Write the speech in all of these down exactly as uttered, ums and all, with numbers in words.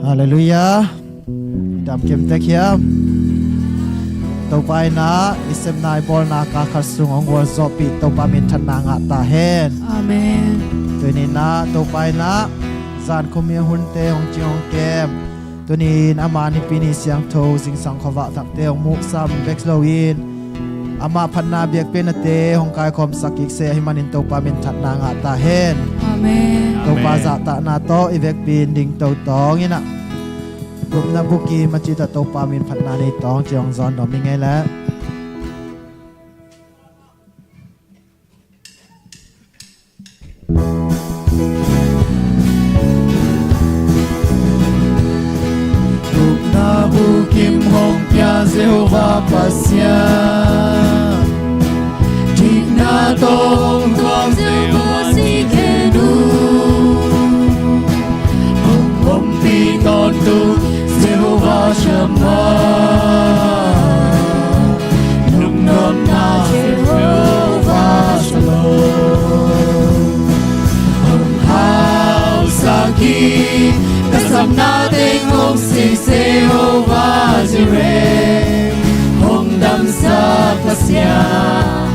Halleluiah. Dam kim tek hiam? Topa in ah i sepna i bawlna kal khat sung hong gualzawhpih Topa minthanna ngah ta hen. Amen. Tuni in ah Topa in ah zan khumi hunte hong cing hong kem, tuni in ama nipi ni siangtho zingsang khuavak thakte hong muhsam bek lo in, ama phatna biakpiaknate hong kaikhawmsak kik seh ahih manin Topa minthanna ngah ta hen. Amen. Topa Amen. Zahtahna tawh i vekpi in ding totawng in ah, gupna bukim a cih tawh Topa min phatna nei tawng ci hong zawn dawm ing ei leh. Gupna bukim hong pia Jehovah Pasian, dikna tawh hong thuak Jehovah Tsidkenu, hong ompih tawntung Jehovah Shammah, lungdamna Jehovah Shalom. Hong hausak hi, ka sapna teng hong sik Jehovah Jireh, hong damsak Pasian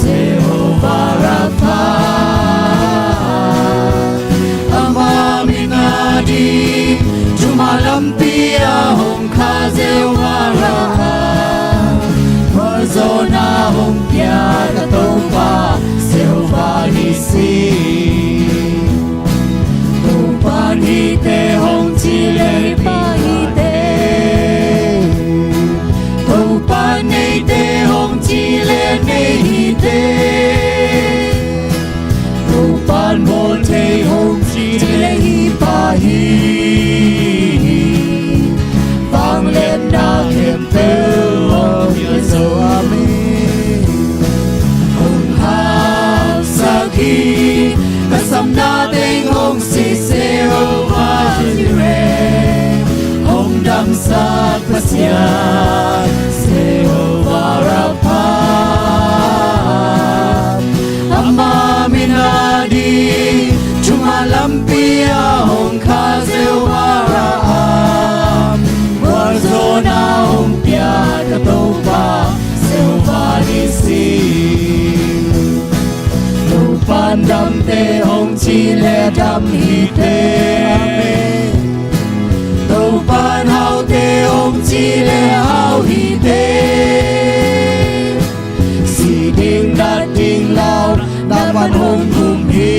Jehovah Rapha. Ama min a ding thuman lampi ah hong kha Jehovah Raha, gualzawhna hong pia ka Topa Jehovah Nissi. Topa hite hong ci leh Pa hite, Topa neite hong ci leh nei hite, Topa bawl thei hong ci leh hi Pa hi. Vangliatna khempeuh hong pia zo. Amen. Hong hausak hi, ka sapna teng hong sik Jehovah Jireh, hong damsak Pasian Jehovah Rapha. Ama min a ding thuman lampi ah hong kha Jehovah Raha, gualzawhna hong pia ka Topa Jehovah Nissi. Topa damte hong ci leh dam hite, Topa haute hong ci leh hau hite. Si ding nat ding lau, na pan hong gum hi.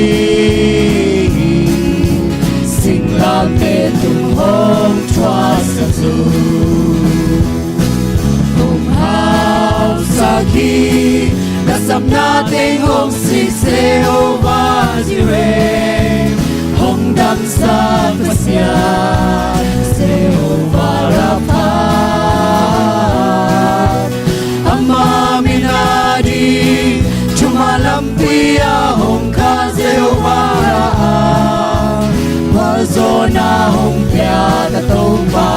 Singlamteh tung hong thuaksak zo. Hong hausak hi, ka sapna teng hong sik Jehovah Jireh, hong damsak Pasian Jehovah Rapha. Ama min a ding thuman lampi ah hong kha Jehovah Raha, gualzawhna hong pia ka Topa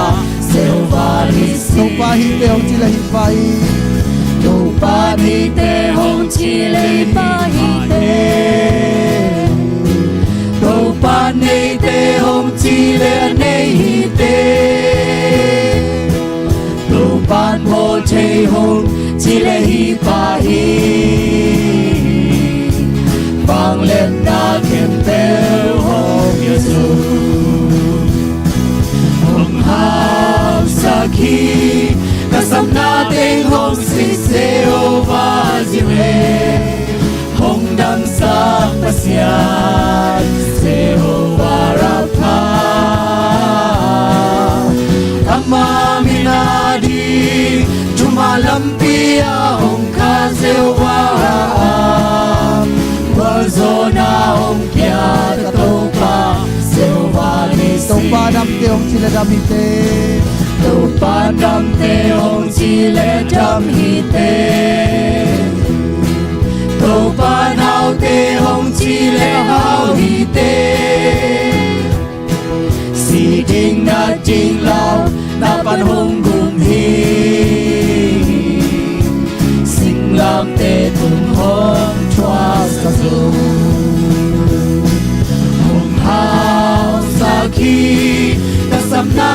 Jehovah Nissi. Topa hite hong ci leh hi Pa hi. Topa hite hong ci leh hi Pa hite, Topa neite hong ci leh nei hite, Topa bawl thei hong ci leh hi Pa hi. Vangliatna khempeuh hong pia zo. Hong hausak hi, ka sapna teng hong sik Jehovah Jireh, hong damsak Pasian Jehovah Rapha. Ama min a ding thuman lampi ah hong kha Jehovah Raha, gualzawhna hong pia ka Topa Jehovah Nissi. Topa damte hong ci leh dam hite, Topa damte hong ci leh dam hite, Topa haute hong ci leh hau hite. Si ding nat ding lau, na pan hong gum hi. Singlamteh tung hong thuaksak zo. Hong hausak hi, ka sapna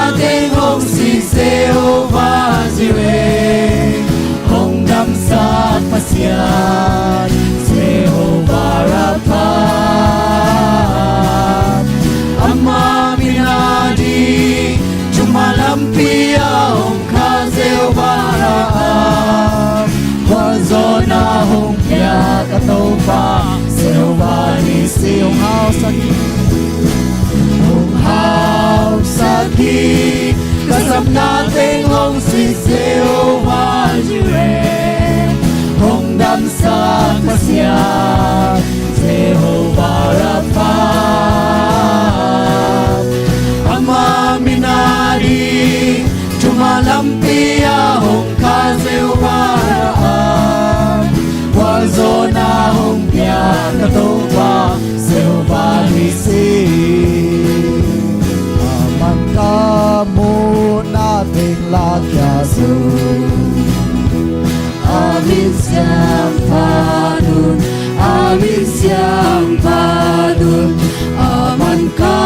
Hong hausak hi, hong hausak hi. Ka sapna teng hong sik Jehovah Jireh, hong damsak Pasian Jehovah Rapha. Ama min a ding thumah lampi ah hong kha Jehovah Raha, gualzawhna hong pia ka Topa Jehovah Nissi. Aman ka muhna teng lakhia zo, a min siangtho un, a min siangtho un. Aman ka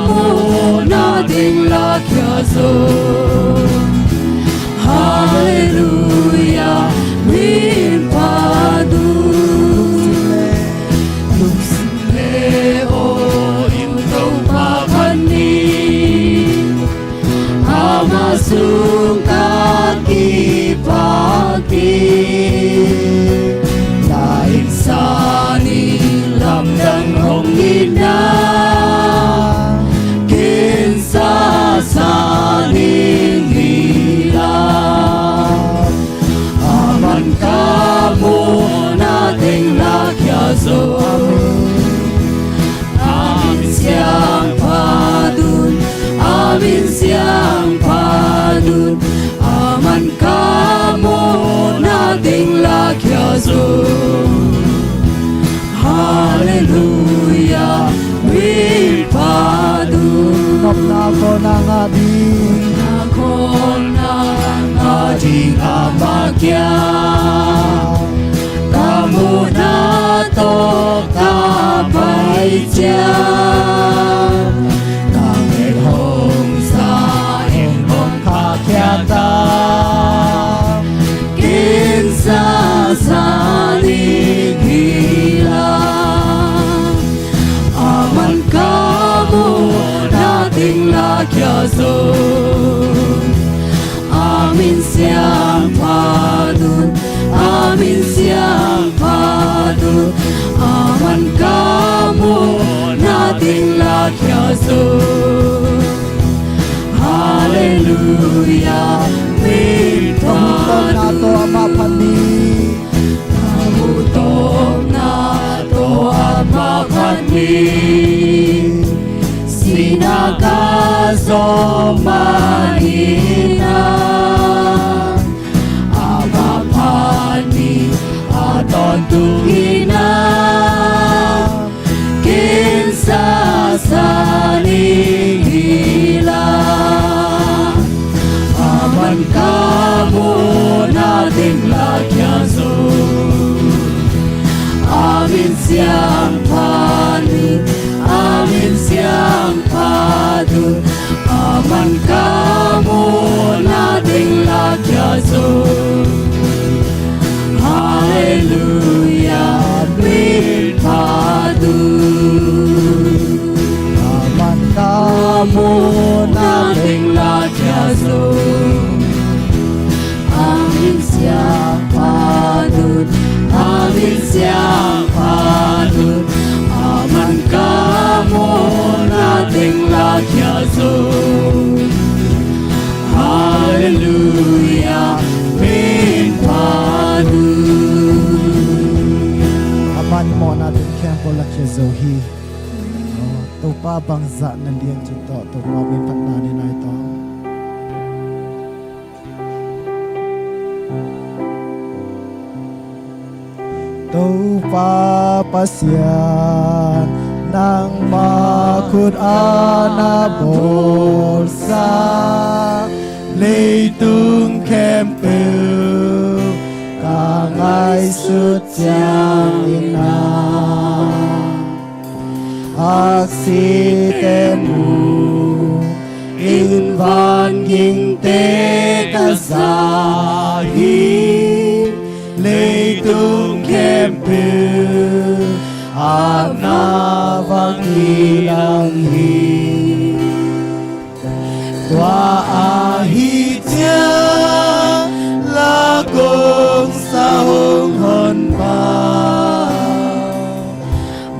muhna teng lakhia zo. Halleluiah, min phat un. Lungsim le aw in Topa phat ni, ama sung ka kipak hi. Na innsang in lamdang hong itna, kinsa sa ning hi la. Aman ka muhna teng lakhia zo. A min siangtho un, a min siangtho un. Aman ka muhna teng lakhia zo. Halleluiah, min phat un. Nopna khawlna ngah ding, nopna khawlna ngah ding ama kiang ka muhna tawh ka pai ciang, nang in hong za, in hong khahkhia ta, kinsa sa ning hi la. Aman ka muhna teng lakhia zo. A min siangtho un, a min siangtho un. Aman ka muhna teng lakhia zo. Halleluiah, min phat un. Ka muh tawpna tawh amah phat ni, ka muh tawpna tawh amah phat ni. Sihna ka zawh mah hi na, amah phat ni, a tawntung hi na, kinsa sa ning hi la. Aman ka muhna teng lakhia zo. A min siangtho un, a min siangtho un. Aman ka muhna teng lakhia zo. Halleluiah, min phat un. Aman ka muhna teng lakhia zo. A min siangtho un, a min siangtho un. Aman ka muhna teng lakhia zo. Halleluiah, min phat un. Aman mawhna teng khempeuh lakhia zo hi. Topa bangzah na lian cih tawh Topa min phatna ni lai tawh. Topa Pasian, nangmah khut a na bawlsa leitung khempeuh ka ngaihsut ciangin ah, aksite mu in vangingte ka za hi. Leitung khempeuh apna va kilang hi. Tua ahih ciang la kong sa hong honpa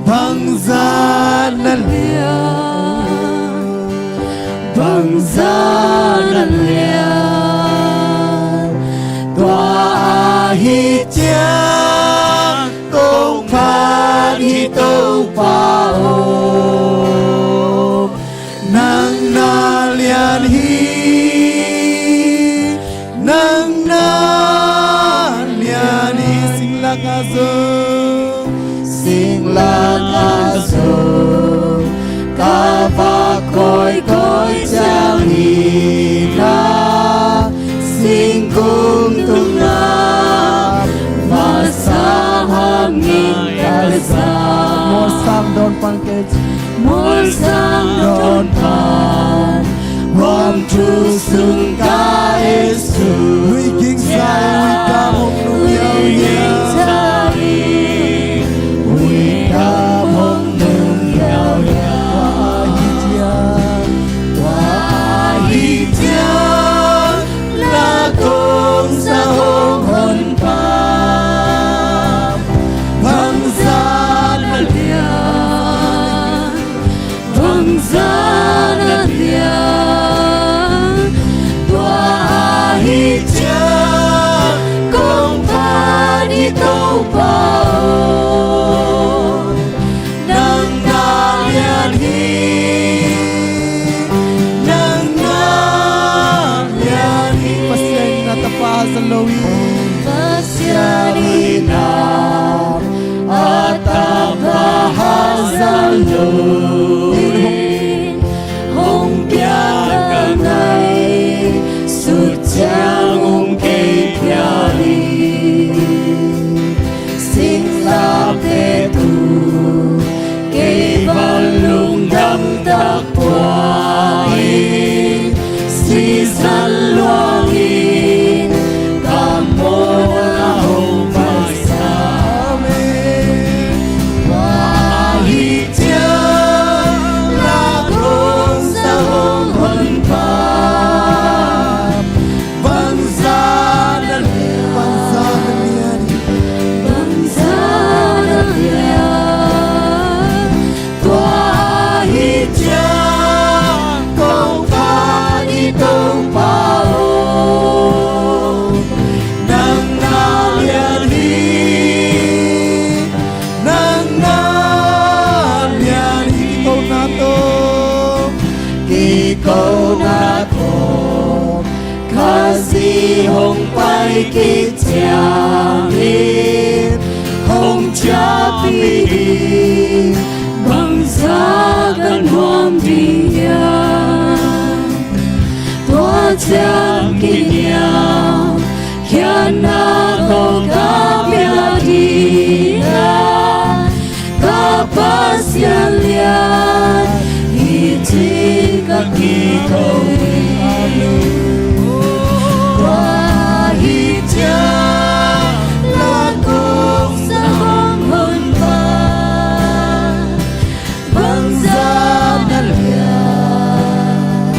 bangza Zan a lian tua ahi ciang kong phat hi Topa aw. Nang na lian hi, nang na lian hi. Singlak ah zong, singlak ah zong ka va kawikawi ciang hi na, singkung tung na masa hangin ka za. Mual sang dawn pan kei, mual sang dawn pan, huam thu sung ka et su. Ui ging sai, ui dam hong nung yau yau. Ui dam hong nung yau yau. Tua ahi ciang, tua ahi ciang, na kong sa hong honpa, bangzah na lian, bangzah na lian. Tua ahi ciang kong phat hi Topa aw. Nang na lian hi, nang na lian hi. Pasian in a tapa haza lo hi. Pasian in a tapa haza lo hi. Hong piak ka ngaihsut ciang hong kei phial hi. Singlamteh tung kei van lungdam tak pua hi. Sisan luang in ka mawhna hong paisa. Amen. Tua ahi ciang na kong sa hong honpa, bangzah na lian, bangzah na lian, bangzah na lian. Tua ahi ciang kong phat hi Topa aw. Nang na lian hi, nang na lian hi. Kikona tawh, kikona tawh Khazih hong pai khit ciangin hong ciahpih ding, bangzah ka nuam ding hiam? Tua ciang kiniamkhiatna tawh ka pia ding a, ka Pasian lian hi ci ka kiko hi. Tua ahi ciang na kong sa hong honpa, bangzah na lian,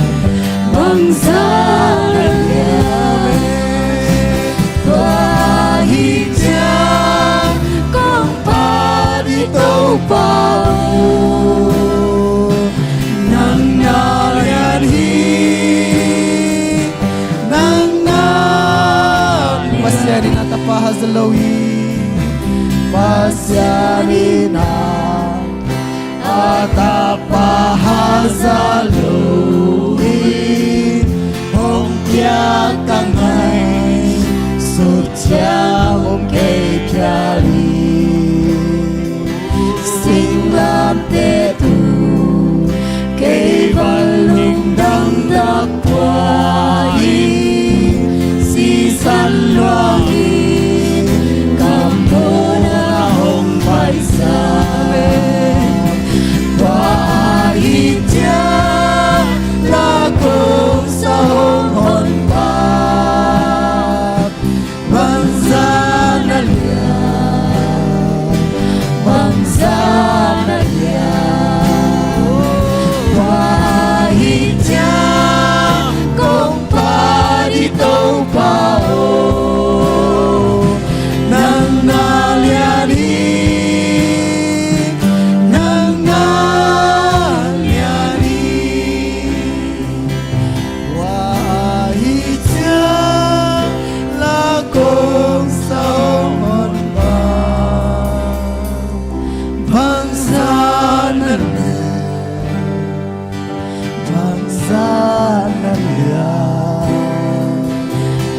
bangzah na lian. Tua ahi ciang kong phat hi Topa aw. Nang na lian hi, nang na lian. Pasian in a tapa haza lo hi. Pasian in a a tapa haza lo hi. Hong piak ka ngaihsut ciang hong kei phial hi. Singlamteh tung kei van lungdam tak pua hi. Sisan luang in ka mawhna hong paisa. Tua ahi ciang na kong sa hong honpa, bangzah na lian, bangzah na lian. Tua ahi ciang kong phat hi Topa aw. Nang na lian hi, Bangzah na lian, bangzah na lian,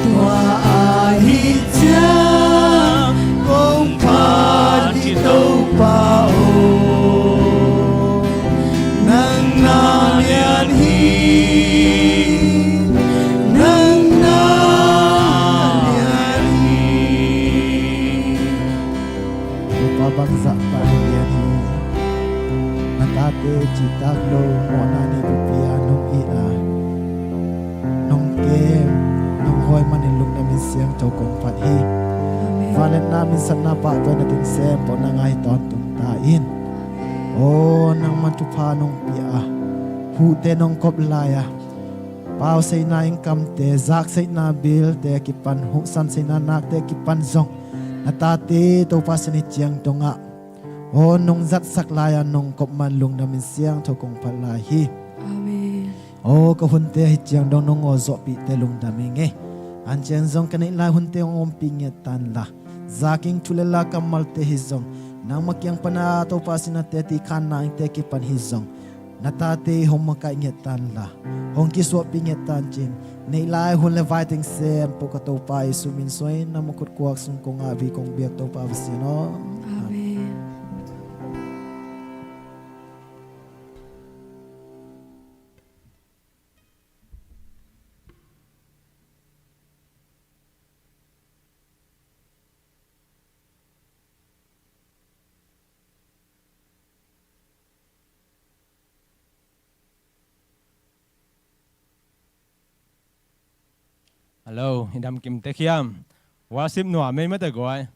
tua ahih ciang kong phat hi Topa aw. Nang na lian hi, nang na lian hi. Topa bangzah tah na lian hi. Na tate cihtak lo mawhna nei pipi a nong it a, nong kem, nong hawi manin lungdam in siangtho kong phat hi. Amen. Vangliatna, minsatna, pahtawina, teng sem pawh nang a hi tawntung ta in. Aw, nangman thupha nong pia a, huhte nong kop lai a, pau seihna innkamte, zak seihna bilte a kipan, huhsan seihna nakte a kipan zong na tate Topa sin hi ciang dongah, aw, nong zatsak lai-a nong kop man lungdam in siangtho kong phat lai hi. Amen. Aw, ka hunte ahi ciang dong nong aw zawhpihte lungdam ing ei. An ciang zong ka neih lai hunte hong ompih ngiat tan la, zaking thu le la kammalte hi zong, nangma kiang pana Topa sin a teci khanna innte kipan hi zong, na tate hong makaih ngiat tan la, hong kisuahpih ngiat tan cin, neih lai hun le vai teng sem pawh ka Topa Jesu min suaina mukhut kuak sung kong ngah vi kong biak Topa Pasian aw. Amen. Hello, i dam kim tek hiam? Worship nuam ei mate guai.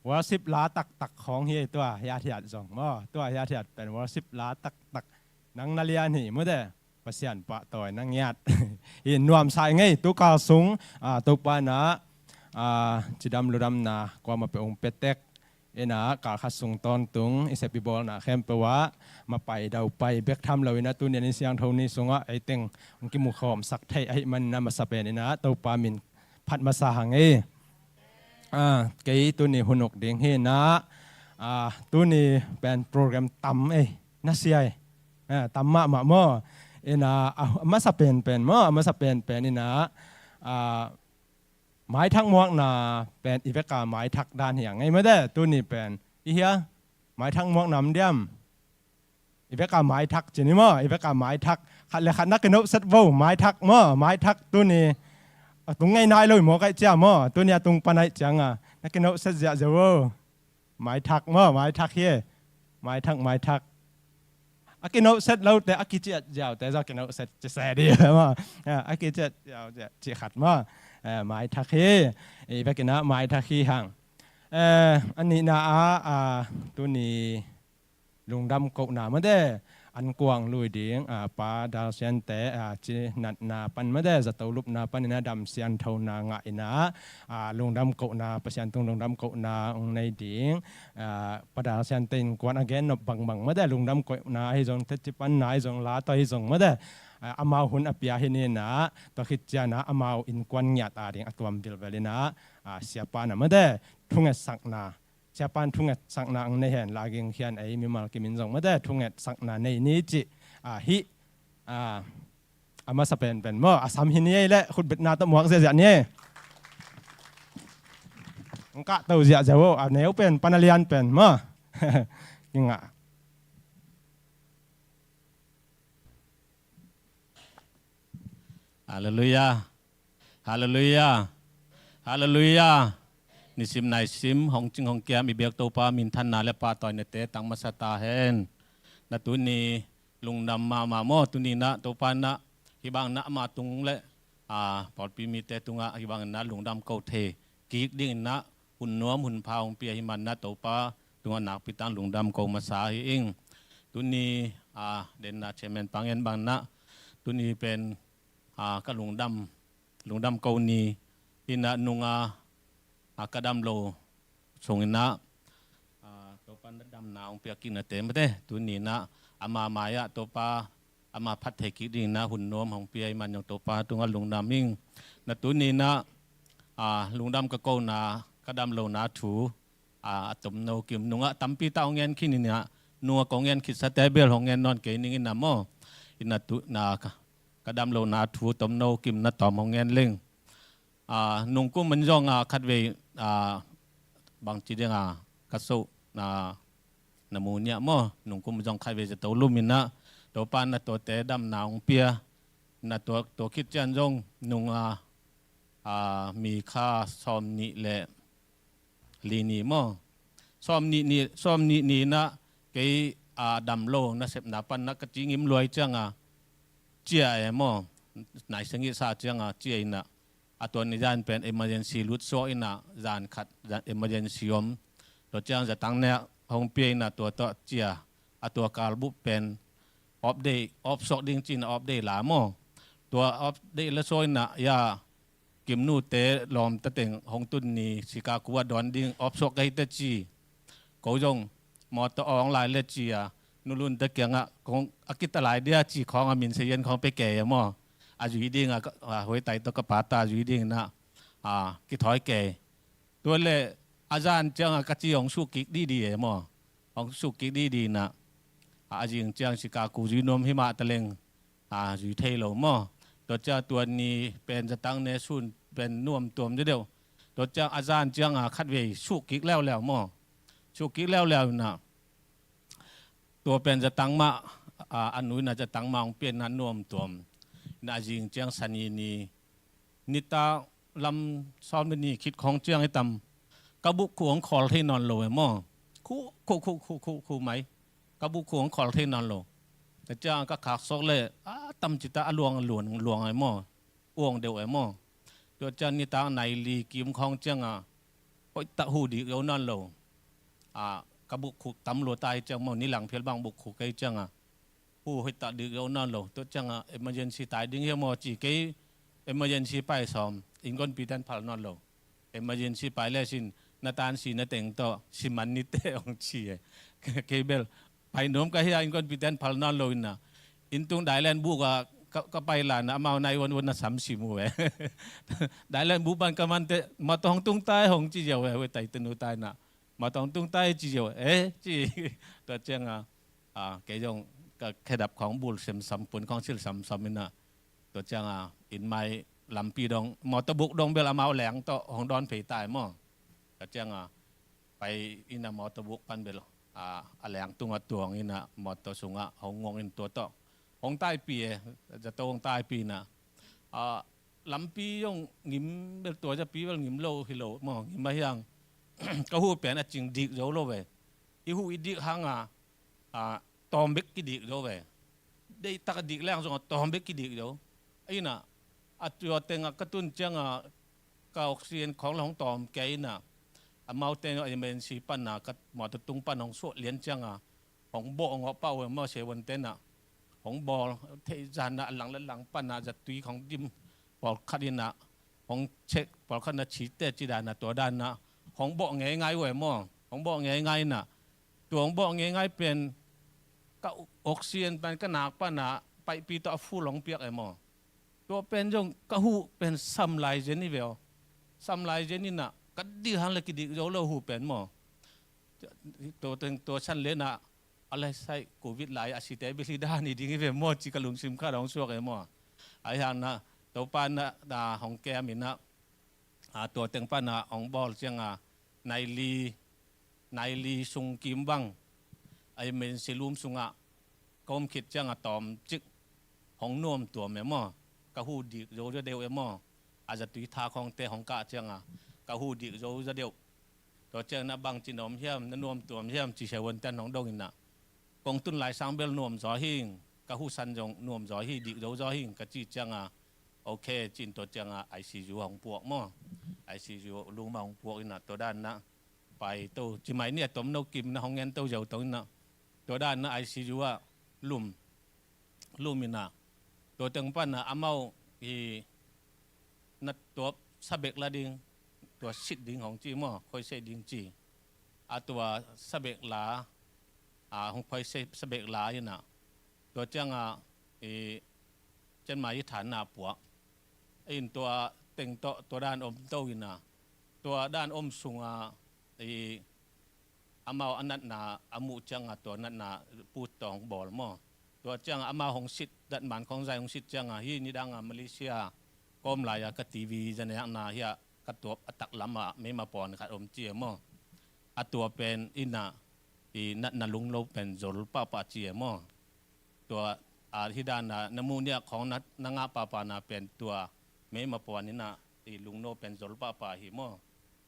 Worship la taktak khawng hi ei, tua hiathiat zong maw, tua hiathiat pen worship la taktak. Nang na lian hi mate. Pasian pahtawi na ngiat hi, nuamsa ing ei. Tu kal sung, ah, Topa in ah, ah, cidam ludamna kuamah peuh hong pia tek in ah, kal khat sung tawntung i sep i bawlna khempeuh ah mapai daupai bek tham lo in ah, tuni a ni siangtho ni sungah ei teng hong kimukhawmsak thei ahih manin ah, masa pen in ah Topa min phat masa hang ei. Ah, kei tuni hun uk ding hi in ah, ah, tuni pen program tam ei, na sia ei. Ah, tam mahmah maw. In ah, a masa penpen maw, a masa penpen in ah, ah, maithak muakna pen i veka maithak dan hi a ngei mate. Tuni pen i hia, maithak muakna om diam? I veka maithak ci ni maw, i veka maithak. Khat le khat na kinohset vo, maithak maw, maithak tuni. A tung ngei nai lo i maw kaih cia maw, tuni a tung pan aih cianga na kinohset ziahziah vo. Maithak maw, maithak hi. Maithak, maithak. A kinohset lote, a kiciat ziaute zong kinohset ci se di maw. A kiciat ziau cih khat maw. Eh, maithak hi. I vekin ah maithak hi hang. Eh, a nihna ah, ah, tuni lungdam kohna mate, an kuang lui ding, ah, Pa Dal Siante, ah, cinatna pan mate, zato lupna pan in ah dam sianthona ngah in ah, ah, lungdam kohna, Pasian tung lungdam kohna hong nei ding, ah, Pa Dal Siante innkuan a gennop bangbang mate, lungdam kohna ahi zong, teci panna ahi zong, la tawh ahi zong mate, ah, amau hun a pia hi ni in ah, tua khit ciang ah amau innkuan ngiat a ding a tuam vilvel in ah, ah, siapa in ah mate, thungetsakna, siapa in thungetsakna ang nei hen la, ging hian ei mimal kimin zong mate, thungetsakna nei ni cih, ah, hih, ah, a masa penpen maw, a sam hi ni ei leh khutbetna tawh muak ziahziah ni ei. Ang kah to ziahziah vo, a neu pen pan a lian pen maw. Kingah. Halleluiah. Halleluiah. Halleluiah. Nisim naisim hong cing hong kiam i biak Topa minthanna le pahtawinate tang masa ta hen. Na tuni lungdam mahmah maw, tuni in ah Topa in ah hih bang in ah ama tung le, ah, pawlpi mite tungah hih bang in ah lungdam ko thei kik ding in ah hun nuam hun pha hong pia hi man in ah Topa tungah nakpi tak lungdam ko masa hi ing. Tuni, ah, denna chairman pa ngen bang in ah tuni pen, ah, ka lungdam, lungdam ko ni hi in ah nunga, ah, ka dam lo sung in ah, ah, Topa in ah damna hong pia kik nate mate, tuni in ah ama mai-ah Topa ama phat thei kik ding in ah hun nuam hong pia hi man zong Topa tungah lungdam ing. Na tuni in ah, ah, lungdam ka kona, ka dam lona thu, ah, a tomno kim nungah tampi tak hong ngen khin in ah, nung a kong ngen khitsate bel hong ngen nawn kei ning ina maw. Ina tu na ka, ka dam lohna thu tomno kim na tawm hong ngen leng. A, nungkum in zong a khatvei a, bangci ding a ka so na, na mu niah maw. Nungkum in zong khatvei zato lum ina Topa na tuate damna hong pia. Na tua, tua khit cian zong nung a, a, mi kha sawm nih le li ni maw. Sawm nih ni, sawm nih ni na kei a dam lo na sepna pan na ka ci ngim luai ciang a cia e maw. Nai sengih sa ciang a cia ina a tua ni zan pen emergency lut suak ina zan khat zan emergency om. Tua ciang zatang nek hong pia ina tua tua cia a tua kalbup pen off day, off suak ding cina off day la maw. Tua off day la suak ina ya Kimnu te lawm tateng hong tun ni Chicago a dawn ding off suak ka hi te ci. Ko zong mawtaw awng lai le ci a nulun te kiangah kong a kita lai dia ci khawng a min se yen khawng pe kei a maw. A zui ding a, a huai tai tawh ka pa ta zui ding na a kithawi kei. Tua le a zan ciang a ka ci hong suk kik di di e maw. Hong suk kik di di na a zing ciang Chicago zui nuam hi mah ta leng a zui thei lo maw. Tua ciang tua ni pen zatang ne sun pen nuam tuam deuh. Tua ciang a zan ciang a khatvei suk kik leuleu maw. Suk kik leuleu na tua pen zatang mah a, a nui na zatang mah hong pian na nuam tuam. Na a zing ciang sani ni nita lam sawm le ni khit khawng ciang hi tam. Ka buk khu hong khawl thei nawn lo e maw. Khu khu khu khu khu khu mai. Ka buk khu hong khawl thei nawn lo. Tua ciang ka khak sawk le a tam cita a luang luang luang e maw. Uang deuh e maw. Tua ciang nitak nai li kim khawng ciang a hoih tak hu dik zo nawn lo. A, ka buk khu tam lo ta hi ciang maw ni lang phial bang buk khu kei ciang a hu hoih tak dik zo nawn lo. Tua ciang a emergency tai ding hi maw ci kei emergency pai sawm. Inkuanpihte in phal nawn lo. Emergency pai le sin na tan si na teng tawh si man ni te hong ci e. Kei bel pai nuam ka hi a inkuanpihte in phal nawn lo ina. Inntung dailen buk a ka, ka pai la na amau nai wan wan na sam si mu e. Dailen buk pan ka man te mawtaw hong tung tai hong ci ziau e. Huai tai te nu tai na mawtaw hong tung tai ci ziau e ci. Tua ciang a a, kei zong ka khedap khawng bul semsam pun khawng sil samsam ina. Tua ciang a inn mai lampi dong mawtaw buk dong bel amau leng tawh hong dawn phei ta e maw. Tua ciang a pai ina mawtaw buk pan bel a, a leng tung a tuang ina mawtaw sungah hong ngong in tua tawh hong taipi e. Zato hong taipi ina a, lampi zong ngim bel tua zapi bel ngim lo hi lo maw ngim a hiang. Ka hu pen a cing dik zo lo ve. I hu i dik hang a a, tawm bek kidik zo ve. Deihtak a dik leng zong a tawm bek kidik zo. Aina a tua teng a ka tun ciang a ka oxygen khawng la hong tawm kei ina. Amau teng a emergency pan a ka mawtaw tung pan hong suah lian ciang a hong bawh ngawh pah uh e maw sewan ten a hong bawl thei zan a lang le lang pan a zatui khawng dim pawlkhat ina hong check pawlkhat na cite ci dan a tua dan a hong bawh ngeingai uh e maw. Hong bawh ngeingai ina tua hong bawh ngeingai pen ka oxygen pen ka nak pan a paihpi tawh a full hong piak e maw. Tua pen zong ka huh pen sam lai zen hi ve aw. Sam lai zen ina ka dik hang le kidik zo lo huh pen maw. Tua teng tua san le na a lai sai covid lai a site bel hi dan hi ding hi ve maw ci ka lungsim khat hong suak e maw. Ahi hang na Topa na hong kem ina a, tua teng pan a hong bawl ciang a nai li, nai li sung kim bang a emergency room sungah ka om khit ciang a tawm cik hong nuam tuam e maw. Ka hu dik zo za deuh e maw. A zatui tha khawngte hong kah ciang a ka hu dik zo za deuh. Tua ciang na bangci na om hiam na nuam tuam hiam ci sewan ten hong dong ina kong tun lai sang bel nuam zaw hing ka hu san zong nuam zaw hi dik zo zaw hing ka ci ciang a okay cin tua ciang a I C U hong puak maw. I C U lung mah hong puak ina tua dan na pai to ci mai ni a tomno kim na hong ngen to ziau to ina tua dan na I C U a lum lum ina tua teng pan a amau hi na tua sabek la ding tua sit ding hong ci maw khoisei ding ci a tua sabek la a hong khoisei sabek la ina tua ciang a i cianmai i thanna puak in tua teng tawh tua dan om to ina tua dan om sung a i amau a natna a muh cianga tua natna put tawh hong bawl maw. Tua cianga amau hong sit, datman khawng zai hong sit cianga hi nidanga Malaysia kawm lai-a ka TV zanekna hiah ka tuap a taklamah meima pawn khat om ci e maw. A tua pen ina i natna lunglo pen zol pahpah ci e maw. Tua a hi dana na muh niah khawng na, na ngah pahpahna pen tua meima pawn ina i lungno pen zol pahpah hi maw.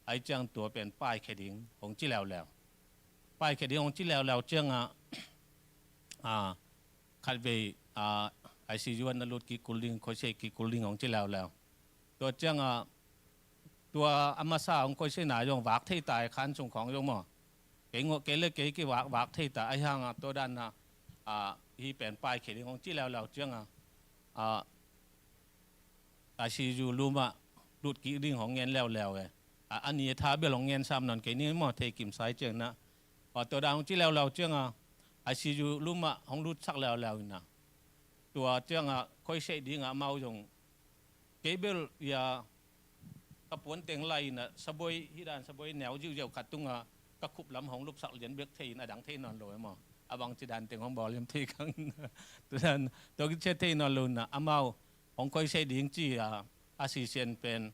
Ai ciang tua pen paikhia ding hong ci leuleu. Paikhia ding hong ci leuleu cianga a khatvei a ICU ah na lut kik kul ding, khoisei kik kul ding hong ci leuleu. Tua cianga tua a masa hong khoiseina zong vak thei ta e, khan sung khawng zong maw. Kei ngawh kei le kei kivak vak thei ta ahi hanga tua dana a hi pen paikhia ding hong ci leuleu cianga a ICU lum ah lut kik ding hong ngen leuleu e. A, a ni a tha bel hong ngen sam nawn kei ni maw, thei kimsai ciangna. A, tua dan hong ci leuleu cianga ICU lum ah hong lutsak leuleu ina. Tua cianga khoisei dinga amau zong kei bel ia ka puan teng lai ina saboi hi dan saboi neu ziuziau khat tunga ka khup lam hong lupsak lian bek thei in a dang thei nawn lo e maw. A bang ci dan teng hong bawl liam thei kang ina. Tua dan tua kicia thei nawn lo ina amau hong khoisei ding ci a, a sisian pen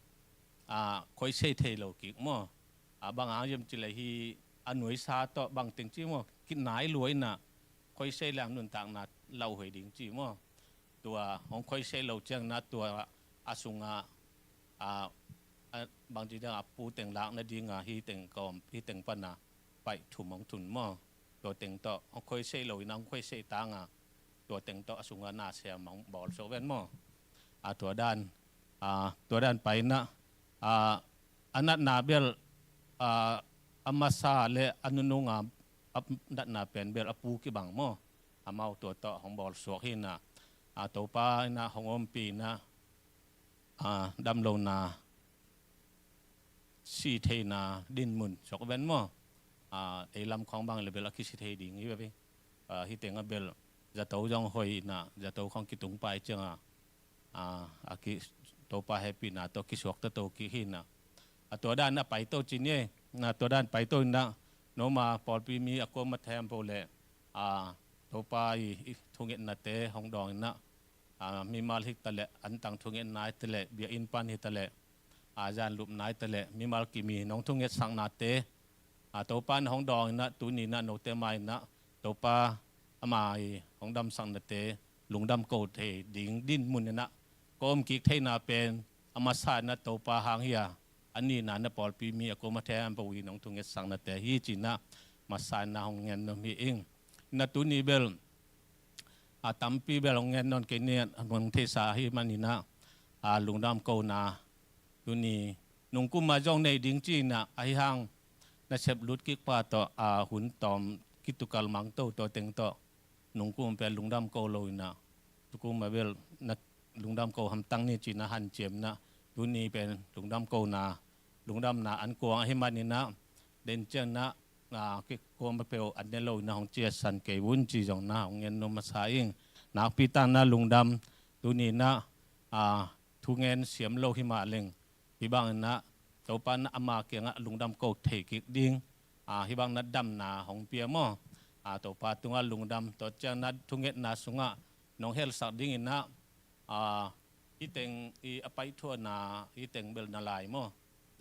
a khoisei thei lo kik maw. A bang a ziam ci le hi a nuaisa tawh bang teng ci maw, kinai lua ina khoisei leng nuntakna lauhuai ding ci maw. Tua hong khoisei lo ciangna tua a sunga a, a bang ci dang a pu teng lak nadinga hi teng kawm hi teng pana paih thum hong thun maw. Tua teng tawh hong khoisei lo ina hong khoisei tanga tua teng tawh a sunga na siam hong bawl suak ven maw. A tua dan a tua dan paina a, a natna bel a, a masa le a nununga a natna pen bel a pu kibang maw. Amau tua tawh hong bawl suak hi ina a Topa ina hong ompih ina a damlona si theina dinmun suak ven maw. A, ei lam khawng bang le bel a kisi thei ding hi ve. A, hi teng a bel zato zong hoi ina zato khawng kitung pai cianga a, a ki Topa hehpihna tawh kisuak tato kik hi ina. A tua dan a paito ci ni e. Na tua dan paito ina noma pawlpi mi a kuama them po le a Topa i, i thungetnate hong dawng ina a, mimal hi taleh antang thungetna hi taleh biakinn pan hi taleh a, zanlupna hi taleh mimal kimi nong thungetsaknate a, Topa na hong dawng ina tuni ina note mai ina Topa ama i hong damsaknate lungdam ko thei ding dinmun ina ka om kik theina pen a masa ina Topa hang hi a, a nihna na pawlpi mi a kuama them po i nong thungetsaknate hi ci ina masa ina hong ngen nuam hi ing. Ina tuni bel a tampi bel hong ngen nawn kei ni a hong theisa hi man ina a lungdam kona tuni nungkuma zong nei ding ci ina ahi hang nasep lut kik pa tawh a hun tawm kitukal mangto tua teng tawh nungkum pen lungdam ko lo ina tukum a bel na lungdam ko hamtang ni ci ina hanciam ina tuni pen lungdam kona lungdamna an kuang ahi man ina den ciang ina a kikuama peuh an ne lo ina hong ciatsan kei vun ci zong ina hong ngen nuam masa ing. Nakpi tak ina lungdam tuni ina a thungen siam lo hi mah leng hi bang ina Topa ina ama kiangah lungdam ko thei kik ding a hi bang ina damna hong pia maw. A Topa tungah lungdam tua ciang ina thungetna sungah nong helsak ding ina a hi teng i a paithuahna hi teng bel na lai maw.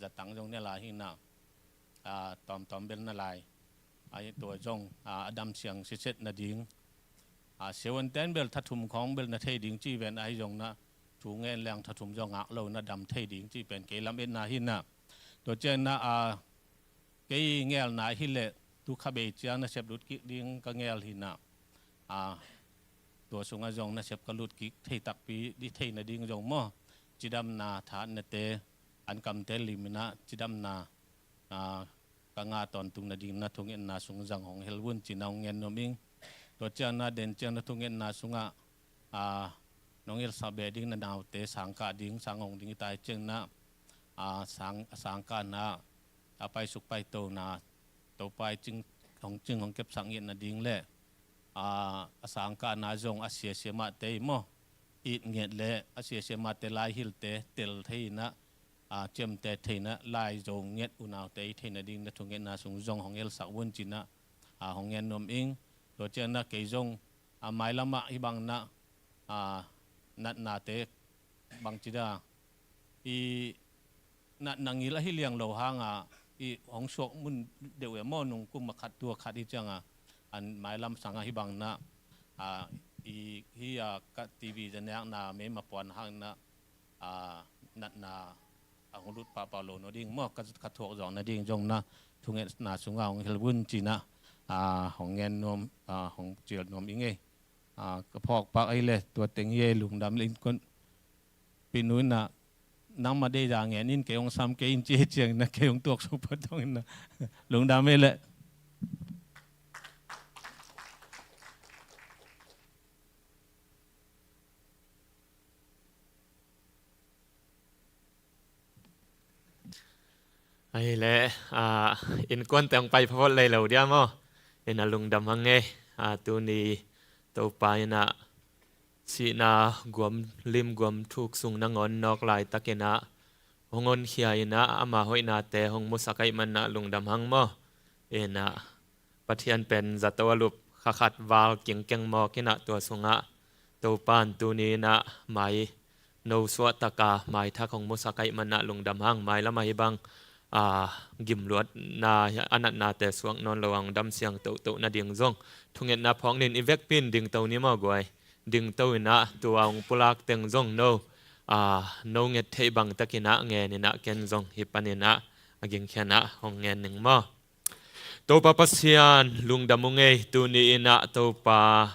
Zatang zong ne lai hi ina a tawmtawm bel na lai. A hi tua zong a a dam siang siset nading a siavuanten bel thathum khawng bel na thei ding ci ven ahi zong ina thungen leng thathum zong ngak lo ina dam thei ding ci pen kei lam etna hi ina. Tua ciang ina a kei ngelna hi leh tu kha bei ciang nasep lut kik ding ka ngel hi ina a tua sungah zong nasep ka lut kik thei takpi ding thei nading zong maw cidamna thatnate an kamte lim ina cidamna a ka ngah tawntung nading ina thungetna sung zang hong hel vun ci ina hong ngen nuam ing. Tua ciang ina den ciang ina thungetna sungah a nong hilhsak beh ding na naute sangkah ding sang hong ding i tai ciang ina a sang a sangkahna a paisuk paitona Topa i cing hong cing hong kepsak ngiat nading le a a sangkahna zong a siasia mahte i maw it ngiat le a siasia mahte lai hilhte tel thei ina a, ciamteh theihna, lai zo nget unaute i theihna ding na thungetna sung zong hong helsak vun cinah, a, hong ngen nuam ing. Tua cianah kei zong, a, mailamah hih bangna, a, natnate bangcida i natna ngil ahi liang lo hanga i hong suak mun deuh e maw, nung kum a khat tua khat hi cianga an mailam sanga hih bangna, a, i hi a ka T V zanekna meima puan hangna, a, natna a hong lut pahpah lo nading maw, ka, ka thuak zawk nading zong na thungetna sunga hong hel vun cinah, a, hong ngen nuam, a, hong cial nuam i ngei. A, ka phawk pak ei le tua teng i ei lungdam le innkuan pinu inah nangma deida ngen in kei hong sam kei in ci ei ciang inah kei hong tuak suk pah tong inah lungdam ei le. Ahi le, a, innkuan teng pai phawt lei lo dia maw? Inah lungdam hang e, a, tuni Topa inah sihna guam lim guam thuk sung nangawn nawk laitakinah hong honkhia inah ama hoihnate hong musak aih manah lungdam hang maw? Inah Pathian pen zato a lup kha khat val kingkeng mawk inah tua sungah Topa in tuni inah mai no suahtaka maithak hong musak aih manah lungdam hang. Mailamah hih bang, a, gimluatna a natnate suak nawn lo a hong dam siang tohtoh nading zong thungetna phawk nin i vekpi in dingto ni maw guai? Dingto inah tua hong pulak teng zong no, a, no nget theih bangtakinah ngen inah ken zong hih paninah a gingkhianah hong ngen ning maw? Topa Pasian, lungdam ung ei, tuni inah Topa,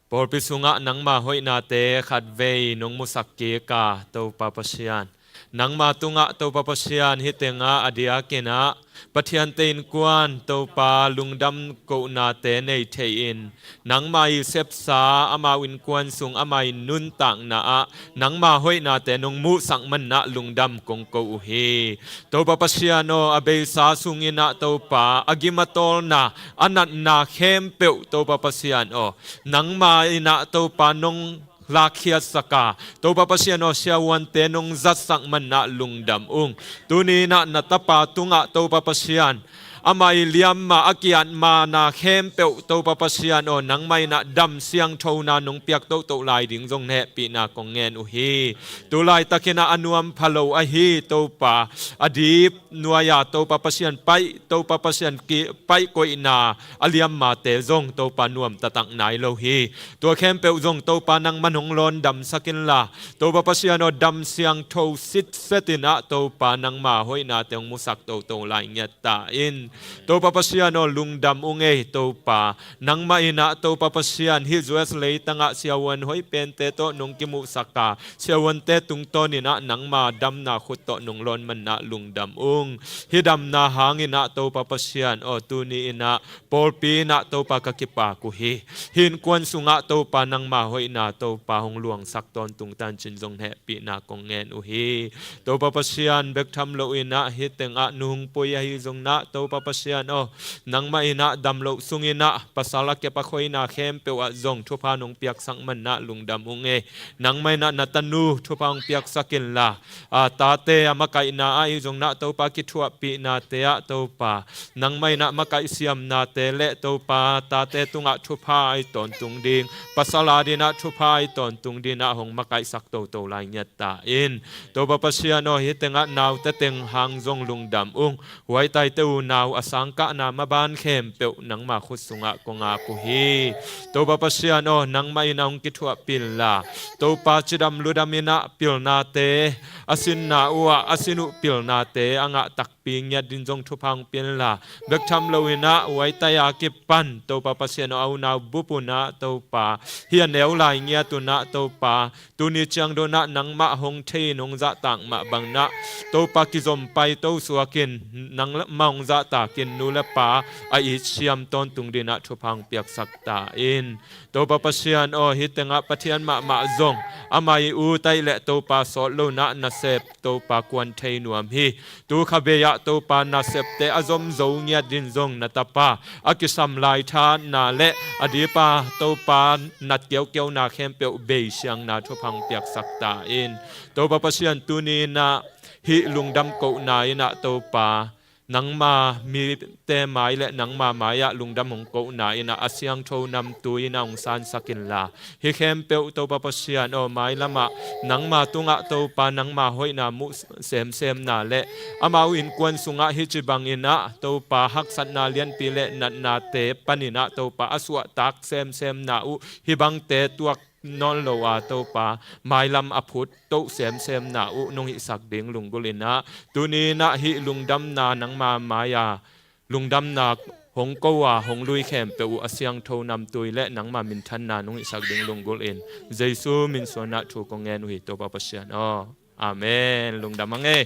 pawlpi sungah nangma hoihnate khatvei nong musak kik a, Topa Pasian, nangma tungah Topa Pasian hih tengah a diakinah Pathiante innkuan Topa lungdam kohnate nei thei-in nangma i sepsa amau innkuan sung ama i nuntakna ah nangma hoihnate nong muhsak manah lungdam kong ko uh hi. Topa Pasian aw, a beisa sunginah Topa a gim a tawlna a natna khempeuh Topa Pasian aw, nangma inah Topa nong lakkhiatsak a, Topa Pasian aw, siavuante nong zatsak manah lungdam ung. Tuni inah na tapa tungah Topa Pasian ama i liamma a kiatmana khempeuh Topa Pasian aw, nangma inah dam siangthona nong piak tohtoh lai ding zong na hehpihna kong ngen uh hi. Tu laitakinah a nuam pha lo ahi Topa, a dip nuai-a Topa Pasian paih, Topa Pasian ki paih koihna a liammate zong Topa nuam taktak nai lo hi. Tua khempeuh zong Topa nangman hong lawndamsak inla, Topa Pasian aw, dam siangtho sitset inah Topa nangma hoihnate hong musak toto lai ngiat ta in. Topa Pasian aw, lungdam ung ei Topa, nangmah inah Topa Pasian hih U S leitangah siavuan hoih pente tawh nong kimuhsak a, siavuante tungtawn inah nangma damna khut tawh nong lawn manah lungdam ung. Hih damna hang inah Topa Pasian aw, tuni inah pawlpi inah Topa ka kipak uh hi. Hih innkuan sungah Topa nangma hoihna Topa hong luangsak tawntung tancin zong hehpihna kong ngen uh hi. Topa Pasian, bek tham lo inah hih tengah nu hong pui ahi zong nah Topa Pasian aw, nangmah inah dam loh sung inah pasal a kep a khoina khempeuh ah zong thupha nong piaksak manah lungdam ung ei. Nangmah inah na tanu thupha hong piaksak inla, a, tate a makaihna ah ahi zong nah Topa kithuahpihnate ah Topa, nangmah inah makaih siamnate le Topa tate tungah thupha ahi tawntung ding, pasal adinah thupha ahi tawntung dinah hong makaihsak toto lai ngiat ta in. Topa Pasian aw, hih tengah naute teng hang zong lungdam ung. Huaitaite unau a sangkahna maban khempeuh nangma khut sungah kong ap uh hi. Topa Pasian aw, nangmah inah hong kithuahpih inla, Topa cidam ludam inah pilnate, a sinna uhah a sin uh pilnate a ngah takpi ngiat din zong thupha hong pia inla, bek tham lo inah huaitai a kipan Topa Pasian aw, a unau bup unah Topa, hih a neu lai ngiat unah Topa, tuni ciang donah nangmah hong thei in hong zahtak mah bang nah Topa kizom paito suakin nangmah hong zahtakin nu le pa a it siam tawntung dinah thupha hong piaksak ta in. Topa Pasian aw, hih tengah Pathian mahmah zong ama i ut aih le Topa sawt lo nah nasep Topa kuan thei nuam hi. Tu kha bei ah Topa nasepte a zom zo ngiat din zong na tapa a kisam lai thahatna le a dipa Topa nat kiaukiauna khempeuh bei siangna thupha hong piaksak ta in. Topa Pasian, tuni inah hih lungdam kohna in ah Topa, nangma mite mai le nangma mai-ah lungdam hong kohna in ah a siangtho namtui in ah hong sansak inla, hih khempeuh Topa Pasian aw, mailamah nangma tungah Topa nangma hoihna muh semsemna le amau innkuan sungah hih ci bangin ah Topa haksatna lianpi le natnate panin ah Topa a suahtak semsemna uh hih bangte tuak nawn lo a Topa, mailam a phut toh semsemna uh nong hihsak ding lunggulh in ah, tuni in ah hih lungdamna nangma mai-a lungdamna hong ko a hong lui khempeuh uh a siangtho namtui le nangma minthanna nong hihsak ding lunggulh in, Jesu min suan ah thu kong ngen uh hi Topa Pasian aw. Amen. Lungdam hang ei.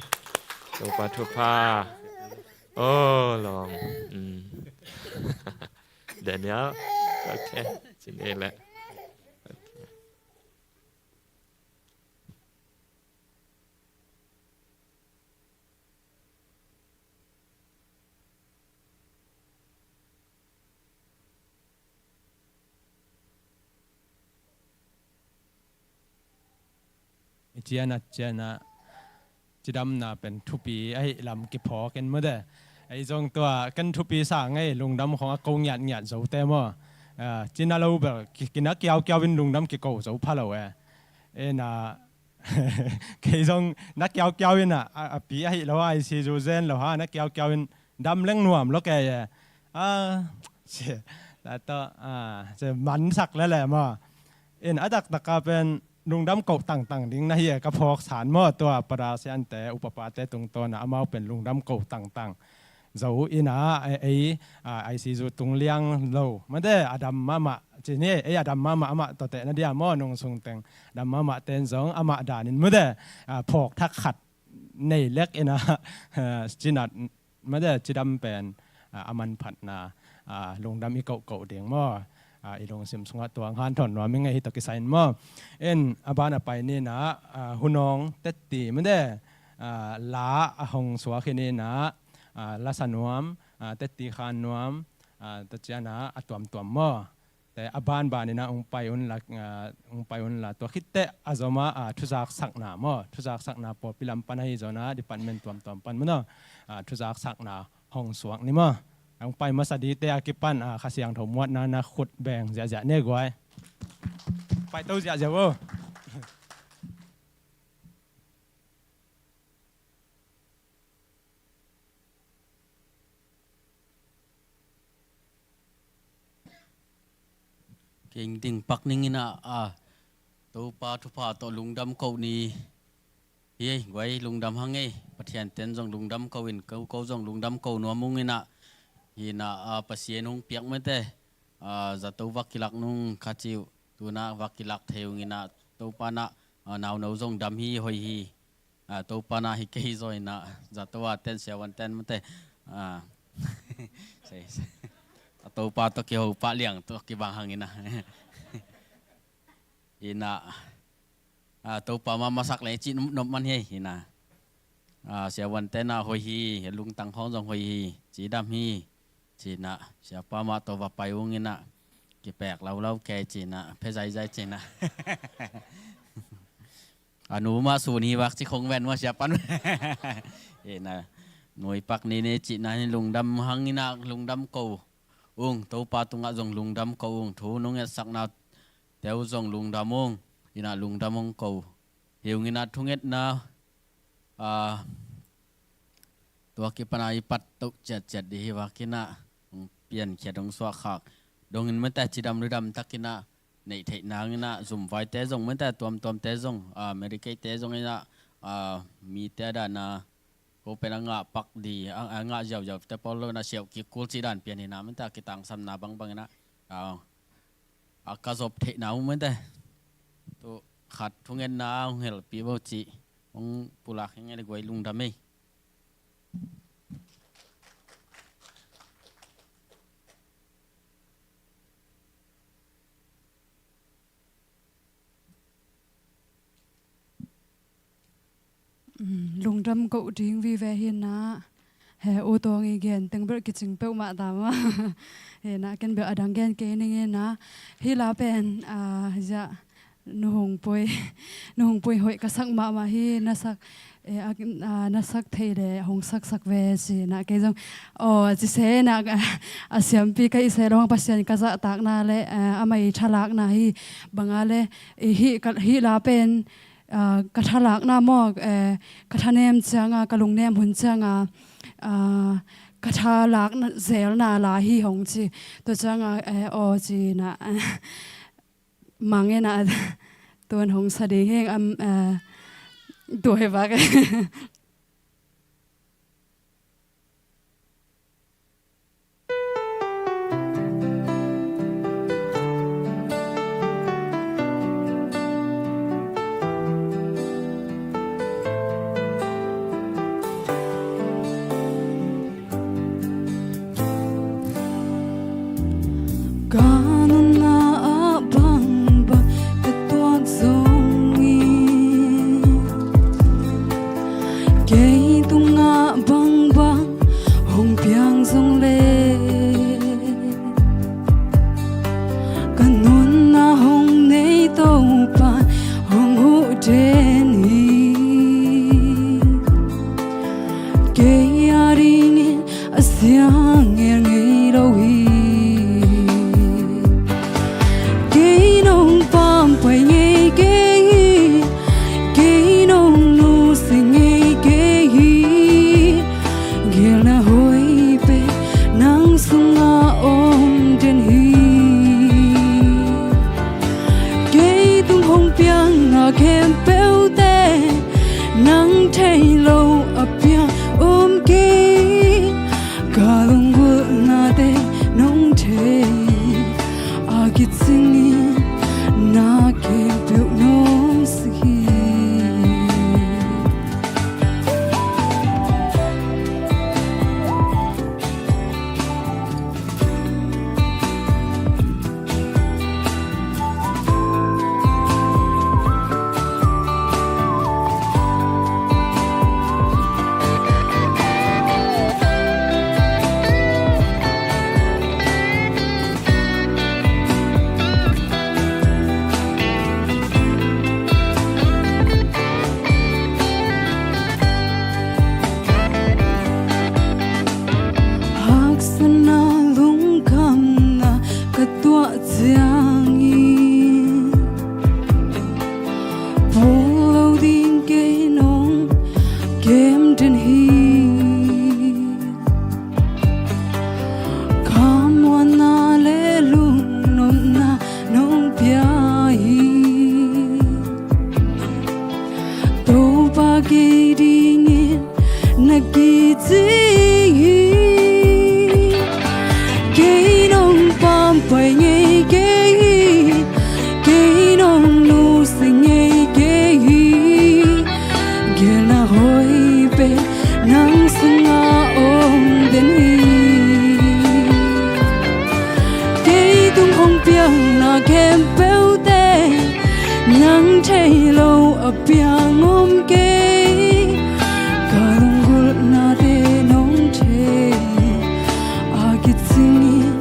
Topa thupha. Aw, lawm. Mm. Daniel. Ok. Cin ei leh. I cianah, cianah cidamna pen thupi ahih lam kiphawk in mawte. Ei zong tua ken thupi sa ngei, lungdam khong a ko ngiatngiat zote maw. Ah, cina lo bel ki, kina kiaukiau in lungdam kiko zo pha lo e. Ena, kei zong na kiaukiau in a, a, a pi ahih lo a, I C U zen lo ha, na kiaukiau in dam leng nuam lo kei e. Ah, ci, ta tawh, ah, ci mansak lele maw. In a daktaka pen lungdam koh tangtang ding na hi e ka phawk san maw, tua para siante, upapate tungtawn ah amau pen lungdam koh tangtang zo in ah, ei, ah, I C U tung liang lo mawte, a dam mahmah ci ni, ei a dam mahmah amah tawte na dia maw, nung sungteng dam mahmah ten zong amah danin mawte, ah, phawk thak khat nei lek in ah, cinat mawte cidam pen, ah, a manphatna, ah, lungdam i kohkoh ding maw. Ah, i lungsim sungah tuang hanthawn nuam i ngei hi tawh kisai in maw. In a ban a pai ni in ah, ah, Hunawng tetti mawte, ah, la a hong suak hi ni in ah, ah, lasa nuam, ah, tetti khan nuam, ah, tua cianah a tuamtuam maw. Te a banban in ah hong pai unla, ah, hong pai unla tua khitteh a zom ah, ah, thuzaksakna maw, thuzaksakna pawlpi lam pan ahi zong ah department tuamtuam pan maw, ah, thuzaksakna hong suak ni maw. Hong pai masa dite a kipan, ah, Kha Siangtho muatna na khut beng ziahziah ne guai. Paito ziahziah vo. Kei ding pak ning in ah, ah, Topa thupha tawh lungdam koh ni. Hi ei, guai lungdam hang ei, Pathian ten zong lungdam koh in, ko, ko zong lungdam koh nuam ung in ah, hi in ah, ah, Pasian hong piak mawte, ah, zato va kilak nung kha ci uh, tu in ah va kilak thei ung in ah, Topa in ah, ah, nauno zong dam hi, hoih hi. Ah, Topa in ah hi kei zaw in ah, zato a ten siavuan ten mawte. Ah, sei, sei. A Topa tawh kiho pah liang tawh kibang hang in ah. In ah, ah, Topa mah masak leh cih nop, nop man hi ei, hi in ah. Ah, siavuan ten ah hoih hi, lungtang khawng zong hoih hi, cidam hi, ci in ah, siapa mah tawh va pai ung in ah, kipek laulau kei ci in ah, phe zaizai ci in ah. A nu mah sun hi vak ci khong ven mah siapa. Hi in ah, nui pak ni ni ci in ah, lungdam hang in ah, lungdam koh ung, Topa tungah zong lungdam koh ung, thu nong etsakna te uh zong lungdam ung, in ah lungdam hong koh. Hi ung in ah thungetna, ah, tua kipan a i pat toh ciatciat dih hi vak in ah, hong piankhiat hong suahkhak dongin mawte cidam ludam tak in ah, neih theih nang in ah, zumvaite zong mawte tuamtuamte zong, ah, Medicaid-te zong in ah, ah, mite a dan a, ko pen a ngah pak di, a, a ngah ziauziau te pawl lo in ah siauh kik kul cih dan pian hi in ah, mawte a kitangsamna bangbang in ah, ah, a ka zop theihna uh mawte. Tu khat thungetna hong helpih vo cih hong pulak hi ngei le guai lungdam ei. Um, lungdam koh ding vive hi in ah, he U Tawng i gen teng bel kicing peuhmah ta mah. Hi in ah ken bel a dang gen kei ning in ah, hih la pen, ah, ziah, Nu Hong Pui, Nu Hong Pui hoih ka sak mahmah hi, na sak, eh, a, a, na sak thei le hong saksak ve ci na kei zong. Aw, ci se na, a, a siampi ka i se lo hang Pasian ka zahtakna le, eh, amah i thalakna hi banga le, i hi, ka, hi la pen, ah, ka thalakna maw, eh, ka thanem cianga, ka lungnem hun cianga, ah, ka thalakna zelna la hi hong ci. Tua cianga, eh, aw ci na, eh, Mang e na, tuan hong sa ding heng am, eh, tua he vak. Ka nunna ah bangbang ka tuak zong in, kei tungah bangbang hong piang zong le, ka nunna hong nei Topa hong huh den hi. Kei a dingin a siang ngel ngei lo hi. Kei nong pampai ngei kei hi. Kei nong nusia ngei kei hi. Gelna hoih pen nang sungah om den hi. Kei tung hong piang na khempeuhte nang thei lo a piang om kei. Ka lunggulhnate nong thei a kicingin na khempeuh nong sik hi. Haksatna lungkhamna ka tuah ciangin, pul lo ding kei nong kem den hi. Khamuanna le lungnopna nong pia hi. Topa kei dingin na kici hi. Kei nong pampai ngei kei hi. Kei nong nusia ngei kei hi. Gelna hoih pen nang sungah om den hi. Kei tung hong piang na khempeuhte nang thei lo a piang om kei. Ka lunggulhnate nong thei a kicingin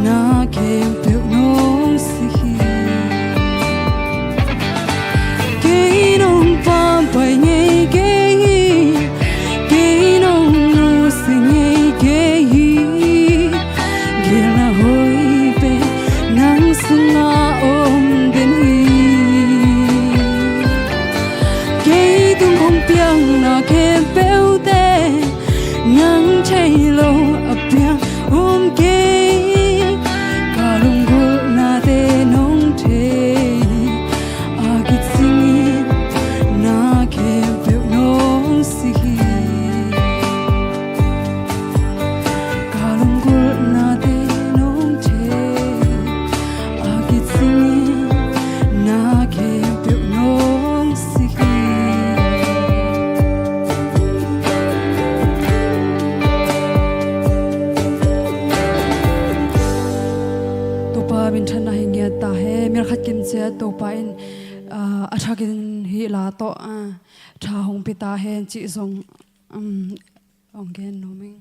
na khempeuh nong sik hi. Kei nong pampai ngei kei hi. Kei nong nusia ngei kei hi. Gelna hoih pen nang sungah om den hi. Kei tung hong piang na khempeuhte nang thei lo a piang om kei. Ka lunggulhnate nong thei a kicingin na khempeuh nong sik hi. Ka lunggulhnate nong thei a kicingin na khempeuh nong sik hi. Topa minthanna hi ngiat ta hen. Mial khat kim ciat Topa in, ah, a thakin hih la tawh, ah, tha hong pia ta hen cih zong, um, hong gen nuam ing.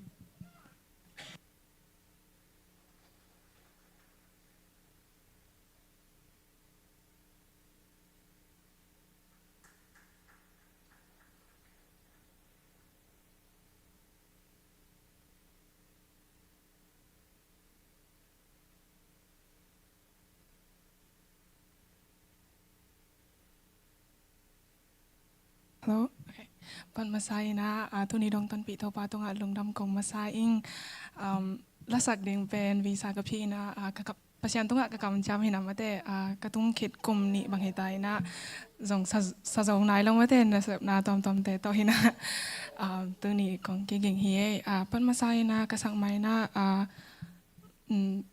Hello. Okay. Pan masa in ah, ah, tuni dong tonpih Topa tungah lungdam ko masa ing. Um, lasak ding pen visa ka phih in ah, ah, ka kap, Pasian tungah ka kamciam hi na mate, ah, ka tung khit kum nih bang hi ta in ah, zong sa, sa zo nai lo mate, nasepna tuamtuamte tawh hi na, ah, tuni kong kiging hi ei. Ah, pan masa in ah, ka sak mai in ah, ah, mm,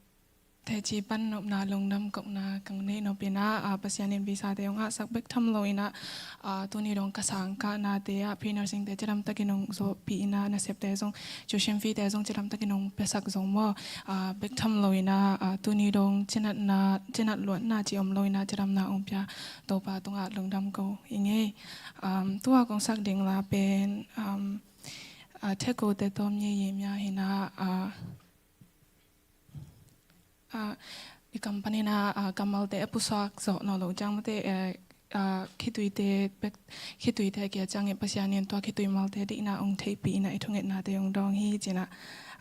teci pan nopna lungdam kohna kong nei nop in ah, ah, Pasian in visa te hong hahsak bek tham lo in ah, ah, tuni dong ka sangkahnate ah pre-nursing te cidam takin hong zawhpih in ah, nasepte zong, tuition fee te zong cidam takin hong piasak zo maw, ah, bek tham lo in ah, ah, tuni dong cinatna, cinat luatna ci om lo in ah, cidamna hong pia Topa tungah lungdam ko ing ei. Um, tua kong sak ding la pen, um, ah, Thekku te tawm nyeiyei mya hi na, ah, Ah, i kam panin ah, ah, kammalte a pusuak zawh nawn lo ciang mate, eh, ah, khituite bek, khituite a kia ciangin Pasian in tua khitui malte deihna hong theihpih in ah i thungetnate hong dawng hi ci in ah,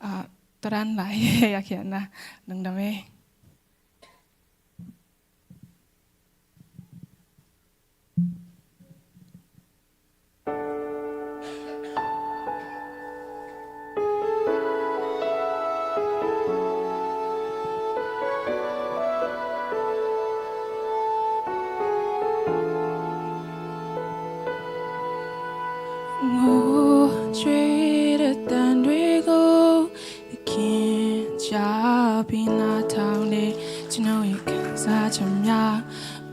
ah, tua dan la hi a khiatna. Lungdam ei. Ngo ချွေတဲ့တန်တွေကို သခင်ချပြီးနားထောင်နေ ကျွန်တော်ရဲ့ခံစားချက်များ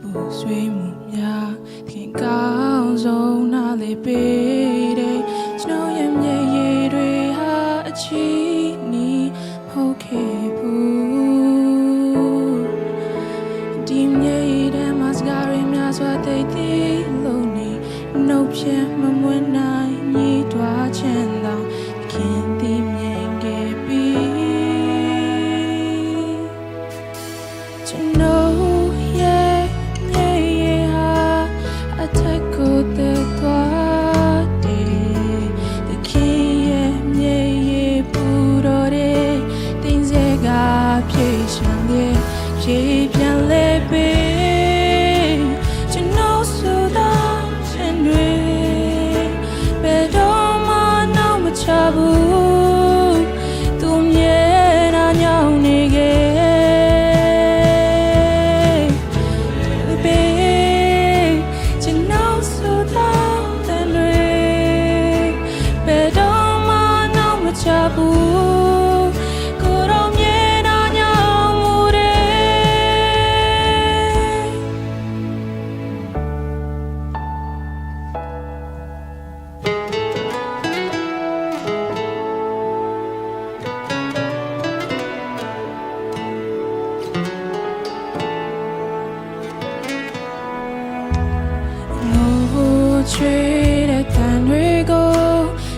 ပူဆွေးမှုများ သခင်ကောင်းဆုံးနားလည်ပေးတယ် ကျွန်တော်ရဲ့မျက်ရည်တွေဟာ အချစ်နည်းမဟုတ်ခဲ့ဘူး ဒီမျက်ရည်ထဲမှာ စကားတွေများစွာ သိပ်သည်းလို့နေ နှုတ်ဖြင့်မမွေးနိုင် ညှိတွားခြင်းတောင် သခင်သိမြင်ခဲ့ပြီ ကျွန်တော်ရဲ့မျက်ရည်ဟာ အထက်ကိုတက်သွားတယ် သခင်ရဲ့မျက်ရည်ပူတော့တယ် သင်စကားဖြေရှာလေ ဖြေပြန်လဲပေး ကျွန်တော်ဆိုသောခြင်းတွေ ဘယ်တော့မှနောက်မချဘူး သူမြဲတာညောင်းနေခဲ့ပေး ကျွန်တော်ဆိုသောတန်တွေ ဘယ်တော့မှနောက်မချဘူး ကိုယ်တော်မြဲတာညောင်းမှုတွေ ငိုကြွေးတဲ့သံတွေကို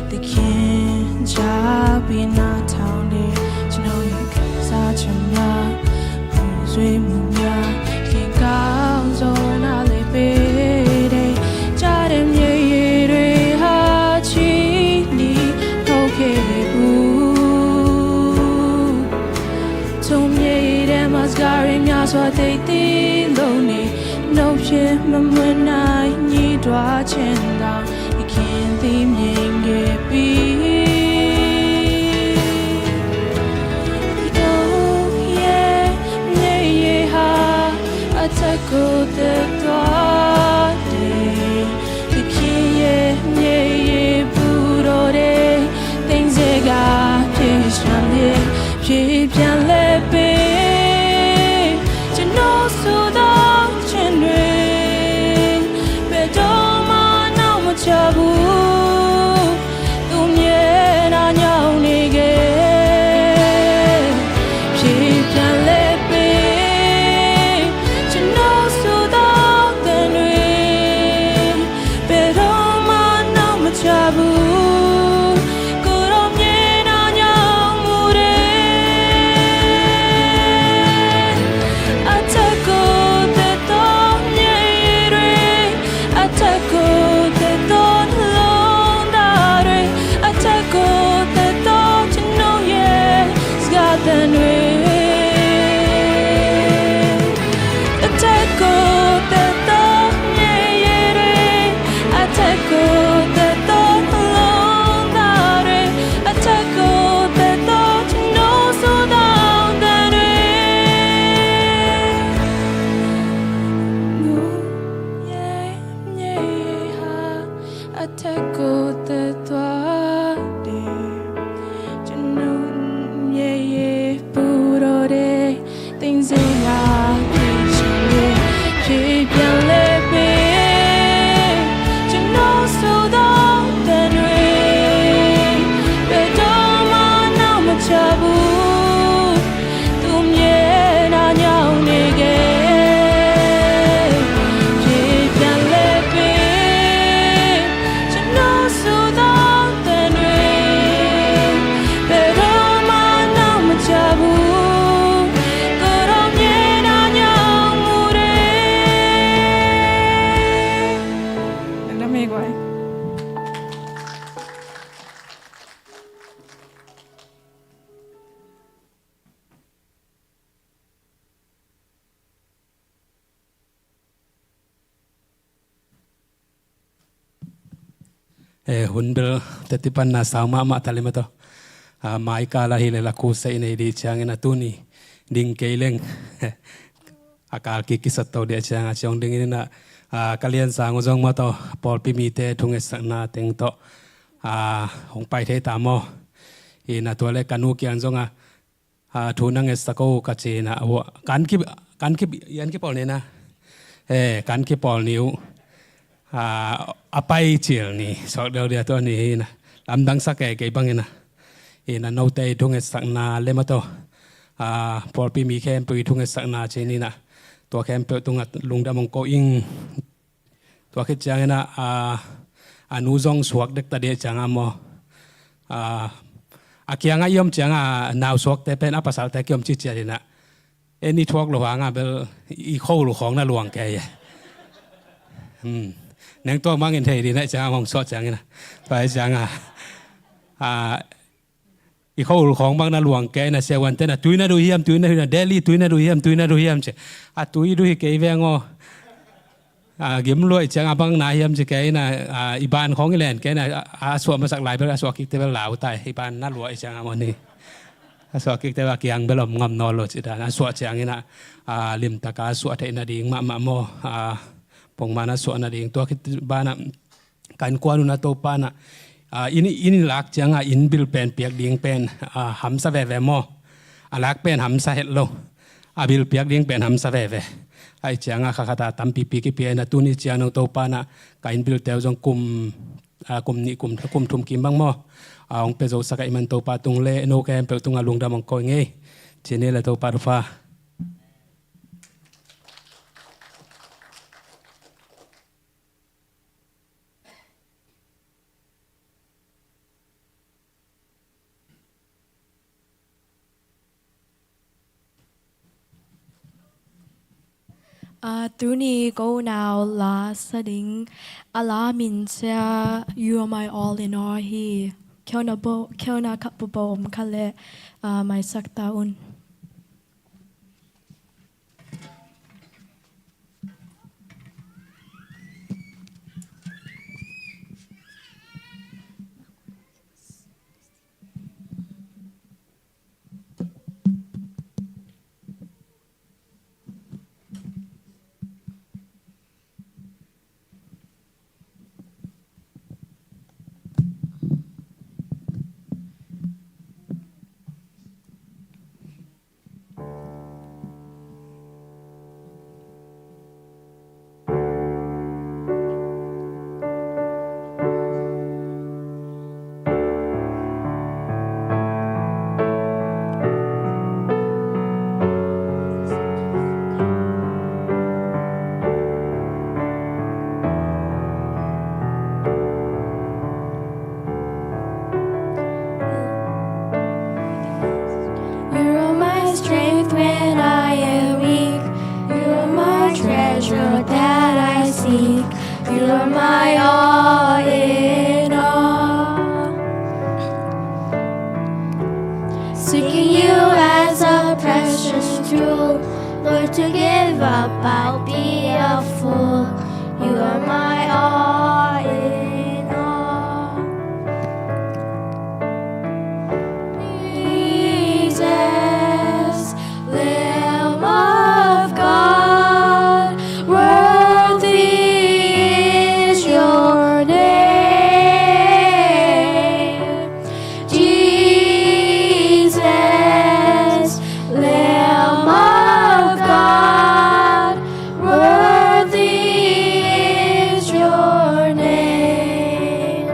သခင်ကြားပြီးနားထောင်တယ် ကျွန်တော်ရဲ့ခံစားချက်များ ပူဆွေးမှုများ သခင်ကောင်းဆုံးနားလည်ပေးတယ် ကြားတဲ့မျက်ရည်တွေဟာ ချီးနှီးထုတ်ခဲ့ဘူး သူမျက်ရည်ထဲမှာ စကားတွေများစွာ သိပ်သည်းလို့နေ နှုတ်ဖြင့်မမွေးနိုင် ညှိတွားခြင်းတောင် သခင်သိမြင်ခဲ့ပြီ ကိုယ်တော်ရဲ့မျက်ရည်ဟာ အထက်ကိုတက်သွားတယ် သခင်ရဲ့မျက်ရည်ပူတော့တယ် သင်စကားဖြေရှာလေ ဖြေပြန်လဲပေး ကျွန်တော်ဆိုသောခြင်းတွေ ဘယ်တော့မှနောက်မချဘူး သူမြဲတာညောင်းနေခဲ့ ဖြေပြန်လဲပေး ကျွန်တော်ဆိုသောသံတွေ ဘယ်တော့မှနောက်မချဘူး ကိုယ်တော်မြဲတာညောင်းမှုတွေ အထက်ကိုတ Eh, hun bel teti pan na sau mahmah ta le mah tawh. Ah, mai kal a hi le la khu sei nei di ciangin a tuni ding kei leng. A kal kik kisat to dia ciang a ciong dingin a, ah, ka lian sang uh zong mah tawh pawlpi mite thungetsakna teng tawh, ah, hong pai thei ta maw? Ina tua le ka nu kiang zong a, ah, thu na ngetsak o ka ci na, ah, kan ki, kan ki, yan kipawl ni na. Eh, kan kipawl ni uh. Ah, a pai cil ni, suak deuh dia tua ni hi na. Lamdang sa kei kei bang hi na. Ina note i thungetsakna le mah tawh. Ah, pawlpi mi khempeuh i thungetsakna ci ni na. Tua khempeuh tungah lungdam hong ko ing. Tua khit ciangin a, a, a nu zong suak dek ta deh ciang a maw. A, a kiangah i om ciang a nau suakte pen a pasalte kiom ci ciat in a. En i thuak lo hang a bel i khol khawng na luang kei e. Hmm. Neng tuak mangin thei di na ciang a hong suah ciangin a. Tua ciang a. A, i khol khawng bang na luang kei na siavuante na tui na duh hiam, tui na duh hiam, Delhi tui na duh hiam, tui na duh hiam ci. A tui duh hi kei veng aw. A gim luai ciang a bang na hiam ci kei na, a, i ban khawng i len kei na, a, a suah masak lai bel, a suah kikte bel lau tai, i ban na luai ciang a mawni. A suah kikte bel a kiang bel om ngam nawn lo ci dan, a suah ciangin a, a, limtak a suah theih nading mahmah maw, a, pongman a suah nading tua khit banah, ka innkuan un a Topa na, a, inn, inn lak ciang a inn bil pen piak ding pen, a, hamsa veve maw. A lak pen hamsa het lo. A bil piak ding pen hamsa veve. Ai ciang a kha khat a tampipi kipia in a tuni ciang nong Topa na ka inn bil teu zong kum, a, kum nih kum, kum thum kim bang maw. A, hong pia zo sak a i man Topa tung le no khempeuh tung a lungdam hong ko ing ei. Ci ni le Topa thupha. A, tuni ko nau la sa ding a la min sia, You Are My All In All hi. Khiona bo, khiona kha bo bo om kha le, a, maisak ta un. You are my strength when I am weak. You are my treasure that I seek. You are my all in all. Seeking you as a precious jewel. Lord, to give up, I'll be a fool. You are my all in all. Jesus, Lamb of God, worthy is your name. Jesus, Lamb of God, worthy is your name.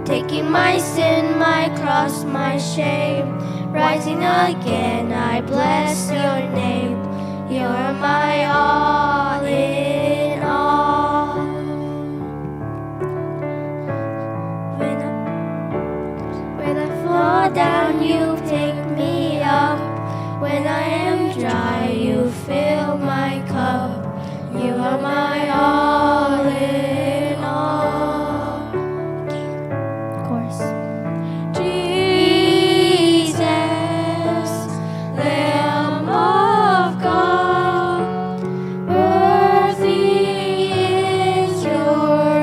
Taking my sin, my cross, my shame, rising again, I bless your name. You're my all in all. When I, when I fall down, you pick me up. When I am dry, you fill my cup. You are my all in all. Chorus. Jesus, Lamb of God, worthy is your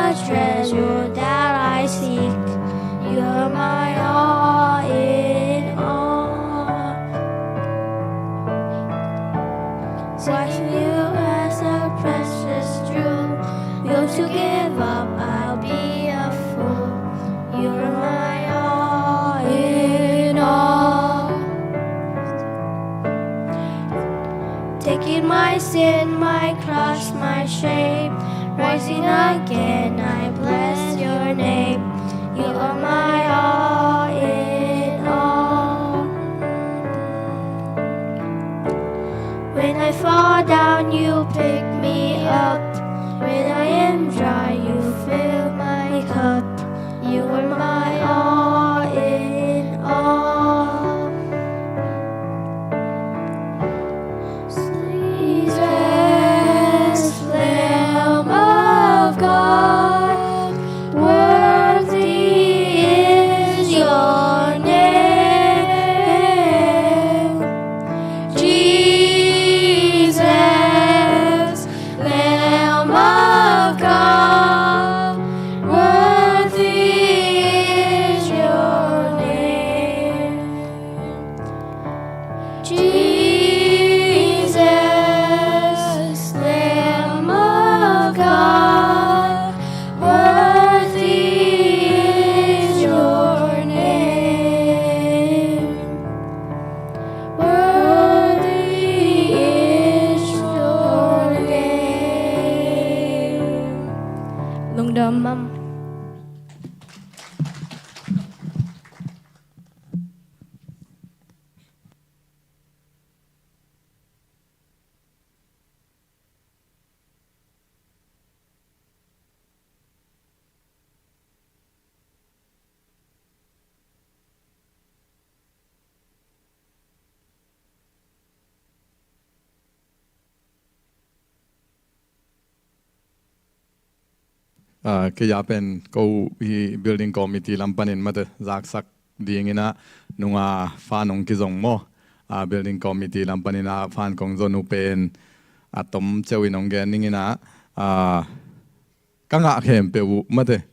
a treasure that I seek. You're my all in all. Seeing you as a precious jewel, willing to give up, I'll be a fool. You're my all in all. Taking my sin, my cross, my shame, rising again, I bless your name. You are my all in all. When I fall down, you pick me up. When I am dry, you fill my cup. You are my all in all. Jesus, Lamb of God, worthy is your name. Jesus, Lamb of God, worthy is your name. Jesus, Lamb of God, worthy is your name. Worthy is your name. Lungdam maw. Ah, kei a pen ko hi building committee lam panin mate zaksak dingin ah nunga fan hong kizong maw. Ah, building committee lam panin ah fan kong zon uh pen a tom ceu in hong gen dingin ah, ah, ka ngah khempeuh uh mate,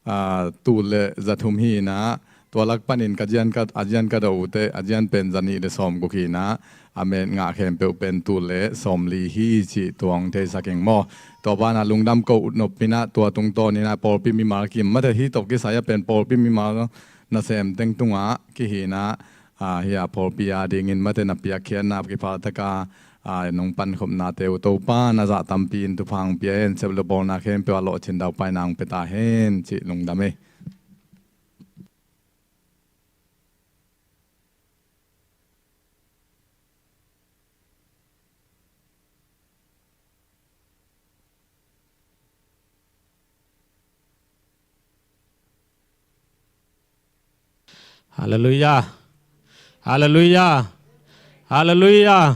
ah, tul le za thum hi in ah, tua lak panin ka zian ka, a zian ka do uh te, a zian pen za nih le sawm guk hi in ah, a met ngah khempeuh pen tul le sawm li hi cih tua hong theisak ing maw. Tua banah lungdam ko uh nop in ah, tua tungtawn in ah pawlpi mimal kim mate, hih tawh kisai ah pen pawlpi mimal nasem teng tungah kihi in ah, ah, hih a pawlpi a dingin mate na piakkhiatna kiphaltak a, ah, nong pankhopnate uh Topa na zah tampi in thupha hong pia in, sep le bawlna khempeuh a lawhcin daupaina hong pia ta hen cih lungdam hi. Halleluiah. Halleluiah. Halleluiah.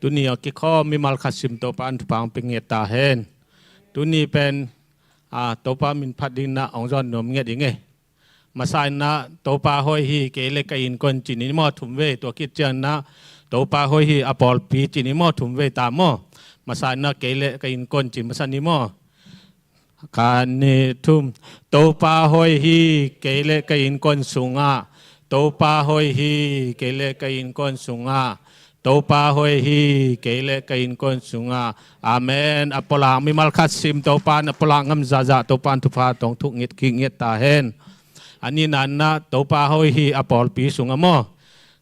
Tuni a kikhawm mimal khat sim Topa in thupha hong pia ngiat ta hen. Tuni pen, ah, Topa min phat dingin ah hong zawn nuam ngiat ing e. Masa in ah Topa hoih hi, kei le ka innkuan ci ni maw, thum vei. Tua khit ciangin ah Topa hoih hi, a pawlpi ci ni maw, thum vei ta maw. Masa in ah kei le ka innkuan ci masa ni maw. Khat, nih, thum. Topa hoih hi, kei le ka innkuan sungah. Topa hoih hi, kei le ka innkuan sungah. Topa hoih hi, kei le ka innkuan sungah. Amen. A pulak mimal khat sim Topa in a pulak ngam zahzah Topa in thupha tawh thuk ngiat kik ngiat ta hen. A nihna in ah Topa hoih hi, a pawlpi sungah maw.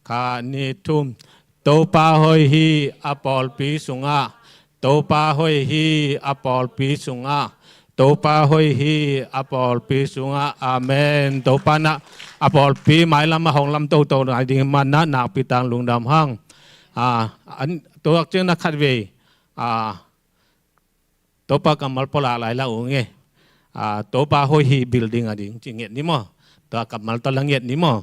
Khat, nih, thum. Topa hoih hi, a pawlpi sungah. Topa hoih hi, a pawlpi sungah. Topa hoih hi, a pawlpi sungah. Amen. Topa in ah a pawlpi mailam ah hong lam toto nai ding man ah nakpi tak lungdam hang. Ah, an, tua ciangin ah khat vei, ah, Topa kammal pulak lai la ung e. Ah, Topa hoih hi, building a ding ci ngiat ni maw. Tua kammal tawh la ngiat ni maw.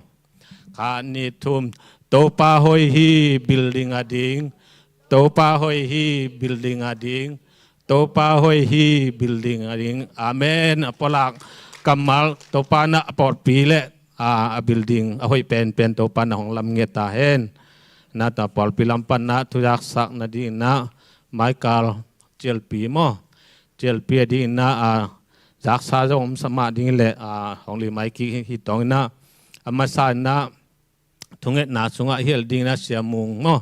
Khat, nih, thum. Topa hoih hi, building a ding. Topa hoih hi, building a ding. Topa hoih hi, building a ding. Amen. A pulak kammal Topa in ah a pawlpi le, ah, a building a hoih penpen Topa in ah hong lam ngiat ta hen. Na ta pawlpi lam pan ah thu zaksak nadingin ah Michael Cialpi maw. Cialpi a dingin ah, ah, zaksa zong om sa mah ding leh, a, hong limai kik hi, hi tawng inah, a masa inah thungetna sungah i hel ding inah Sia Mung maw,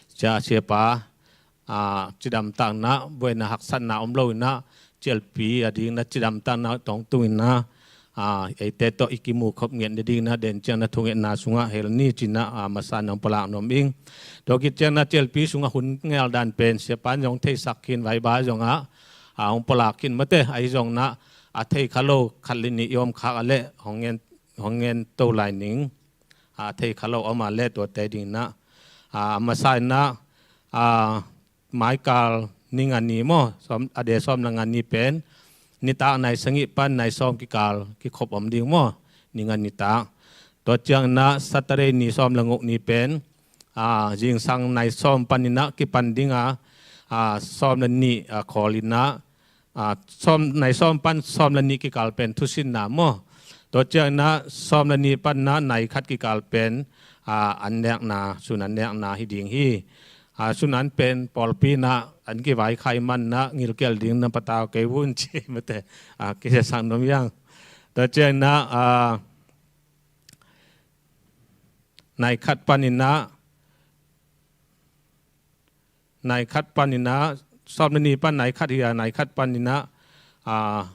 Sia, Siapa, a, cidamtakna, buaina haksatna om lo inah, cialpi a ding inah cidamtakna tawng tung inah, a, eite tawh i kimu khop ngiat ni ding inah, den ciang inah thungetna sungah hel ni ci inah, a, masa inah hong palak nuam ing. Tua khit ciang inah cialpi sungah hun ngeldan pen Siapa in zong theisak khin, vaiba zongah, a, hong palak khin mate, ahi zong inah, a, thei kha lo khat le nih i om khak a leh hong ngen, hong ngen to lai ning. A, thei kha lo om a leh tuate ding inah, a, a masa inah, a, maikal ni nga ni maw, sawm, a de sawm le nga ni pen, nitak nai sagih pan nai sawm kikal kikhop om ding maw, ni nga nitak. Tua ciang inah Saturday ni sawm le guk ni pen, a, zingsang nai sawm pan inah kipan ding a, a, sawm le nih, a, khawl inah, a, sawm, nai sawm pan sawm le nih kikal pen thusinna maw. Tua ciang inah sawm le nih pan inah nai khat kikal pen, a, an nekna, sun an nekna hi ding hi. A, sun an pen pawlpi inah an kivaikhai man inah gilkial ding na patau kei vun ci mate, a, kisia sang nuam ing. Tua ciang inah, a, nai khat pan inah, nai khat pan inah, sawm le nih pan nai khat hi a, nai khat pan inah, a,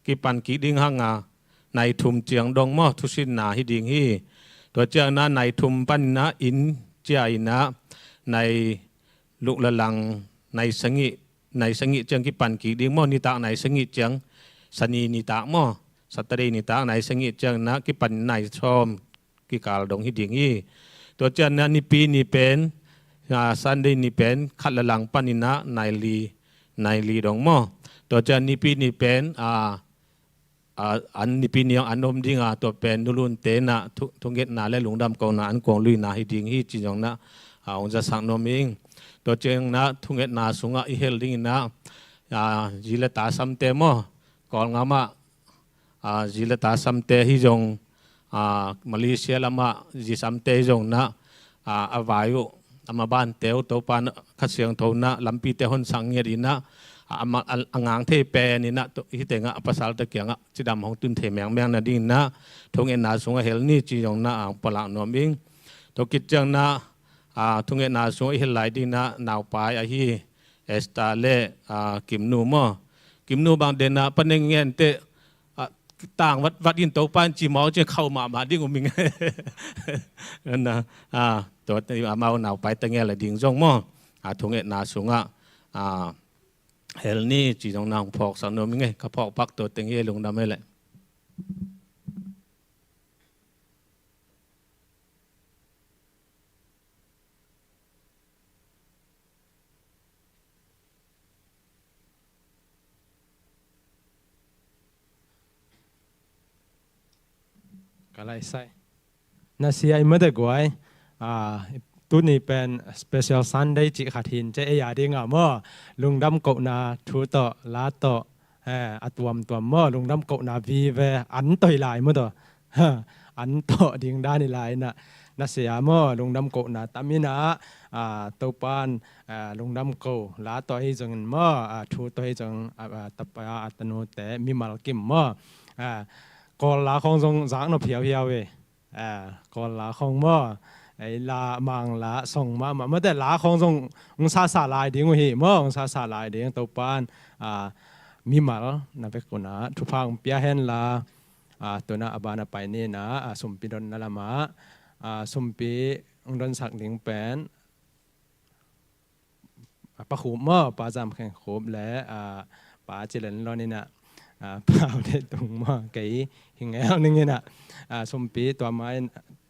kipan kik ding hang a, nai thum ciang dong maw, thusinna hi ding hi. Tua ciang inah nai thum pan inah inn cia inah, nai luk le lang, nai sagih, nai sagih ciang kipan kik ding maw, nitak nai sagih ciang, Sani nitak maw, Saturday nitak nai sagih ciang inah kipan nai sawm kikal dong hi ding hi. Tua ciang inah Nipi ni pen, a, Sunday ni pen khat le lang pan inah nai li, nai li dong maw. Tua ciang Nipi ni pen, a, a, an Nipi ni hong an om ding a, tua pen nulunte inah thu, thungetna le lungdam kohna an kuang luina hi ding hi ci zong inah, a, hong zasak nuam ing. Tua ciang inah thungetna sungah i hel ding inah, a, zi le ta samte maw, Kawlgam ah, a, zi le ta samte hi zong, a, Malaysia lamah zi samte hi zong inah, a, a vai uh, a mabante uh Topa in Kha Siangtho inah lampite honsak ngiat inah, a, a ma, a, a ngang thei pen inah, tua, hih tengah a pasalte kiangah cidam hong tun thei mengmeng na ding inah, thungetna sungah hel ni ci zong inah, a, hong palak nuam ing. Tua khit ciang inah, a, thungetna sungah i hel lai ding inah naupai ahi Esther le, a, Kimnu maw. Kimnu bang den a paneng ngen teh, a, tang vat vat in Topa in ci mawk ciang khauh mahmah ding uh ming. Na, a, tua, amau naupai teng ngen le ding zong maw, a, thungetna sungah, a, hel ni ci zong inah hong phawksak nuam ing e, ka phawk pak tua teng hi e, lungdam e leh. Ka lai sai. Na sia i mate guai. A, tuni pen special Sunday cih khat hin ce ei a ding a maw. Lungdam kohna thu tawh, la tawh, eh, a tuamtuam maw, lungdam kohna vive an toi lai maw tawh. An tawh ding dan i lai inah, na sia maw, lungdam kohna tam inah, a, Topa in, a, lungdam ko la tawh hi zongin maw, a, thu tawh hi zong, a, a, tapa a tanute mimal kim maw, a, Kawl la khawng zong zak nop hiauhiau e. A, Kawl la khawng maw, ei la, Mang la, song mahmah, mate la khawng zong hong sasa lai ding uh hi maw, hong sasa lai ding, Topa in, a, mimal na vek unah thupha hong pia hen la, a, tu inah a ban a pai ni inah, a, sumpi donna lamah, a, sumpi hong donsak ding pen, a, Pa Khup maw, Pa Zam Kheng Khup le, a, Pa Ci Len Lon inah, a, Pa Dei Tung maw, kei hi ngel ning inah, a, sumpi tua mai,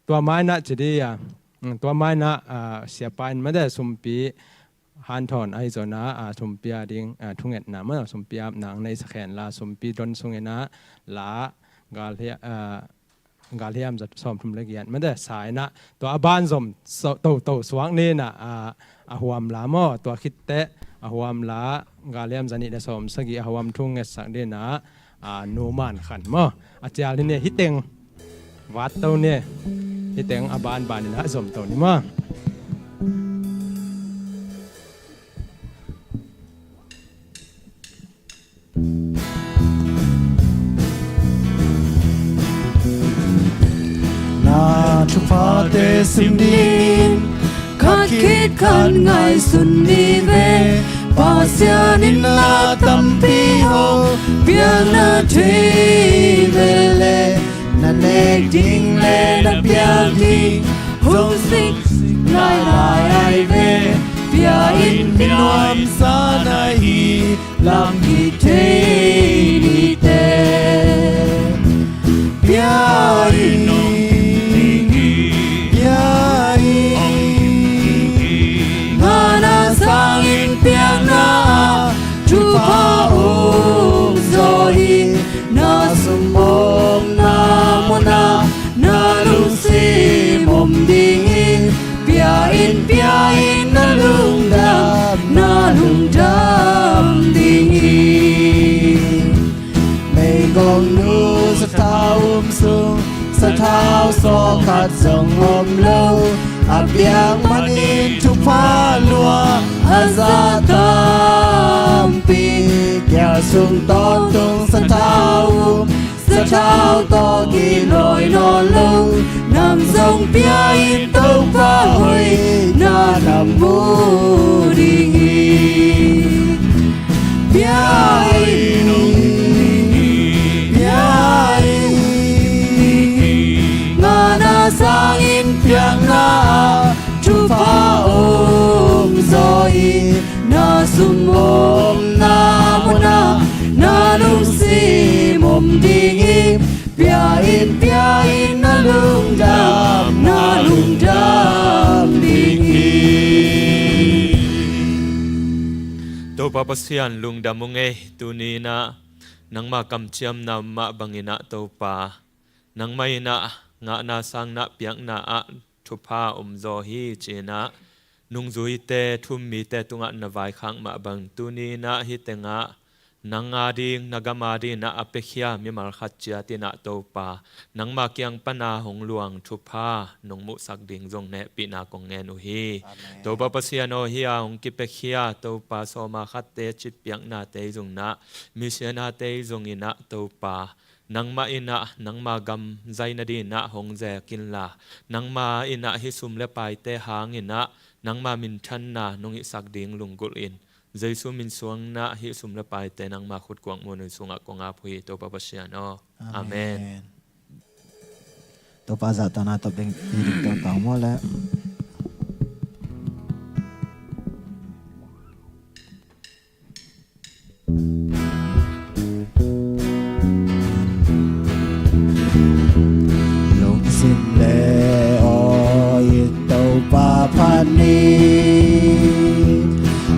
tua mai inah ci ding a, mm, tua mai inah, a, siapa in mate sumpi hanthawn ahi zong inah, a, sumpi a ding, a, thungetna maw, sumpi apna hong neisak hen la, sumpi don sung inah, la, gal hia, a, galhiam za sawmthum le giat mate sa inah, tua a ban zom so, toto suak ni inah, a, a huam la maw, tua khit teh a huam la galhiam za nih le sawmsagih a huam thu ngetsak ding inah, a, Nu Man Khan maw. A cial hi ni, hih teng vat to ni, hih teng a banban inah zom to ni maw. Thuphate sim dingin khat khit khat ngaihsun ni ve. Pasian in la tampi hong piakna thei ve leh, na nek ding leh na piak ding zong sik lai lai ahi ve. Pia in, mi nuamsa na hi lam kithei ni teh. Pia in, pia in. Ngana sangin piakna ah thupha um zaw hi. Na sum om na mun ah na lungsim om ding hi. Pia in, pia in, na lungdam, na lungdam ding hi. Meigong nu sathau um sung, sathau sawh khat zong om lo. A piak manin thupha lua a za tampi. Kial sung tawntung sathau um, sathau tawh kilawi nawn lo. Nang zong pia in, Topa hoihna na mu ding hi. Pia in, pia in. Ngana sangin piakna ah thupha um zaw hi. Na sum om na mun ah na lungsim om ding hi. Pia in, pia in, na lungdam, na lungdam ding hi. Topa Pasian, lungdam ung ei. Tuni in ah nangma kamciamna mah bangin ah, Topa, nangmah in ah ngahna sangna piakna ah thupha om zaw hi ci-in ah nungzuite, thu-um mite tungah na vaikhak mah bang, tuni in ah hih tengah nang a ding, na gam a dingin ah a piakhia mimal khat ciat in ah, Topa, nangma kiang pan a hong luang thupha nong muhsak ding zong na hehpihna kong ngen uh hi. Amen. Topa Pasian aw, hih a hong kipiakhia, Topa, sawma khatte citpiaknate zong in ah, misianate zong in ah, Topa, nangmah in ah nangma gam zai nadingin ah hong zeek inla, nangmah in ah hih sum le paite hangin ah nangma minthanna nong hihsak ding lunggulh in. Jesu min suang in ah hih sum le paite nangma khutkuang muanhuai sungah kong ap uh hi, Topa Pasian aw. Amen. Amen. Topa zahtakna tawh beng hi ding, Topa maw le. Lungsim le aw in Topa phat ni,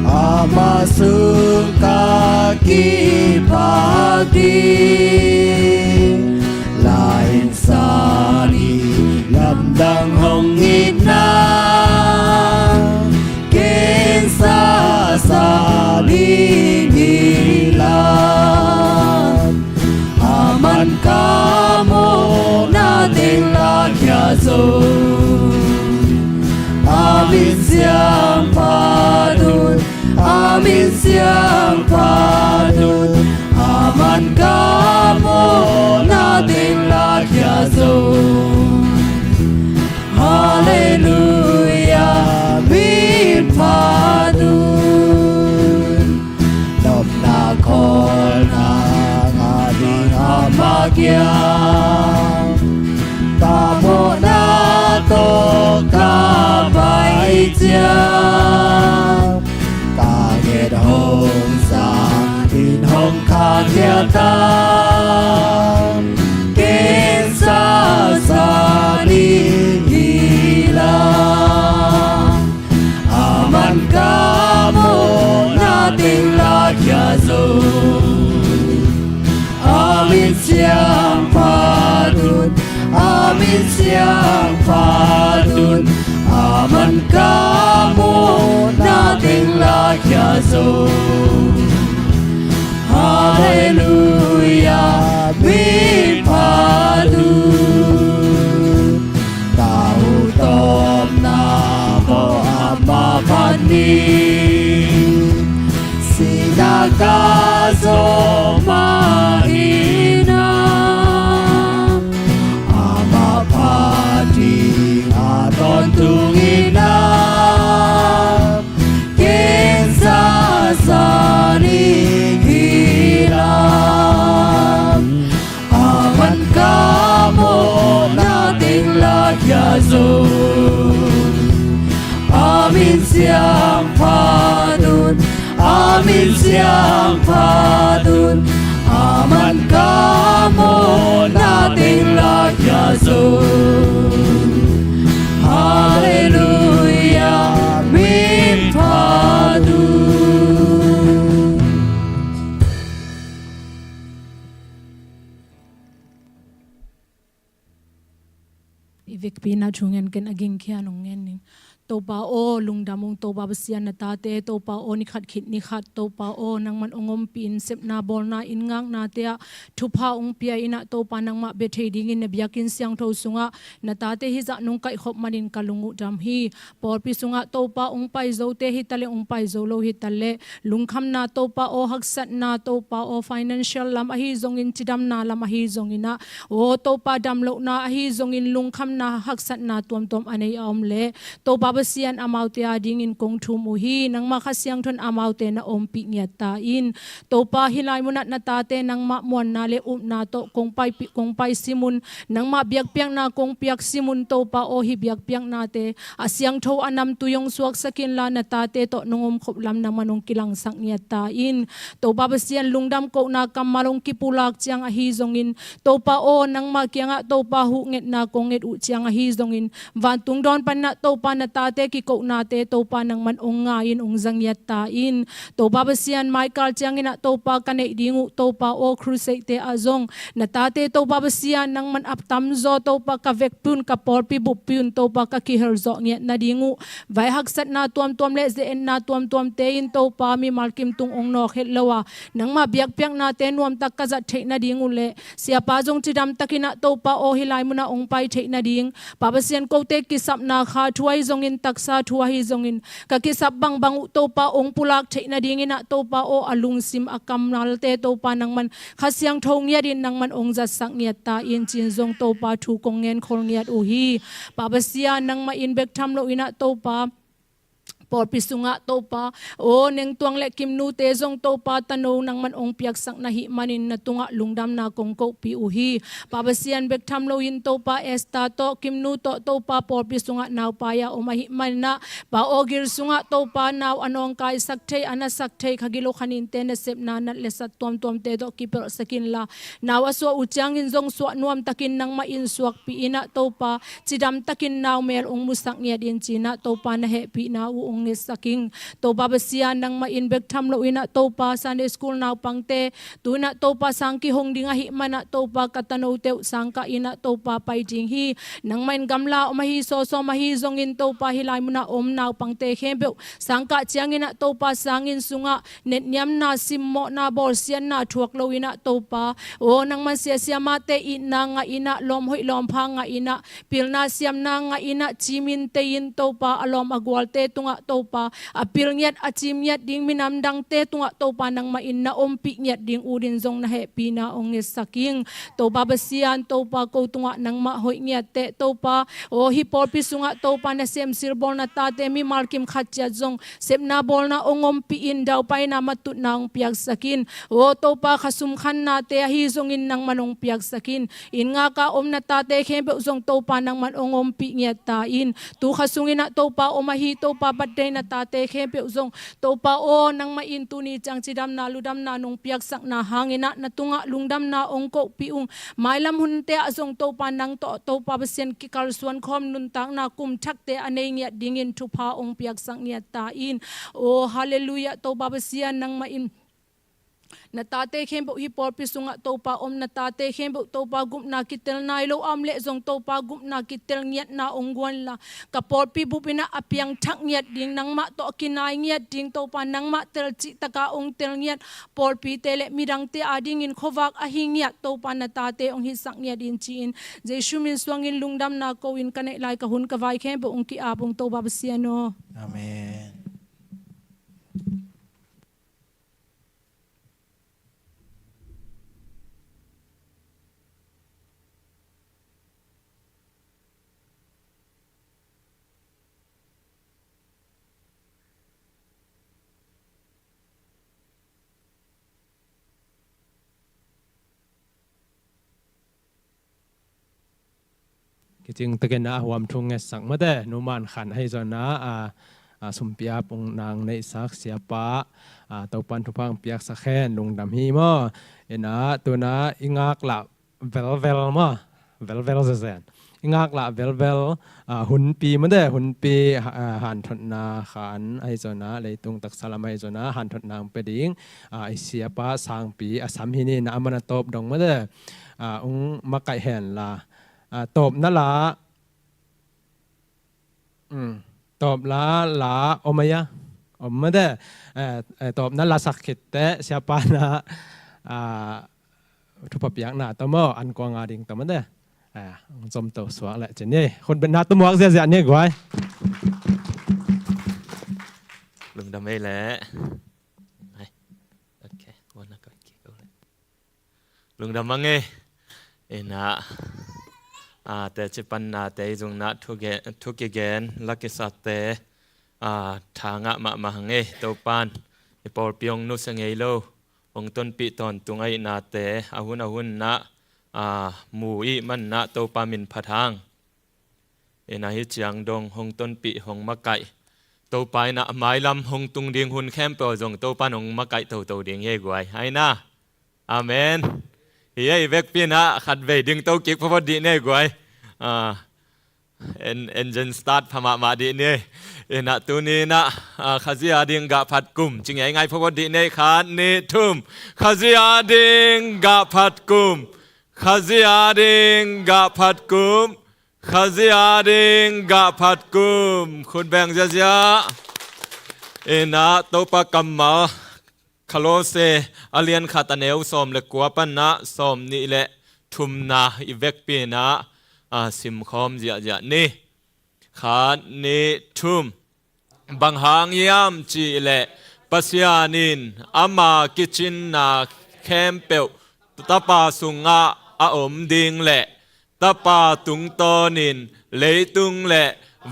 amah sung ka kipak ding. Lain sa ni, lamdang hong itna, kensa sa ni hi la. Aman ka mawhna teng lakhia zo. A min siang phat un, a min siang phat un, aman ka mawhna teng lakhia zo. Halleluia, min phat un. Nopna khawlna ngah ding amah kiang, ka mawhna tawh ka pai ciang, ka nget hong zang in hong khahkhia ta. Kensa sa ni hi la. Aman ka mawhna teng lakhia zo. A min siang phat un, a min siang phat un, aman ka mawhna teng lakhia zo. Halleluia, min phat un. Ka ut tawpna mawh amah phat ni, sihna ka zawh mah in ah, amah phat hi Siangtho phat un, a man ka mawhna teng la kia zo. Halleluiah, min phat un. I vekpi-in ah thu ngen ken, a gingkhia-in hong ngen ning. Topa aw, lungdam ung. Topa Pasian, na tate, Topa aw, ni khat khit ni khat, Topa aw, nangman hong ompih in, sepna bawlna, inn ngaknate ah thupha hong pia in ah, Topa, nangmah bia thei dingin na biakinn siangtho sungah na tate hih zah nong kaihkhop manin ka lung uh dam hi. Pawlpi sungah, Topa, hong pai zote hi taleh, hong pai zo lo hi taleh, lungkhamna, Topa aw, haksatna, Topa aw, financial lam ahi zongin, cidamna lam ahi zongin ah, aw Topa, damlohna ahi zongin, lungkhamna, haksatna tuamtuam a nei a om leh, Topa Pasian, amaute adingin kong thum uh hi. Nangmah Kha Siangtho in amaute na ompih ngiat ta in. Topa, hih lai munah na tate nangmah muanna le upna tawh kong pai, kong pai sim un, nangmah biakpiakna kong piak sim un, Topa aw, hih biakpiaknate a siangtho, a namtui hong suaksak inla, na tate tawh nong omkhop lam nangman hong kilangsak ngiat ta in. Topa Pasian, lungdam kohna kammal hong kipulak ciang ahi zongin, Topa aw, nangmah kiangah, Topa, huhngetna kong nget uh ciang ahi zongin, vantung dawn panin ah, Topa, na tate kikohnate, Topa, nangman hong ngai in, hong za ngiat ta in. Topa Pasian, maikal ciangin ah, Topa, ka neih ding uh, Topa aw, crusade-te ah zong na tate, Topa Pasian, nangman a tamzaw, Topa, ka vekpi un, ka pawlpi buppi un, Topa, ka kihel zawh ngiat nading uh, vai haksatna tuamtuam le ze-etna tuamtuamte in, Topa, mimal kim tung hong nawk het lo a, nangmah biakpiaknate nuamtak ka zat theih nading uh leh, siapa zong cidamtakin ah, Topa aw, hih lai munah hong pai theih nading, Pa Pasian, kote kisapna, kha thu ahi zongin, taksa thu ahi zongin, ka kisap bangbang uh, Topa, hong pulak theih nadingin ah, Topa aw, a lungsim, a kammalte, Topa, nangman Kha Siangtho ngiatin, nangman hong zatsak ngiat ta in, ci-in zong, Topa, thu kong ngenkhol ngiat uh hi. Pa Pasian, nangmah in bek tham loin ah, Topa, pawlpi sungah, Topa aw, Nengtuang le Kimnute zong, Topa, tano nangman hong piaksak na hih manin na tungah lungdamna kong kohpih uh hi. Pa Pasian, bek tham loin, Topa, Esther tawh, Kimnu tawh, Topa, pawlpi sungah naupai-a om ahih manin ah, Pa aw, gil sungah, Topa, nau a nawngkaisak thei, a nasak thei, kha gilo kha ninte nasepna nat le sat tuamtuamte tawh kipelhsak inla, nau a suah uh ciangin zong suah nuamtakin nangmah in suakpih in ah, Topa, cidamtakin nau mel hong musak ngiat in, ci-in ah, Topa, na hehpihna uh hong ngetsak ing. Topa Pasian, nangmah in bek tham loin ah, Topa, Sunday school naupangte, tu-in ah, Topa, sang kihong ding ahih manin ah, Topa, ka tanote uh sang kah in ah, Topa, pai ding hi. Nangmah in gamla om ahi, sawsawm ahi zongin, Topa, hih lai munah om naupangte khempeuh sang kah ciangin ah, Topa, sang inn sungah netniamna, simmawhna, bawlsiatna thuak loin ah, Topa aw, nangman sia siamahte itna ngah in ah, lawm hoih lawm pha ngah in ah, pilna siamna ngah in ah, cimin tei in, Topa, a lawm a gualte tungah, Topa, a pil ngiat, a cim ngiat ding minam dangte tungah, Topa, nangmah in na ompih ngiat ding utin zong na hehpihna hong ngetsak ing. Topa Pasian, Topa, ko tungah nangmah hoih ngiat teh, Topa aw, hih pawlpi sungah, Topa, nasem silbawl na tate mimal kim khat ciat zong sepna bawlna hong ompih in, daupaina matutna hong piaksak in. Aw Topa, khasum khannate ahi zongin nangman hong piaksak in. Inn ngaka om na tate khempeuh zong, Topa, nangman hong ompih ngiat ta in. Tu kha sungin ah, Topa, om ahi, Topa, birthday na tate khempeuh zong, Topa aw, nangmah in tuni ciang cidamna ludamna nong piaksakna hangin ah na tungah lungdamna hong kohpih ung. Mailam hunte ah zong, Topa, nang tawh, Topa Pasian, kikalsuan khawm nuntakna kum thakte a nei ngiat dingin thupha hong piaksak ngiat ta in. Aw, halleluiah, Topa Pasian, nangmah in na tate khempeuh, hih pawlpi sungah, Topa, om na tate khempeuh, Topa, gupna kitel nai lo a om leh zong, Topa, gupna kitel ngiatna hong guan inla, ka pawlpi bupin ah a piangthak ngiat ding, nangmah tawh a kinai ngiat ding, Topa, nangmah tel cihtak a hong tel ngiat pawlpite le midangte adingin khuavak ahi ngiat, Topa, na tate hong hisak ngiat in, ci-in Jesu min suangin lungdamna ko-in, ka neih lai ka hun ka vai khempeuh hong ki-ap ung, Topa Pasian aw. Amen. Kicing takin a huam thu ngetsak mate, Nu Man Khan ahi zongin a, a, a, sumpiap ung nang neihsak siapa, a, Topan thupha ung piaksak hen, lungdam hi maw. Ina tuna i ngaklah velvel maw, velvel zezen. I ngaklah velvel, a, hunpi maw de, hunpi, a, hanthotna khan ahi zona, leitung taksa lam ahi zona hanthotna ung pe ding, a, i siapa sangpi a sam hi ni, na a man a tawp dong maw de, a, ung makaih hen la, a, tawpna la, um, tawp la, la om a ia, om maw de, eh, eh, tawpna la sak khit teh siapa na, a, thupha piakna tawh maw, an kuang a ding tawh maw de, a, zom to suak leh cin ni, khut betna tawh muak ziazia ni guai. Lungdam ei leh. Hai. Okay. Wana ka ki ko leh. Lungdam a ngei. Ina, a, teci panna te i zungna thu ge-, thu kigen la kisate, a, thangah mahmah a ngei. Topan i pawlpi ung nusia ngei lo, ung tonpih tawntung a ihnate a hun a hun na, a, mu i manna Topa min phat hang. Ina hi ciang dong hong tonpih hong makaih, Topa ina mailam hong tung ding hun khempeuh zong Topan hong makaih toto ding hi ei guai. Hai na. Amen. Hi ei, vekpi ina khatvei ding to kik phawt dih ni ei guai. A, en-, engine start pha mahmah dih ni. Ina tuni ina, a, Khazih a ding gah phat kum ci ngeingai phawt dih ni ei, khat nih thum. Khazih a ding gah phat kum. Khazih a ding gah phat kum. Khazih a ding gah phat kum. Khut beng ziazia. Ina Topa kammal Kolose a lian khat a neu sawm le kua panna sawm nih le thumna i vekpi ina, a, simkhawm ziahziah ni. Khat nih thum. Bang hang hiam cih leh Pasian in ama kicinna khempeuh Tapa sungah a om ding leh Tapa tungtawnin leitung le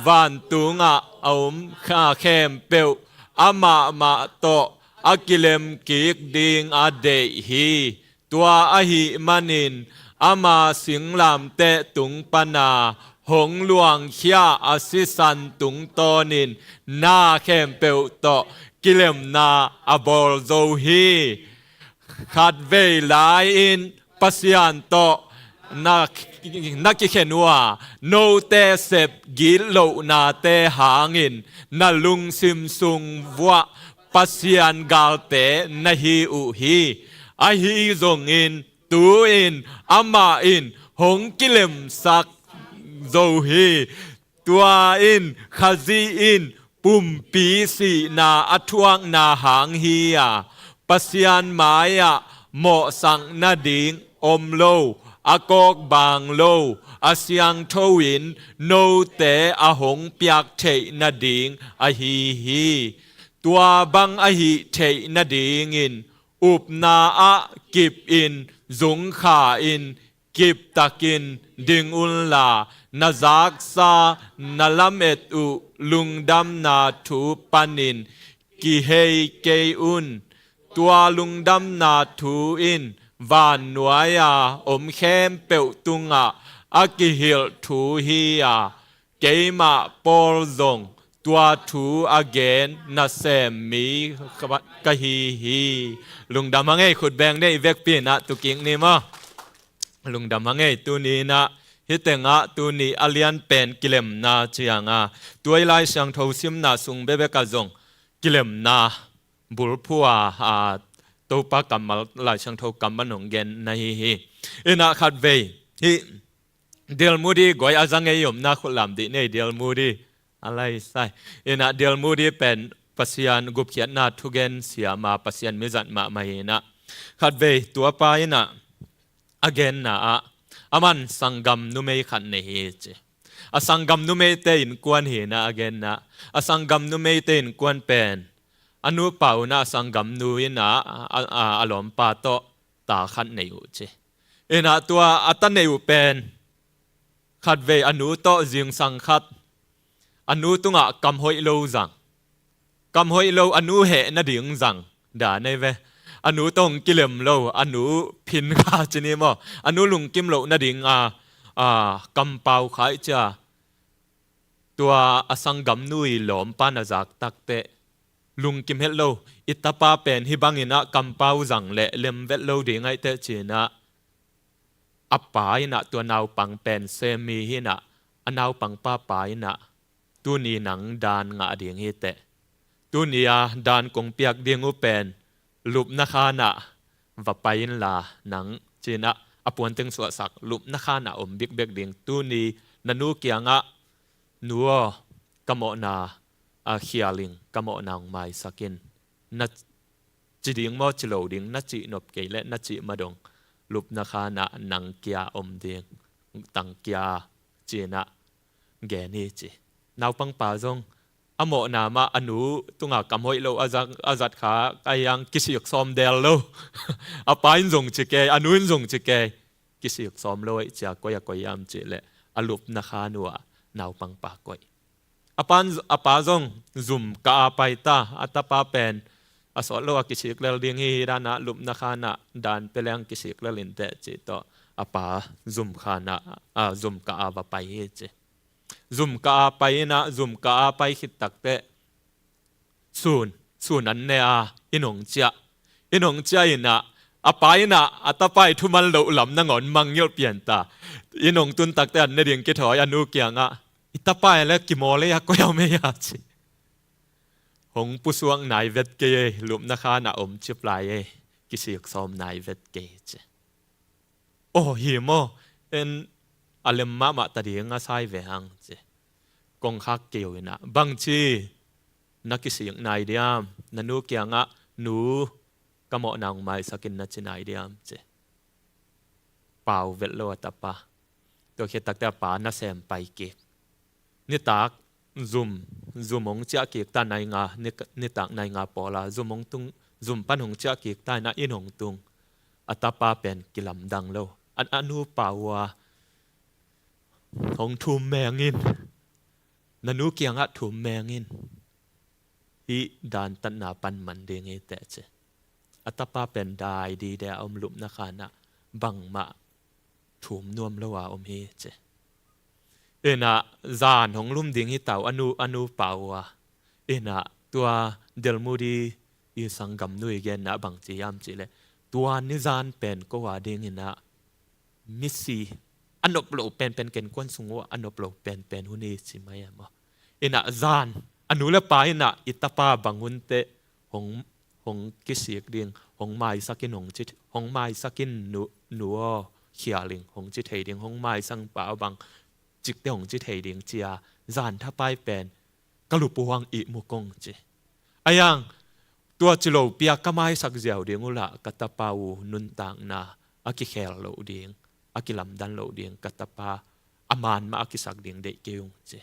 vantungah a om kha khempeuh amah mah tawh a kilem kik ding a deih hi. Tua ahih manin ama singlamteh tung pana hong luangkhia a sisan tungtawnin na khempeuh tawh kilemna a bawl zo hi. Khatvei lai-in Pasian tawh na, na kikhen uh a, note sep gitlohnate hangin na lungsim sung vuah Pasian galte na hi uh hi. Ahi zongin tu-in amah in hong kilemsak zo hi. Tua in Khazih in pumpi sihna a thuakna hang hi a, Pasian mai-ah mawhsak nading om lo, a kawkbang lo, a siangtho in note a hong piak theih nading ahi hi. Tua bang ahih theih nadingin upna ah kip in, zungkha in, kiptakin ding unla, na zaksa, na lamet uh lungdamna thu panin kihei kei un. Tua lungdamna thu in vannuai-a om khempeuh tungah a kihilh thu hi a, keimah Paul zong tua thu a gen nasem mi ka, ka hi hi. Lungdam hang ei, khut beng ni ei, vekpi inah tukik ni maw. Lungdam hang ei, tuni inah hih tengah tuni a lianpen kilemna cianga tua i Lai Siangtho simna sung bekbek ah zong kilemna bulphuh a, a, Topa kammal, Lai Siangtho kammal hong gen na hi hi. Inah khatvei hih Delmudi guai a za ngei omna khut lam dih ni ei, Delmudi. A lai sai. Inah Delmudi pen Pasian gupkhiatna thugen siama, Pasian mizat mahmah hi inah. Khatvei tuapa inah a genna ah, aman sanggam numei khat nei hi ci. A sanggam numeite innkuan hi inah a genna. A sanggam numeite innkuan pen a nupa unah a sanggamnu inah a, a, a lawmpa tawh ta khat nei uh ci. Inah tua a ta nei uh pen khatvei a nu tawh zingsang khat a nu tungah kam hoih lo zang. Kam hoih lo, a nu heh nading zang dan ei ve. A nu tawh hong kilem lo, a nu phin kha ci ni maw. A nu lungkim loh nading a, a, kampau kha i cia. tua a sanggamnu i lawmpa na zak takteh lungkim het lo, i tapa pen hih bangin ah kampau zang leh lem vet lo ding aih teh ci-in ah, a pa in ah tua naupang pen sem mi hi-in ah, a naupang papa in ah, tuni nang dan ngah ding hi teh, tuni a dan kong piak ding uh pen lupna khan ah va pai inla nang, ci-in ah a puanteng suahsak, lupna khan ah om bikbek ding. Tuni na nu kiangah, nu aw, ka mawhna a khial ing, ka mawhna hong maisak in, na ci ding maw, ci lo ding, na cih nop kei leh na cih ma dong, lupna khan ah nang kia om ding, tang kia, ci-in ah gen hi ci. Naupangpa zong a mawhna mah a nu tungah kam hoih lo a zat, a zat kha a hiang kisik sawm del lo. A pa in zong ci kei, a nu in zong ci kei, kisik sawm lo aih cia, koi a koi hiam cih leh a lupna khan uh ah naupangpa koih. A pa, a pa zong zum kah a pai ta, a tapa pen a sawt lo a kisik lel ding hi, hi dan ah lupna khan ah dan pia leng kisik lel in teh cih tawh a pa zum khan ah, a, zum kah a va pai hi ci. Zum kah a pai in ah, zum kah a pai khit takteh sun, sun an ne a, inn hong ciah. Inn hong ciah in ah, a pa in ah a tapa i thuman loh lam nangawn mangngilh pian ta. Inn hong tun takteh an ne ding kithawi, a nu kiangah, i tapa in leh kimawl ei a, koi a om ei a ci. Hong pusuak nai vet kei ei, lupna khan ah om cip lai ei, kisik sawm nai vet kei ci. Aw, hi maw, en a lem mahmah ta ding a sai ve hang ci. Kongkhak keu in ah, bangci na kisik nai diam, na nu kiangah, nu, ka mawhna hong maisak in, na ci nai diam ci. Pau vet lo a tapa. Tua khit takteh a pa nasem pai kik. Nitak zum, zum hong ciah kik ta, nai nga, ni, nitak nai nga pawl a zum hong tung, zum pan hong ciah kik ta in ah inn hong tung. A tapa pen kilamdang lo. An a nu pau a, hong thum meng in, na nu kiangah thum meng in, hih dantatna pan man ding hi teh ci. A tapa pen dai dide a om, lupna khan ah bangmah thum nuam lo a om hi ci. In ah zan hong lum ding hi ta uh, a nu, a nu pau a. In ah tua Delmudi i sanggamnu i genna bangci hiam cih leh, tua nizan pen ko a ding in ah misi a nop lo penpen, ken kuan sung uh a nop lo penpen hun hi ci mai a maw. In ah zan, a nu leh pa in ah i tapa bang hun teh hong, hong kisik ding, hong maisak in, hong ci, hong maisak in nu, nu aw, khial ing, hong ci thei ding, hong maisak pa aw bang cikteh hong ci thei ding ci-a, zan thapai pen ka lup uh hang ihmu kong ci. A hiang, tua ci lopi-a ka maisak ziau ding uh lah ka tapa uh nuntakna a kikhel loh ding, a kilamdan loh ding, ka tapa a man mah a kisak ding deih kei ung ci.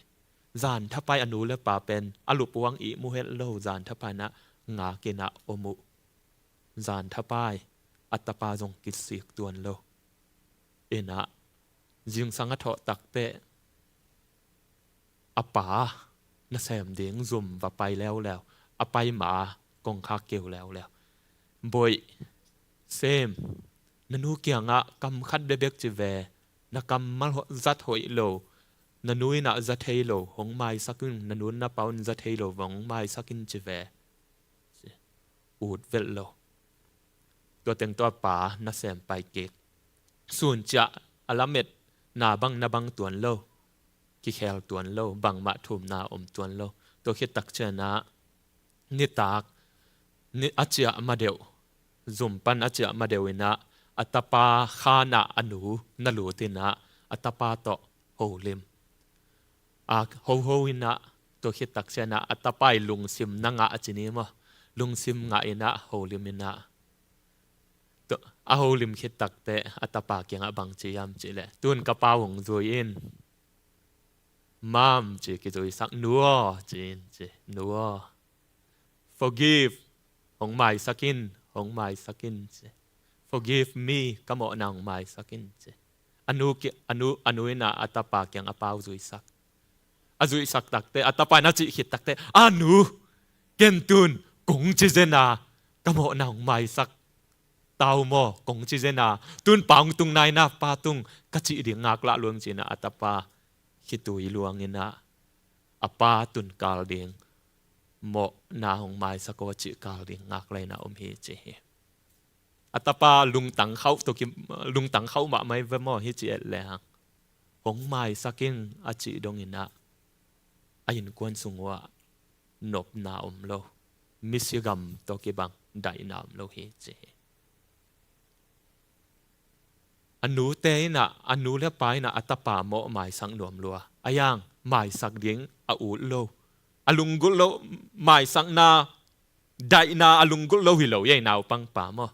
Zan thapai a nu leh pa pen a lup uh hang ihmu het lo, zan thapai in ah ngak in ah om uh. Zan thapai a tapa zong kisik tuan lo. In ah zingsang a thawh takteh a pa nasem ding zum va pai leuleu, a pai ma kongkhak keu leuleu. Boih, sem, na nu kiangah kam khat bekbek ci ve, na kammal ho-, zat hoih lo, na nu in ah za thei lo, hong maisak in, na nu na pa un za thei lo, hong maisak in ci ve. Ut vet lo. Tua teng tawh a pa nasem pai kik. Sun ciah a lametna bang na bang tuan lo, kikhel tuan lo, bangmah thumna om tuan lo. Tua khit tak ciangin ah nitak, ni a ciah ma deuh, zum pan a ciah ma deuh in ah a tapa khan ah a nu na lut in ah a tapa tawh holim. A hoho in ah, tua khit tak ciangin ah a tapa i lungsim na ngah a ci ni maw. Lungsim ngah in ah holim in ah, tua, a holim khit takteh a tapa kiangah bangci hiam cih leh, tun ka pa uh hong zui in, Mom ci, kizuisak, Nu aw ci in ci, Nu aw. Forgive, hong maisak in, hong maisak in ci. Forgive me, ka mawhna hong maisak in ci. A nu ki, a nu, a nu in ah a tapa kiang a pa uh zuisak. A zuisak takteh, a tapa in a cih khit takteh, a nu, ken tun kong ci zen a, ka mawhna hong maisak ta uh maw, kong ci zen a, tun pa hong tung nai na, pa tung ka cih ding ngak lah lua ing ci in ah a tapa khitui luang in ah, a pa tun kal ding, mawhna hong maisak aw cih kal ding ngakleina om hi ci hi. A tapa lungtang khauh tawh ki, lungtang khauh mahmah hi ve maw hi ci et le hang. Hong maisak in a cih dongin ah a innkuan sung uah nopna om lo. Misi gam tawh kibang daihna om lo hi ci hi. A nute in ah, a nu le pa in ah a tapa mawh maisak nuam lua. A yang maisak ding a ut lo. A lunggulh lo, maisakna, daihna a lunggulh lo hi lo ei naupang pa maw.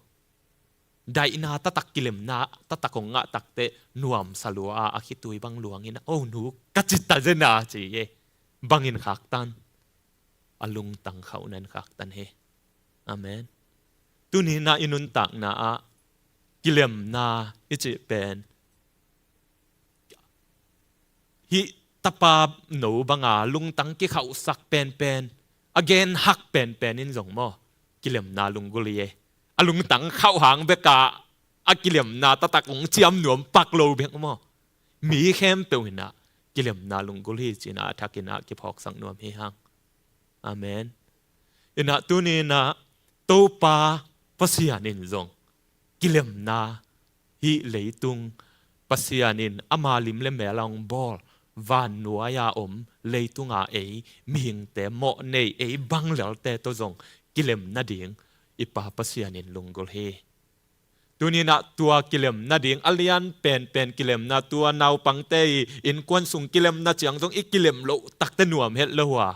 Daihna taktak, kilemna taktak hong ngah takteh nuamsa lua a, a khitui bang luangin ah, "O nu, ka ci ta zen a," ci ei. Bangin khaktan? A lungtang khauhna in khaktan hi. Amen. Tuni in ah i nuntakna ah kilemna i cih pen, hih tapa no banga lungtang kikhauhsak penpen, a genhak penpen in zong maw, kilemna lunggulh hi ei. A lungtang khauh hang bek a, a kilemna taktak hong ciam nuam pak lo bek maw. Mi khempeuh in ah kilemna lunggulh hi ci-in ah a thakin ah kiphawksak nuam hi hang. Amen. In ah tuni in ah Topa Pasian in zong kilemna, hih leitung Pasian in ama lim le mel a hong bawl, vannuai a om, leitunga ei mihingte, mawh nei ei bang lelte tawh zong kilem nading i Pa Pasian in lunggulh hi. Tuni in ah tua kilem nading a lian penpen kilemna, tua naupangte i innkuan sung kilemna ciang zong i kilem loh takteh nuam het lo a,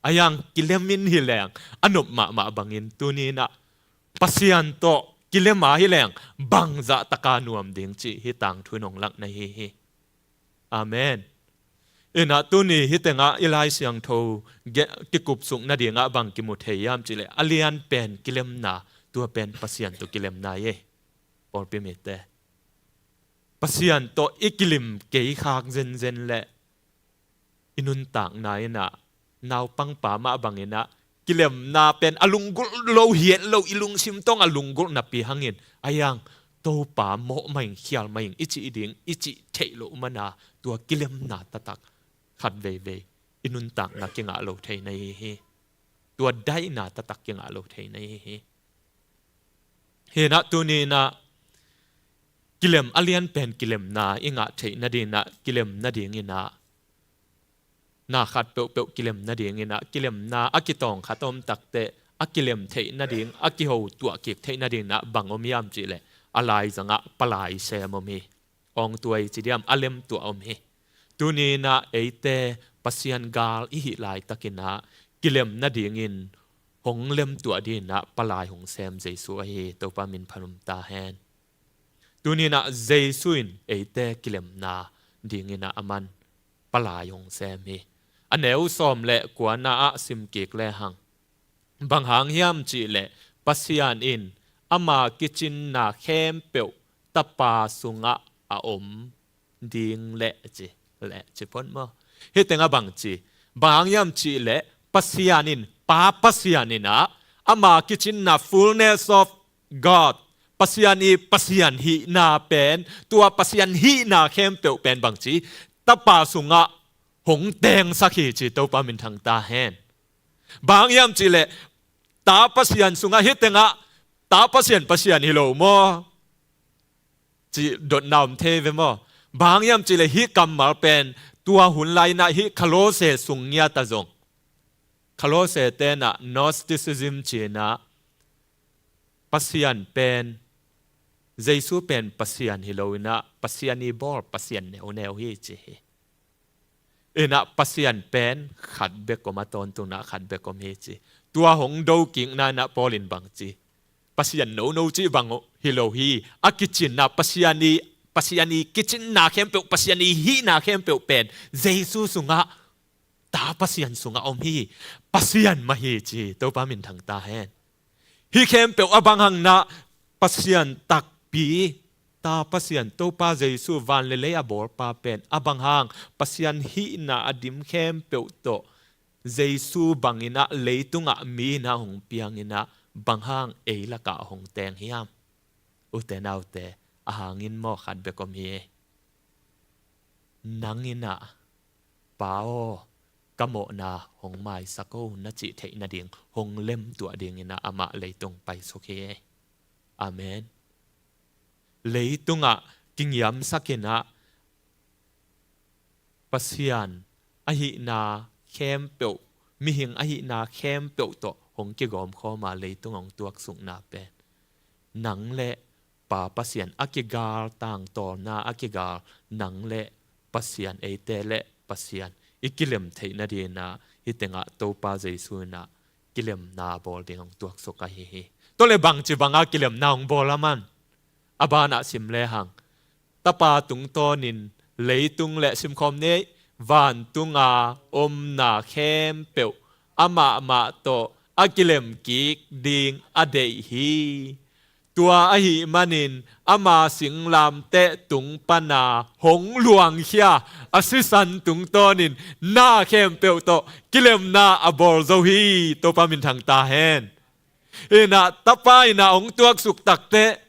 a yang kilem in hi leng a nop mahmah bangin tuni in ah Pasian tawh kilem a hi leng bangzah taka nuam ding cih hih tangthu in hong lakna hi hi. Amen. In ah tuni hih tengah i Lai Siangtho ge-, kikupsuk nadingah bang kimu thei hiam cih leh a lian pen kilemna, tua pen Pasian tawh kilemna hi ei. Pawlpi mite, Pasian tawh i kilim kei khak zenzen leh i nuntakna in ah naupang pa mah bangin ah kilemna pen a lunggulh lo, hi het lo, i lungsim tawng a lunggulh napi hangin a yang Topa mawh mah ing, khial mah ing i cih ding i cih theih loh man a, tua kilemna taktak khat veivei i nuntakna kingah lo thei na hi hi. Tua daihna taktak kingah lo thei na hi hi. Hi in ah tuni in ah kilem, a lian pen kilemna i ngah theih nading in ah, kilem nading in ah, na khat peuhpeuh kilem nading in ah, kilemna a kitawng khat om takteh a kilem theih nading, a kiho tuah kik theih nading in ah bang om hiam cih leh a laizangah palai sem om hi. Awngtuai ci diam, a lemtuah om hi. Tuni in ah eite Pasian gal i hih laitakin ah kilem nadingin hong lemtuah dingin ah palai hong sem Jesu ahi hi. Topa min phat um ta hen. Tuni in ah Jesu in eite kilemna dingin ah aman palai hong sem hi. A neu sawm le kuana ah sim kik le hang. Bang hang hiam cih leh Pasian in ama kicinna khempeuh Tapa sungah a om ding leh ci, leh ci phot maw. Hih tengah bang ci, bang hang hiam cih leh Pasian in, Pa Pasian in ah ama kicinna, fullness of God, Pasian i Pasian hihna pen, tua Pasian hihna khempeuh pen bang ci, Tapa sungah hong tengsak hi ci, Topa min thang ta hen. Bang hang hiam cih leh Ta Pasian sungah, hih tengah Ta Pasian, Pasian hi lo maw cih dotna om thei ve maw. Bang hang hiam cih leh hih kammal pen tua hun lai in ah hih Kolose sung ngiat ah zong, Kolose te in ah Gnosticism ci-in ah Pasian pen, Jesu pen Pasian hi lo in ah Pasian i bawl, Pasian neuneu hi ci hi. In ah Pasian pen khat bek om a, tawntung in ah khat bek om hi ci. Tua hong do kikna in ah Paul in bang ci, Pasian nono cih bang hi lo hi. A kicinna, Pasian i, Pasian i kicinna khempeuh, Pasian i hihna khempeuh pen Jesu sungah, Ta Pasian sungah om hi. Pasian mah hi ci. Topa min thang ta hen. Hih khempeuh a bang hang in ah Pasian takpi, Ta Pasian, Topa Jesu, van le lei a bawlpa pen a bang hang Pasian hihna a dim khempeuh tawh Jesu bangin ah leitungah mi in ah hong piangin ah bang hang ei lakah hong teng hiam? Ute naute, a hang in maw, khat bek om hi. Nang in ah, Pa aw, ka mawhna hong maisak o na cih theih nading hong lemtuah dinginah amah leitung paisuk hi. Amen. Leitungah kingiamsakinah Pasian ahihna khempeuh, mihing ahihna khempeuh tawh hong kigawmkhawma leitung hong tuaksukna pen nang le Pa Pasian a kigal, tangtawlna a kigal, nang le Pasian, eite le Pasian i kilem theih nadinah hih tengah Topa Jesu inah kilemna bawl ding hong tuaksuk ahi hi. Tua le bangci banga kilemna hong bawl a man? A banah sim lehang, Tapa tungtawnin leitung le, simkhawm ni, vantunga omna khempeuh amah mah tawh a kilemkik ding a deih hi. Tua ahih manin ama singlamteh tung pana hong luangkhia a sisan tungtawnin na khempeuh tawh kilemna a bawl zo hi. Topa minthang ta hen. Inah Tapa inah hong tuaksuk takteh,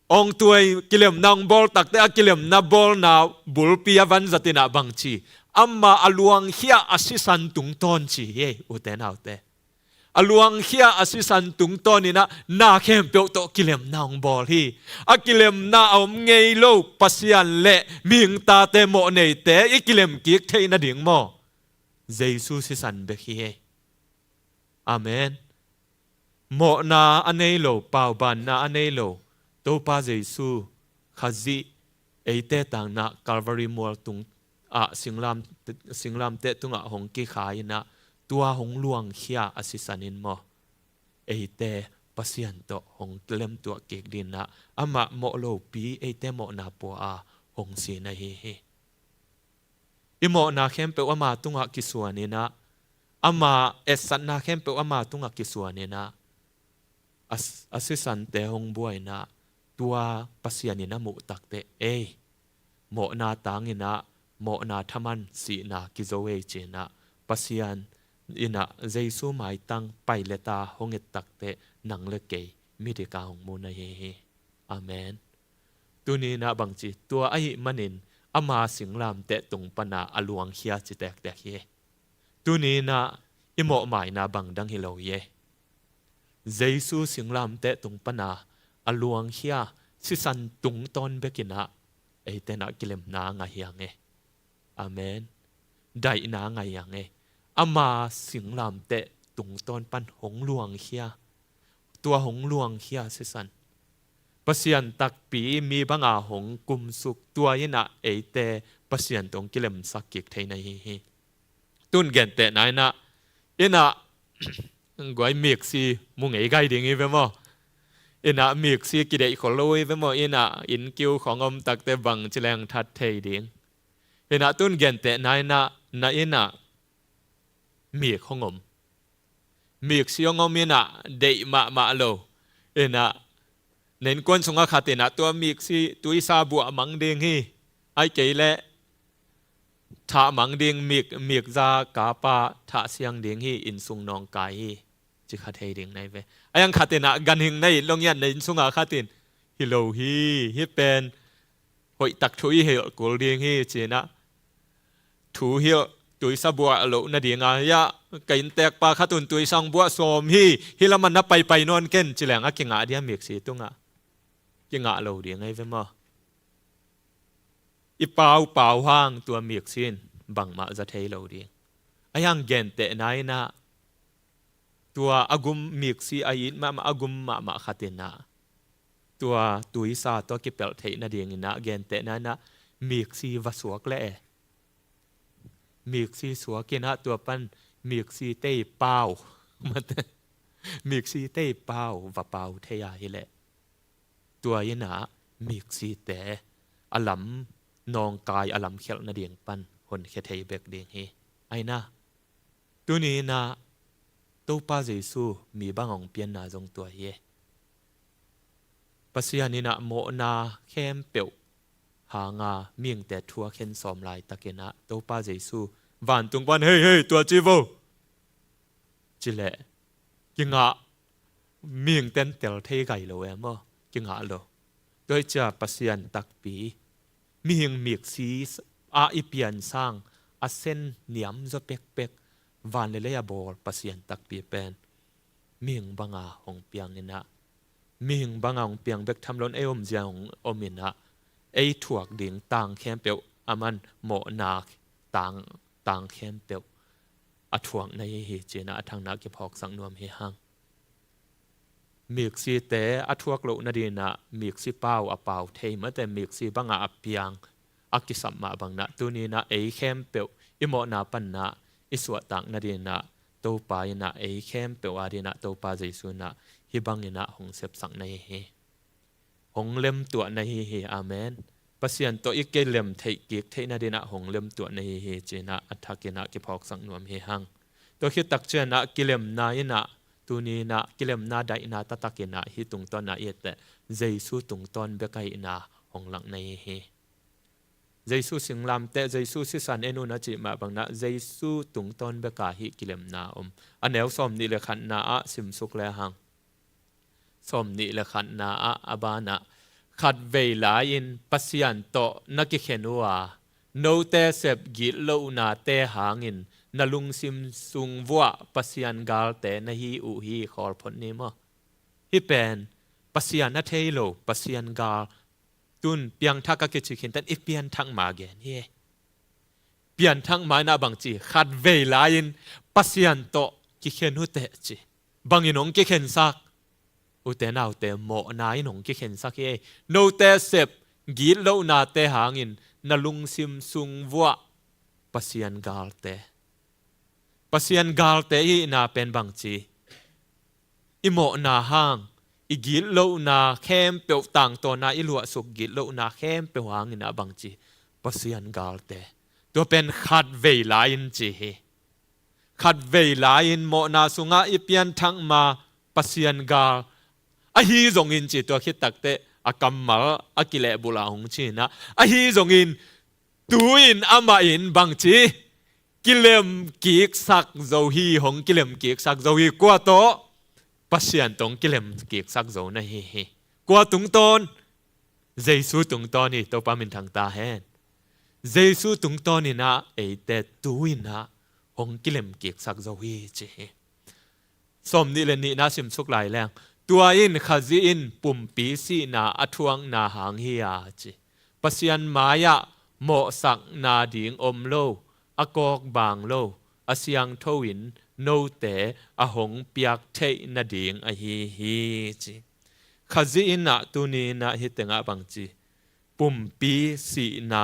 hong tuai, kilemna hong bawl takteh a kilemna bawlna bulpi a vanzat inah bangci, ama a luangkhia a sisan tungtawn ci hi, ute naute. A luangkhia a sisan tungtawn inah na khempeuh tawh kilemna hong bawl hi. A kilemna a om ngei lo Pasian le mihing tate, mawhneite i kilemkik theih nading maw? Jesu sisan bek hi hi. Amen. Mawhna a nei lo, paubanna a nei lo Topa Jesu Khazih eite tangna Calvary mual tung ah singlam, singlamteh tungah hong kikhai inah tua hong luangkhia a sisan in maw, eite Pasian tawh hong lemtuah kik dinah amah mawh lopi eite mawhna pua a hong sin ahi hi. I mawhna khempeuh ama tungah kisuan inah, ama etsatna khempeuh ama tungah kisuan inah, a, a sisante hong buai inah, tua Pasian in a muh takteh, ei, mawhna tang inah, mawhna thaman sihna kizo ei ci inah, Pasian inah Jesu maitang paileta hong et takteh nang le kei midika hong mu na hi hi. Amen. Tuni inah bangci, tua ahih manin ama singlamteh tung pana a luangkhia ci tektek hi. Tuni inah i mawhmaina bang dang hi lo hi. Jesu singlamteh tung pana a luangkhia sisan tungtawn bek inah eite inah kilemna a ngah hi ang e. Amen. Daihna a ngah hi ang e. Ama singlamteh tungtawn pan hong luangkhia, tua hong luangkhia sisan, Pasian takpi mi banga hong kumsuk, tua inah eite Pasian tawh hong kilemsak kik thei na hi hi. Tun gentehna inah, inah guai miksi mu ngei gai ding hi ve maw? Inah miksi kideih khol lo hi ve maw? Inah inn kiu khong om takteh bangci leng that thei ding? Inah tun gentehna inah, na inah mik hong om, miksi hong om inah deih mahmah lo. Inah na innkuan sungah khat inah tua miksi tuisa buah mang ding hi, ahih kei leh thah mang ding, mik, mikza kapa thah siang ding hi, inn sung nawngkai hi, ci kha thei ding na hi ve. A yang khat inah ganhing na it lo ngiat, na inn sungah khat in, hi lo hi, hih pen hoihtak thu i hilh kul ding hi ci inah thu hilh, tuisa buah loh nadinga, hiah ka inntekpa khat un tuisa hong buah sawm hi, hih lamah na paipai nawn ken ci leng a kingah dia miksi tungah? Kingah lo ding ahi ve maw? I paupau hang tua miksi in bangmah za thei lo ding. A yang gentehna inah tua a gum, miksi a it mahmah, a gum mahmah khat inah tua tuisa tawh kipelh theih nadinginah gentehna inah miksi va suak leh e, miksi suak inah tua pan miksi tei pau, miksi tei pau va pau thei a hi leh, tua inah miksite a lam nawngkai, a lam khelh nading pan honkhia thei bek ding hi. Aina, tuni inah Topa Jesu mi bang hong pianna zong tua hi e. Pasian inah mawhna khempeuh hanga mihingte thu a khen sawm laitakinah Topa Jesu vantung pan, "Hei, hei, tua ci vo," ci leh kingah, mihingte in tel thei gai lo e maw? Kingah lo. Tua hi cia Pasian takpi, mihing miksi ah i piansang, a sen niam zaw pekpek, van le lei a bawl Pasian takpi pen mihing banga hong piang inah, mihing banga hong piang bek tham loin ei omzia hong om inah, ei thuak ding tang khempeuh, aman mawhna tang, tang khempeuh a thuak na hi hi, ci-inah a thakna kiphawksak nuam hi hang. Miksite a thuak loh nadinah miksi pau a pau thei, mate miksi banga a piang a kisap mah banginah, tuni inah ei khempeuh i mawhna panah i suahtak nadinah Topa inah ei khempeuh adinah Topa Jesu inah hih banginah hong sepsak na hi hi. Hong lemtuah na hi hi. Amen. Pasian tawh i kilem theih kik theih nadinah hong lemtuah na hi hi, ci-inah a thakinah kiphawksak nuam hi hang. Tua khit tak cianah kilemna inah, tuni inah kilemna daihna taktakinah hih tungtawnah i etteh Jesu tungtawn bek ahihna hong lak na hi hi. Jesu singlamteh, Jesu sisan en un a cih mah banginah Jesu tungtawn beka hih kilemna om. A neu sawmnih le khatna ah simsuk le hang. Sawmnih le khatna ah a banah, khatvei lai-in Pasian tawh na kikhen uh a, note sep gitlohnate hangin na lungsim sung vuah Pasian galte na hi uh hi, khawl phot ni maw? Hih pen Pasian a thei lo, Pasian gal, tun piangthak a kici khinten i pianthak ma gen hi. Pianthak ma inah bangci, khatvei lai-in Pasian tawh kikhen uh teh ci. Bangin hong kikhensak? Ute naute, mawhna in hong kikhensak hi. Note sep gitlohnate hangin na lungsim sung vuah Pasian galte. Pasian galte ihihna pen bangci, i mawhna hang, i gitlohna khempeuh, tangtawna i luahsuk gitlohna khempeuh hanginah bangci, Pasian galte. Tua pen khatvei lai-in ci hi. Khatvei lai-in mawhna sungah i pianthak ma Pasian gal ahi zongin ci, tua khit takteh a kammal a kilehbulh ah hong ci inah, ahi zongin tu-in amah in bangci, kilem kiksak zo hi, hong kilem kiksak zo hi. Kua tawh? Pasian tawh hong kilem kiksak zo na hi hi. Kua tungtawn? Jesu tungtawn hi. Topa minthang ta hen. Jesu tungtawn inah eite tu-inah hong kilem kiksak zo hi, ci hi. Sawmnih le nihna simsuk lai leng. Tua in Khazih in pumpi sihna a thuakna hang hi a ci. Pasian mai-ah mawhsakna ding om lo, a kawkbang lo, a siangtho in note a hong piak theih nading ahi hi, ci. Khazih inah tuni inah hih tengah bangci, pumpi sihna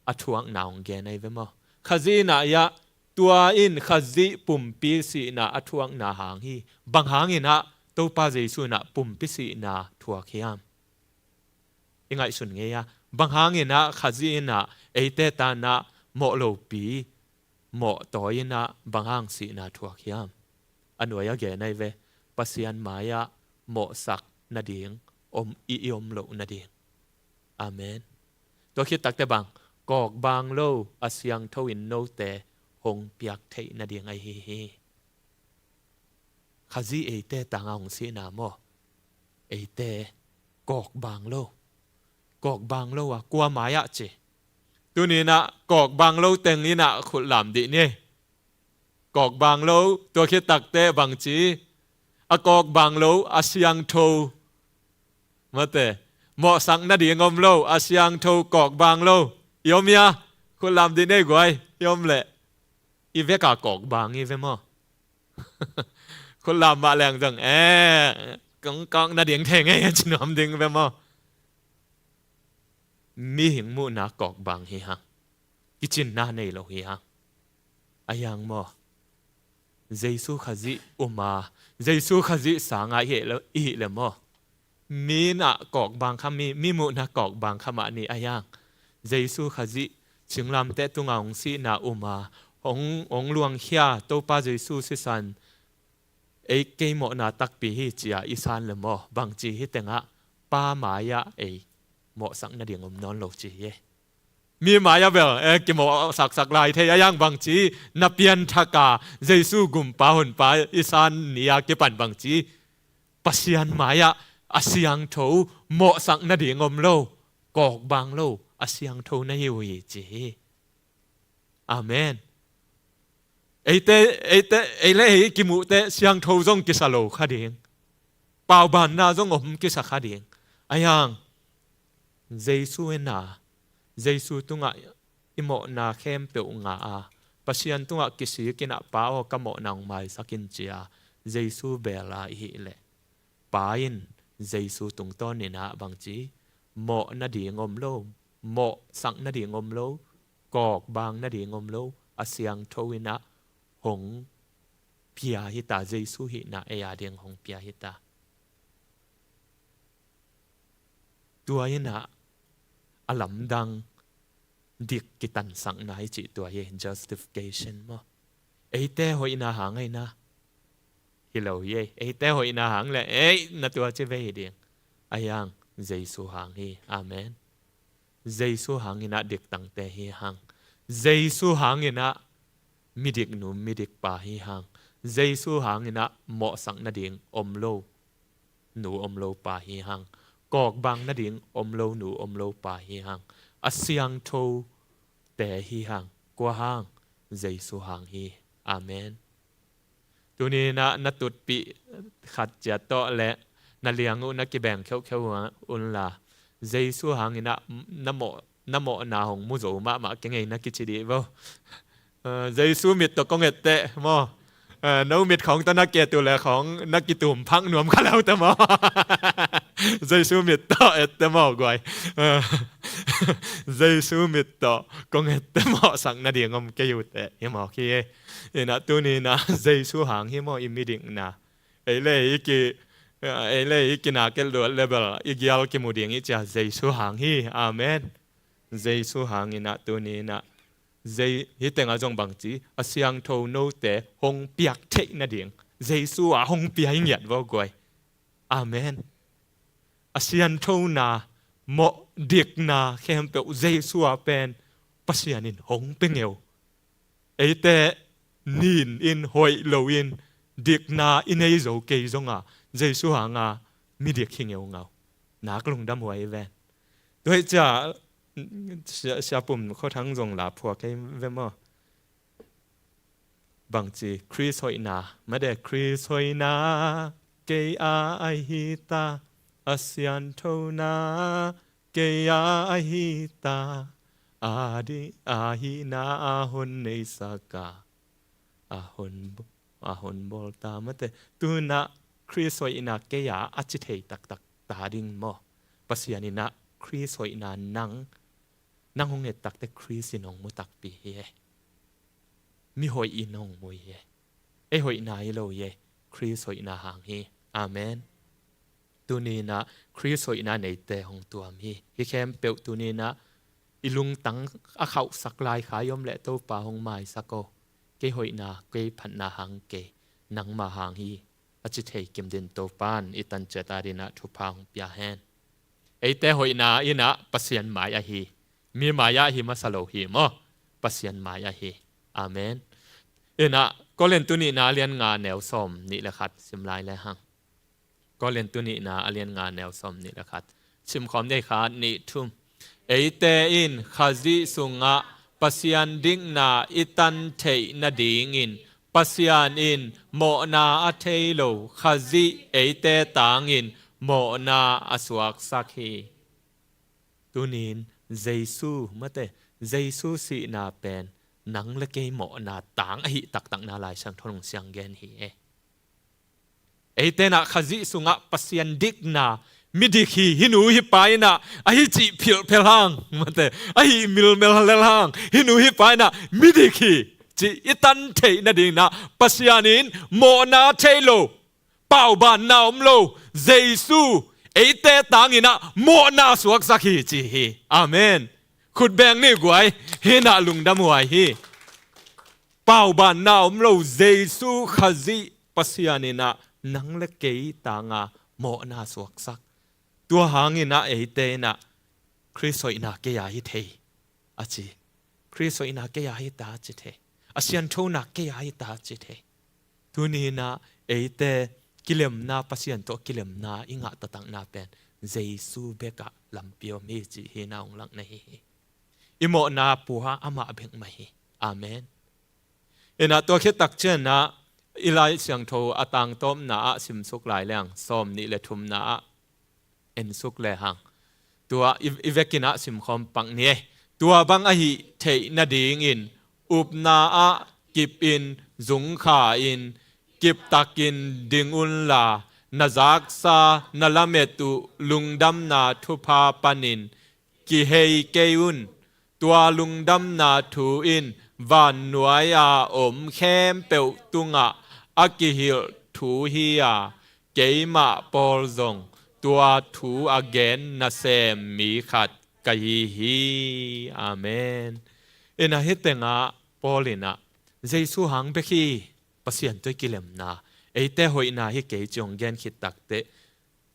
a thuakna hong gen ahi ve maw? Khazih inah iah, tua in Khazih pumpi sihna a thuakna hang hi. Bang hanginah Topa Jesu inah pumpi sihna thuak hiam? I ngaihsun ngei a, bang hanginah Khazih inah eite tanah mawh lopi, mawh tawi inah bang hang sihna thuak hiam? A nuai a gen ahi ve, Pasian mai-ah mawhsak nading om, i, i om loh nading. Amen. Tua khit takteh bang, kawkbang lo, a siangtho in note hong piak theih nading ahi hi. Khazih eite tangah hong sihna maw? Eite kawkbang lo. Kawkbang lo a, kua mai-ah ci. Tuni inah kawkbang lo teng inah khut lam dih ni. Kawkbang lo, tua khit takteh bangci, a kawkbang lo, a siangtho. Mate, mawhsak nading om lo, a siangtho, kawkbang lo. I om hia? Khut lam dih ni guai, i om leh. I veka kawkbang hi ve maw? Khut lam mah leng zong, eh, kawk, kawk nading thei ngei a ci nuam ding ve maw? Mihing muhna kawkbang hi hang. Kicinna nei lo hi hang. A hiang maw? Jesu Khazih um a, Jesu Khazih sanga i hih le, i hih le maw? Mi nah kawkbang kha, mi, mi muhna kawkbang kha mah ni a hiang. Jesu Khazih singlamteh tunga hong sihna um a, hong, hong luangkhia Topa Jesu sisan, ei kei mawhna takpi hi ci-a i san le maw? Bangci hih tengah Pa mai-ah ei mawhsak nading om nawn lo ci hi. Mi mai-ah bel, eh, kimawhsaksak lai thei a hiang, bangci na pianthak a Jesu gumpa honpa i san ni-a kipan bangci Pasian mai-ah a siangtho, mawhsak nading om lo, kawkbang lo, a siangtho na hi uh hi ci hi. Amen. Eite, eite, ei le ei kimuhte siangtho zong kisa lo kha ding. Paubanna zong om kisa kha ding. Ahi hang Jesu in a, Jesu tungah i mawhna khempeuh ngah a, Pasian tungah kisik in a, Pa aw, ka mawhna hong maisak in, ci a Jesu bel a i hih leh, Pa in Jesu tungtawn in a bangci, mawh nading om lo, mawhsak nading om lo, kawkbang nading om lo, a siangtho in a hong pia hi ta, Jesu hihna ei a ding hong pia hi ta. Tua in a, a lamdang dik kitansakna i cih tua hi, justification maw. Eite hoihna hang a hi na, hi lo hi ei. Eite hoihna hang le ei na tua ci ve hi ding. Ahi hang Jesu hang hi. Amen. Jesu hang in a diktangte hi hang. Jesu hang in a midiknu midikpa hi hang. Jesu hang in a mawhsak nading om lo nu om lo pa hi hang. Kawkbang nading om lo nu om lo pa hi hang. A siangthote hi hang. Kua hang? Jesu hang hi. Amen. Tuni in a na tutpih khat ciat tawh le na liang uh na kibeng kheuhkheuh un la, Jesu hang in a na mawh, na mawhna hong mu zo mahmah kei ngei na kici dih vo. Eh, Jesu mit tawh kong etteh maw. Eh, no mit khawng tawh na ki-et uh le khawng na kitum phak nuam kha le uh teh maw. Jesu mit tawh etteh maw guai. Eh, Jesu mit tawh kong etteh, mawhsak nading om kei uh teh hi maw khi. In a tuni in a Jesu hang hi maw i midikna. Ei le ei ki, ei le ei kina kel duat le bel i gial kimu ding i ci a Jesu hang hi. Amen. Jesu hang in a tuni in a Jei-, hih tengah zong bangci, a siangtho note hong piak theih nading Jesu a hong pia hi ngiat vo guai. Amen. A sianthona, mawh dikna khempeuh Jesu a pen Pasian in hong pe ngeu. Eite nin in, hoih lo in, dikna i nei zo kei zonga Jesu hanga midik hi ngeungau. Nak lungdam huai ven. Tua hi cia, sia, sia pum khuathang zong la phuak kei ve maw. Bangci, Khrist hoihna, mate Khrist hoihna kei a ahi ta, a sianthona kei a ahi ta, a di, a hihna a hon neisak a, a hon, a hon bawl ta, mate. Tu in a Khrist hoihna kei a a ci thei taktak ta ding maw. Pasian in a Khrist hoihna nang, nang hong et takte Khrist in hong mu takpi hi e. Mi hoih in hong mu hi e. Ei hoihna hi lo hi e. Khrist hoihna hang hi. Amen. Tuni in a Khrist hoihna neite hong tuam hi. Hih khempeuh tuni in a i lungtang a khauhsak lai kha i om leh Topa hong maisak o. Kei hoihna, kei phatna hang kei, nangma hang hi. A ci thei kim din Topan i tan ciat a din a thupha hong pia hen. Eite hoihna in a Pasian mai ahi. Mi mai ah hi masa lo hi maw. Pasian mai ahi. Amen. In a Korin tu nihna a lian nga neu sawm nih le khat sim lai le hang. Korin tu nihna a lian nga neu sawm nih le khat. Simkhawm ni, khat, nih, thum. Eite in Khazih sungah Pasian dikna i tan theih nadingin Pasian in mawhna a thei lo Khazih eite tangin mawhna a suaksak hi. Tunin Jesu, mate, Jesu sihna pen nang le kei mawhna tang ahi taktakna Lai Siangtho in hong siang gen hi e. Eite in a Khazih sungah Pasian dikna, midik hi, hih nu hih pa in a ahi cih philhphel hang, mate, ahi milmel lel hang, hih nu hih pa in a midik hi cih i tan theih nadingin a Pasian in mawhna thei lo, paubanna om lo Jesu eite tangin a mawhna suaksak hi ci hi. Amen. Khut beng ni guai, hih in a lungdam huai hi. Paubanna om lo Jesu Khazih Pasian in a nang le kei tanga mawhna suaksak. Tua hangin a eite in a Khrist hoihna kei a hi thei a ci. Khrist hoihna kei a hi ta a ci thei. A sianthona kei a hi ta a ci thei. Tuni in a eite kilemna, Pasian tawh kilemna i ngah taktakna pen Jesu bekah lampi om hi cih hih in a hong lakna hi hi. I mawhna pua amah bek mah hi. Amen. Inah tua khit takcianah i Lai Siangtho a tangtawpna ah simsuk lai leng sawm nih le thumna ah ensuk lehang tua i, i vekinah simkhawm pak ni. Tua bang ahi theih nadingin upna ah kipin zungkha in kiptakin ding unla na zaksa na lamet uh lungdamna thupha panin kihei kei un. Tua lungdamna thu in vannuai a om khempeuh tungah a kihilh thu hi a, keimah Paul zong tua thu a gen nasem mi khat ka hi hi. Amen. Inah hih tengah Paul inah Jesu hang bek hi Pasian tawh i kilemna, eite hoihna hi kei ci hong gen khit takteh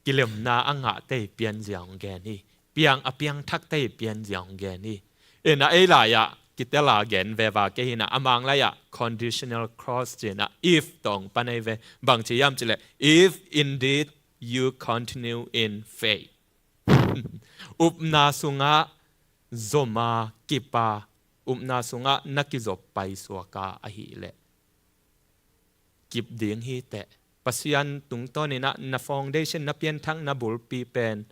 kilemna a ngahte i pianzia hong gen hi. Piang a piangthakte i pianzia hong gen hi. Inah ei lai-ah kitel a gen veva kei hinah a Mang lai-ah conditional clause cinah if tawh hong pan ei ve. Bangci hiam cileh if indeed you continue in faith. Upna sungah zoma kipa upna sungah na kizop paisuaka ahihleh kip ding hi teh. Pasian tungtawninah na foundation na pianthakna bulpi pen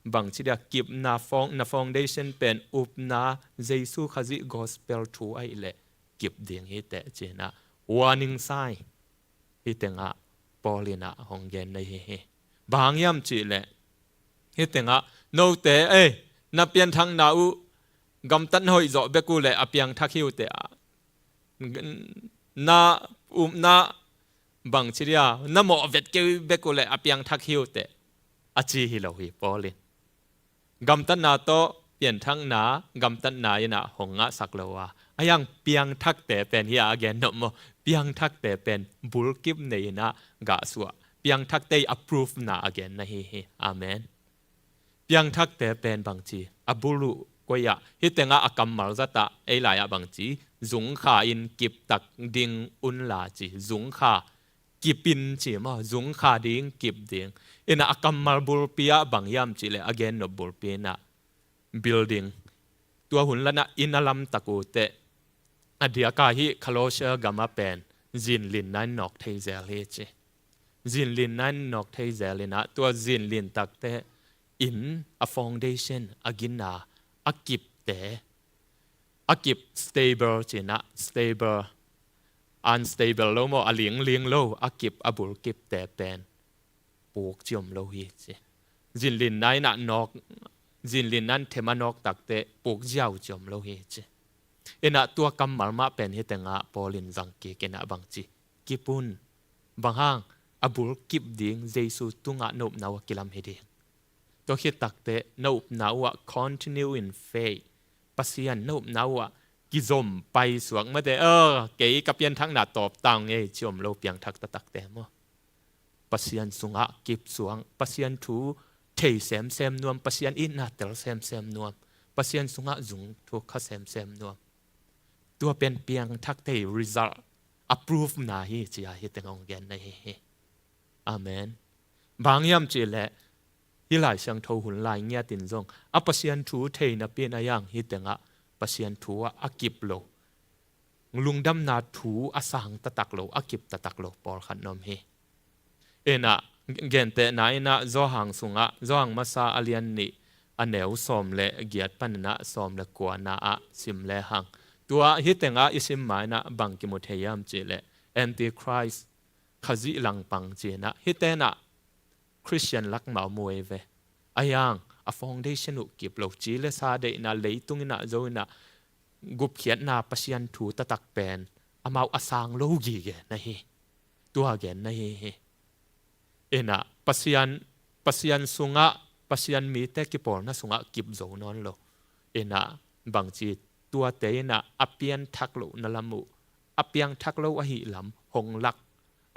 bangci dia kipna fong, na foundation pen upna Jesu Khazih gospel thu ahihleh kip ding hi teh cinah warning sign hih tengah Paul inah hong gen na hi hi. Bang hang hiam cihleh hih tengah note ei na pianthakna uh gamtat na hoih zawh bek uh leh a piangthak hi uh teh a na upna bangci dia na mawh vet kei bek uh leh a piangthak hi uh teh a ci hi lo hi Paul in. Gamtatna tawh pianthakna gamtatna inah hong ngahsak lo a, a hiang piangthakte pen hi a a gen nop maw? Piangthakte pen bulkip nei inah gahsuah piangthakte i approve na a gen na hi hi. Amen. Piangthakte pen bangci a buluh koi-ah hih tengah a kammal zatah ei lai-ah bangci zungkha in kiptak ding unla ci zungkha kipin ci maw? Zungkha ding kip ding. Inah a kammal bulpi ah bang hiam cihleh a gennop bulpi inah building. Tua hun lanah inn a lamtak uh teh a diaka hih Kalosia gamah pen zinlinna in nawk thei zel hi ci. Zinlinna in nawk thei zel inah tua zinlin takteh inn a foundation a gina a kipte a kip stable cinah stable unstable lo maw a lingling lo a kip a bulkipte pen puk ci om lo hi ci. Zinlinna inah nawk zinlinna in them a nawk takteh puk ziau ci om lo hi ci. Inah tua kammal mah pen hih tengah Paul in zang kik inah bangci kip un. Bang hang a bulkip ding Jesu tungah na upna uh a kilam hi ding. Tua khit takteh na upna uh ah continue in faith. Pasian na upna uh ah kizom paisuak mate kei ka pianthakna tawp tang ngei ci om lo piangthak taktakte maw? Pasian sungah kipsuang Pasian thu thei semsem nuam Pasian itna tel semsem nuam Pasian sungah zung thu kha semsem nuam. Tua pen piangthakte result approve na hi cia hih teng hong gen na hi hi. Amen. Bang hiam cihleh hih Lai Siangtho hun lai ngiatin zong a Pasian thu thei napi in a hiang hih tengah Pasian thu ah a kip lo lungdamna thu a sang taktak lo a kip taktak lo pawlkhat na om hi. Inah gentehna inah Zawhang sungah Zawhang masa a lian nih a neu sawm le giat paninah sawm le kuana ah sim lehang tua hih tengah i sim ma inah bang kimu thei hiam cihleh Antichrist Khazih langpang cinah hih tenah Christian lakmau muai ve. A hiang a foundation uh kip lo ci le sa deihna leitung inah zo inah gupkhiatna Pasian thu taktak pen amau a sang lo gige na hi. Tua gen na hi hi. Inah Pasian Pasian sungah Pasian mite kipawlna sungah kip zo nawn lo. Inah bangci tuate inah a pianthak lohna lam uh a piangthak lo ahi lam hong lak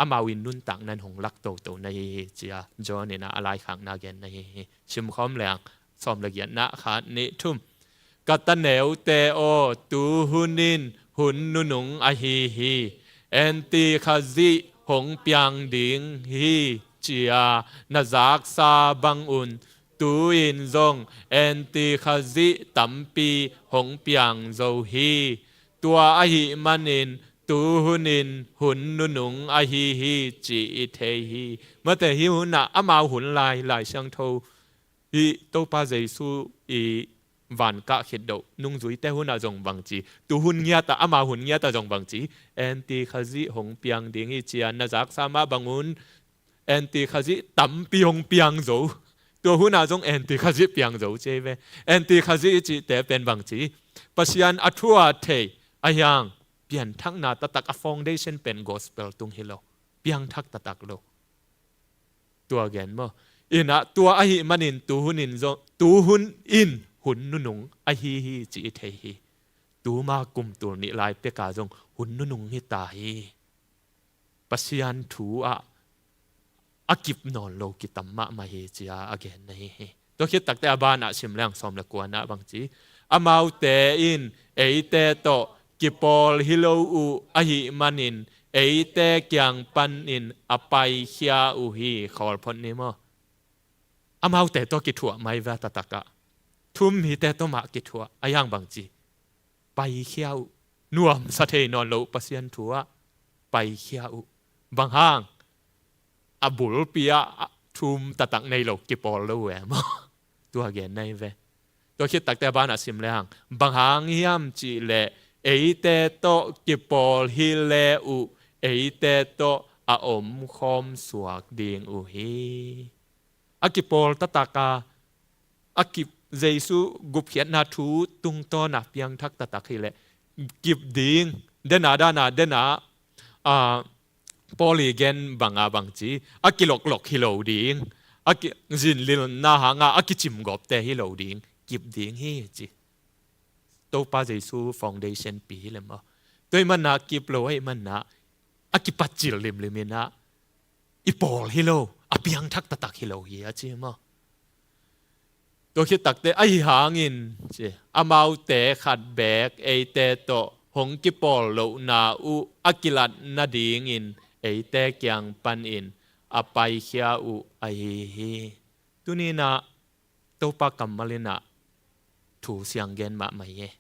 amau in nuntakna in hong lak toto na hi hi cia John inah a laikhakna gen na hi hi. Simkhawm leng sawm le giatna khat nih thum. Ka taneute aw, tu hunin hun nunung ahi hi. Anti Khazih hong piang ding hi cia na zaksa bangun tu-in zong Anti Khazih tampi hong piang zo hi. Tua ahih manin tu hunin hun nunung ahi hi ci i thei hi. Mate, hih hunah amau hun lai, Lai Siangtho, hih Topa Jesu i van kah khit deuh nungzuite hunah zong bangci, tu hun ngiatah, amau hun ngiatah zong bangci, anti Khazih hong piang ding hi ci-a na zaksa mah bangun, anti Khazih tampi hong piang zo. Tua hunah zong anti Khazih piang zo ci hi ve. Anti Khazih i cihte pen bangci, Pasian a thu a thei, a hiang, pianthakna taktak a foundation pen gospel tung hi lo. Piangthak taktak lo. Tua gen maw? Inah tua ahih manin tu hunin zong, tu hun in hun nunung ahi hi ci i thei hi. Tuma kum tul nih lai peka zong hun nunung hi ta hi. Pasian thu ah a kip nawn lo kitam mahmah hi ci-a a gen na hi hi. Tua khit takte a banah sim leng sawm le kuana bangci, amaute in eite tawh kipawl hi lo uh ahih manin eite kiang panin a paikhia uh hi. Khawl phot ni maw? Amaute tawh kithuah mai ve a taktak ah. Thu um hite tawh mah kithuah, a hiang bangci, paikhia uh. Nuamsa thei nawn lo uh Pasian thu ah paikhia uh. Bang hang? A bulpi ah thu um taktak nei lo kipawl lo uh e maw? Tua gen na hi ve. Tua khit takte a banah sim le hang, bang hang hiam cih leh eite tawh kipawl hi le uh eite tawh a omkhawm suak ding uh hi. A kipawl taktak a, a kip, Jesu gupkhiatna thu tungtawn a piangthak taktak hi leh kip ding, dena dana dena, a, Paul i gen banga bangci, a kiloklok hi lo ding, a ki, zinlilna hanga a kicimgawpte hi lo ding, kip ding hi ci. Topa Jesu foundation pi hi le maw? Tua ahih mana kip lo ahih mana a kipatcil limlim inah i pawl hi lo, a piangthak taktak hi lo hi a ci maw? Tua khit takte ahi hangin ci, amaute khat beek eite tawh hong kipawl lohna uh a kilat nadingin eite kiang panin a paikhia uh ahi hi. Tuninah Topa kammal inah thu siang gen mahmah hi.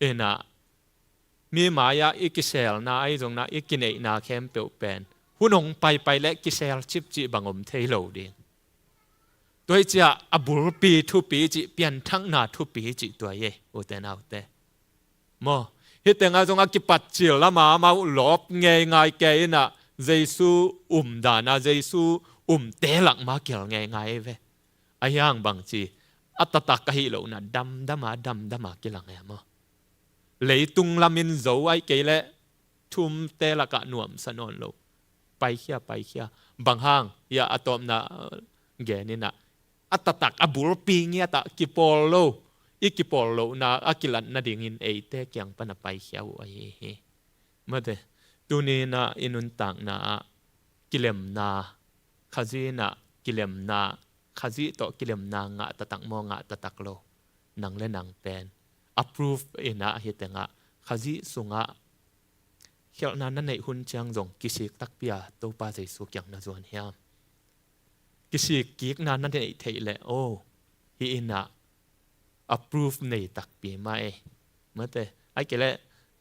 Inah mi mai-ah i kiselna ahi zongna i kineihna khempeuh pen hun hong paipai le kisel cipcih bang om thei lo ding. Tua hi ciah a bulpi thupi cih, pianthakna thupi cih tua hi, ute naute. Maw, hih tengah zong a kipatcil lama amau lawp ngeingai kei inah Jesu umdana, Jesu umte lakma kial ngeingai ve. A hiang bangci, a taktak ahi lohna damdama damdama kilang e maw? Leitung lamin zo ahi kei leh thu umte lakah nuamsa nawn lo. Paikhia, paikhia. Bang hang, hiah a tawpna, uh, gen inah a taktak a bulpi ngiatah kipawl lo, i kipawl lohna a kilat nadingin eite kiang pan a paikhia uh ahi hi. Mate, tuninah i nuntakna ah kilemna, Khazih inah kilemna, Khazih tawh kilemna ngah taktak maw, ngah taktak lo? Nang le nang pen a proof inah hih tengah Khazih sungah khialhna na neih hun ciang zong kisik takpi a Topa Jesu kiang na zuan hiam? Kisik kikna na neih theih leh, oh, hih inah a proof nei takpi mah e. Mate, ahi kei leh,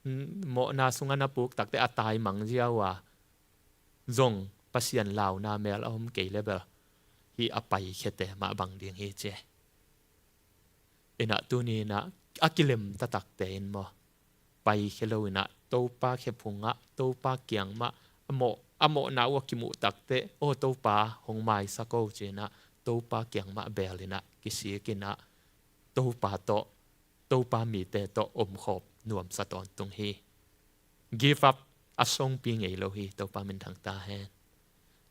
mm, mawhna sungah na puk takte a tai mang ziau a zong Pasian launa mel a om kei le bel hih a paikhiate mah bang ding hi ci. Inah tuninah a kilem taktakte in maw, paikhia lo inah Topa khephungah, Topa kiang mah, a mawh, a mawhna uh a kimuh takte, aw Topa hong maisak o ci inah Topa kiang mah beel inah kisik inah Topa tawh, Topa mite tawh omkhawm nuamsa tawntung hi. Give up a songpi ngei lo hi. Topa minthang ta hen.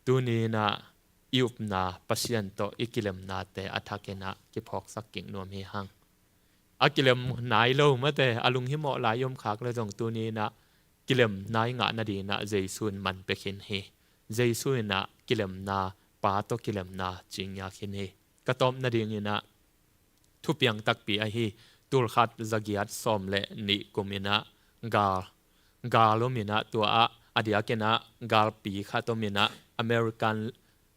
Tuninah i upna Pasian tawh i kilemnate a thak inah kiphawksak kik nuam hi hang. A kilem nai lo mate, a lunghimawh lai i om khak le zong tuninah kilem nai ngah nadinah Jesu in man pia khin hi. Jesu inah kilemna, Pa tawh kilemna cingngia khin hi. Ka tawp nadinginah thupiang takpi ahi, tulkhat zagiat sawm le nih kum inah gal, gal om inah tua ah a diakinah galpi khat om inah American,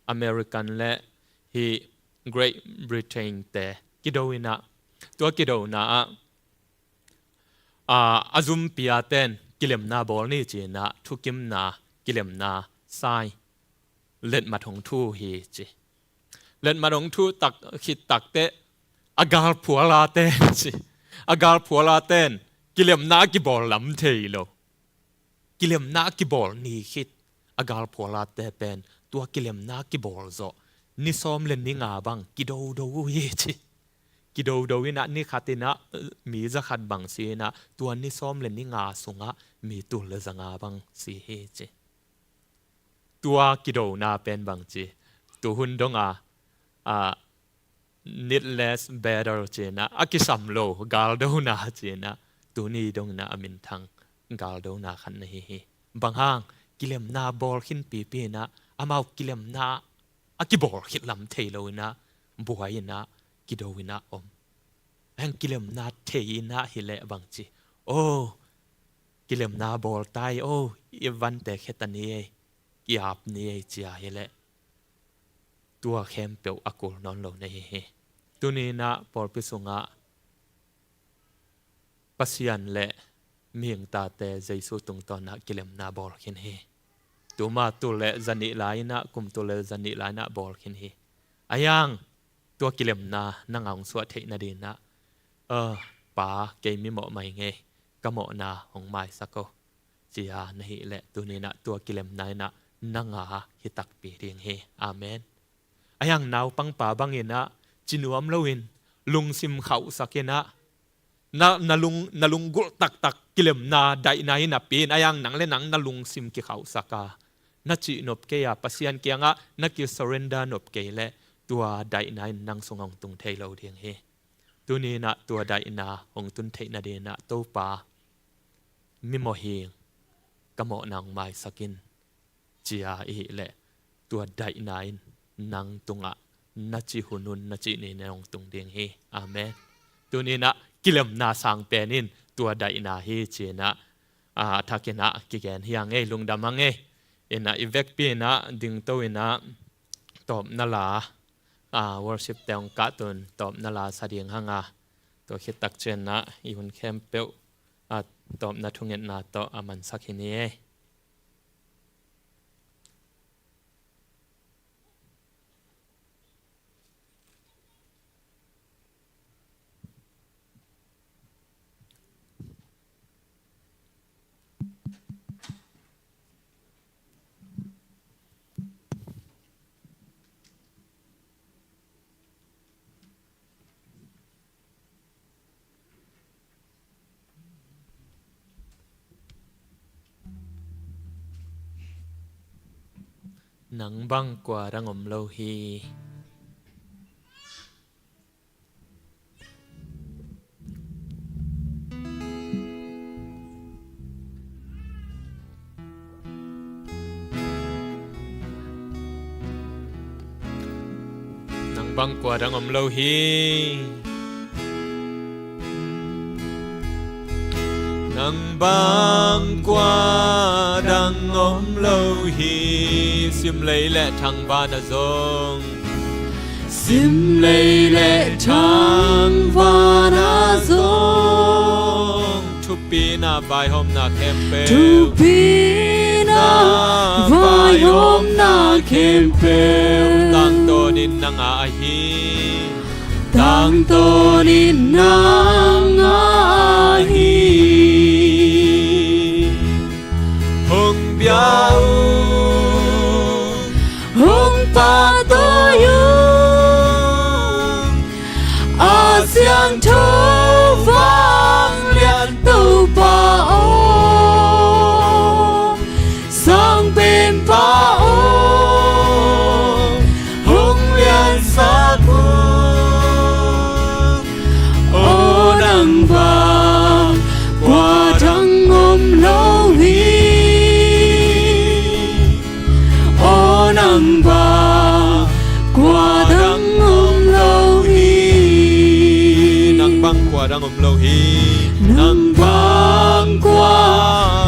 American le hih Great Britain te kido inah, tua kidona ah a, a zumpi a ten kilemna bawl ni ci-in ah thukimna, kilemna sai letmat hong thu hi ci. Letmat hong thu tak khit takteh a galphual a ten ci, a galphual a ten kilemna a kibawl lam thei lo. Kilemna a kibawl ni khit a galphual a te pen tua kilemna a kibawl zawh ni sawm le ni nga bang kidodo uh hi ci. Kidodo in ah ni khat in ah, eh, mi za khat bang si in ah tua ni sawm le ni nga sungah mi tul le za nga bang si hi ci. Tua kidona pen bang ci, tuhun dong a, a, needless battle ci-in ah, a kisam lo galdona ci-in ah, tuni dong in ah a minthang galdona khat na hi hi. Bang hang, kilemna bawl khin pipi in ah, amau kilemna a kibawl khit lam thei lo in ah, buai in ah, kido in ah om. Heng kilemna thei in ah hi leh bang ci, oh, kilemna bawl tai, oh, i vante khe ta ni ei, i ap ni ei ci a hi leh tua khempeuh a kul nawn lo na hi hi. Tuni in ah pawlpi sungah Pasian le mihing tate Jesu tungtawn ah kilemna bawl khin hi. Tuma tul le zanih lai in ah, kum tul le zanih lai in ah bawl khin hi. Ahi hang tua kilemna nang a hong suah theih nading in ah, "Eh, Pa, kei mimawh mah hi ing ei, ka mawhna hong maisak o," ci a na hih leh tuni in ah tua kilemna in ah nang a hi takpi ding hi. Amen. Ahi hang naupangpa bang in ah ci nuam lo in lungsim khauhsak in ah, na, na lung, na lunggulh taktak kilemna daihna hi napi in, ahi hang nang le nang na lungsim kikhauhsak a, na cih nop kei a, Pasian kiangah na kisurrender nop kei leh tua daihna in nang sungah hong tung thei lo ding hi. Tuni in ah tua daihna hong tun theih nading in ah Topa, mimawh hi ing, ka mawhna hong maisak in, ci a i hih leh tua daihna in nang tungah na cih hun un, na cih ni in hong tung ding hi. Amen. Tuni in ah kilemna sang pen in tua daihna hi ci-in ah, a, a thak in ah kigen hi ing ei, lungdam ing ei. In ah i vekpi in ah dingto in ah tawpna la, a, worship te hong kah tun tawpna la sa ding hang a, tua khit tak ciangin ah i hun khempeuh, a, tawpna thungetna tawh a mansak hi ni ei. Nang bang kua dang om lo hi. Nang bang kua dang om lo hi. Nang bang kua dang om lo hi. Simlei le thangvana zong. Simlei le thangvana zong. Thupina vaihawmna khempeuh. Thupina vaihawmna khempeuh. Tangtawnin nang a ahi. Tangtawnin nang a ahi. Hong bia un, hong pahtawi un, a siangtho vanglian Topa aw, sangpenpa aw, hong liansak un. Aw nang bang kua dang om lo hi. Aw nang bang kua dang om lo hi. Nang bang kua dang om lo hi. Nang bang kua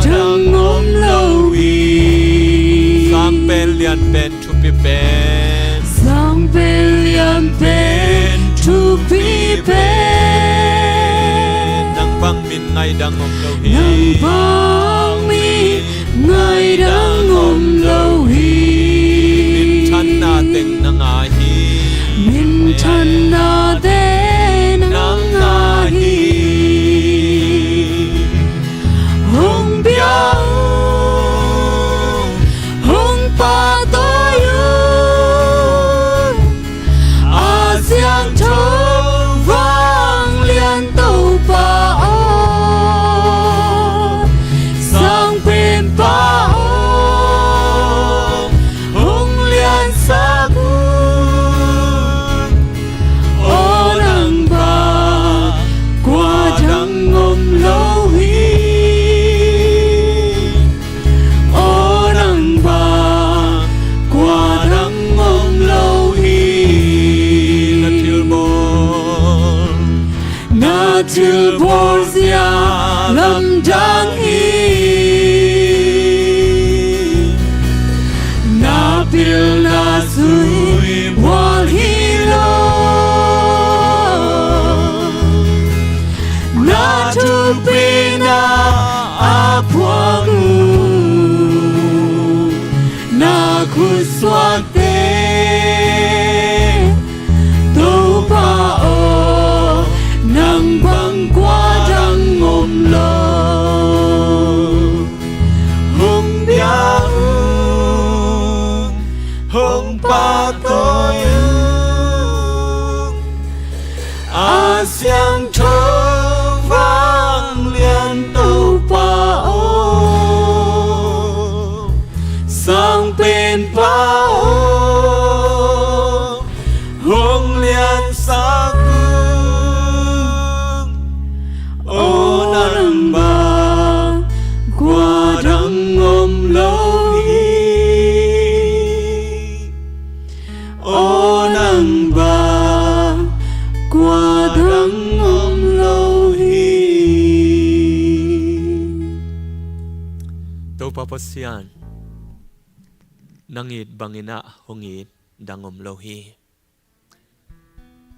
dang om lo hi. Sang pen lian pen thupi pen. Sang pen lian pen thupi pen. Nang bang min Ngaidang om lo hi. Nang bang mi ngaidang om lo hi. Minthanna teng na ngah hi. Minthanna teng na ngah hi. Hong bia un, hong pahtawi un. A siangtho vanglian Topa aw, sangpenpa aw, hong liansak un. Aw nang bang kua dang om lo hi. Aw nang bang kua dang om lo hi. Na thilbawl, na thilbawl zia lamdang hi. Na pilna zui bual hi lo. Na thupina a phuang uh, na khutsuakte. Topa aw, nang bang kua dang om lo. Hong bia un, hong pahtawi un. A siangtho vanglian Topa aw, sangpenpa aw, hong liansak un. Aw nang bang kua dang om lo hi. Aw nang bang kua dang om lo hi. Topa Pasian, nang it bangin ah hong it dang om lo hi.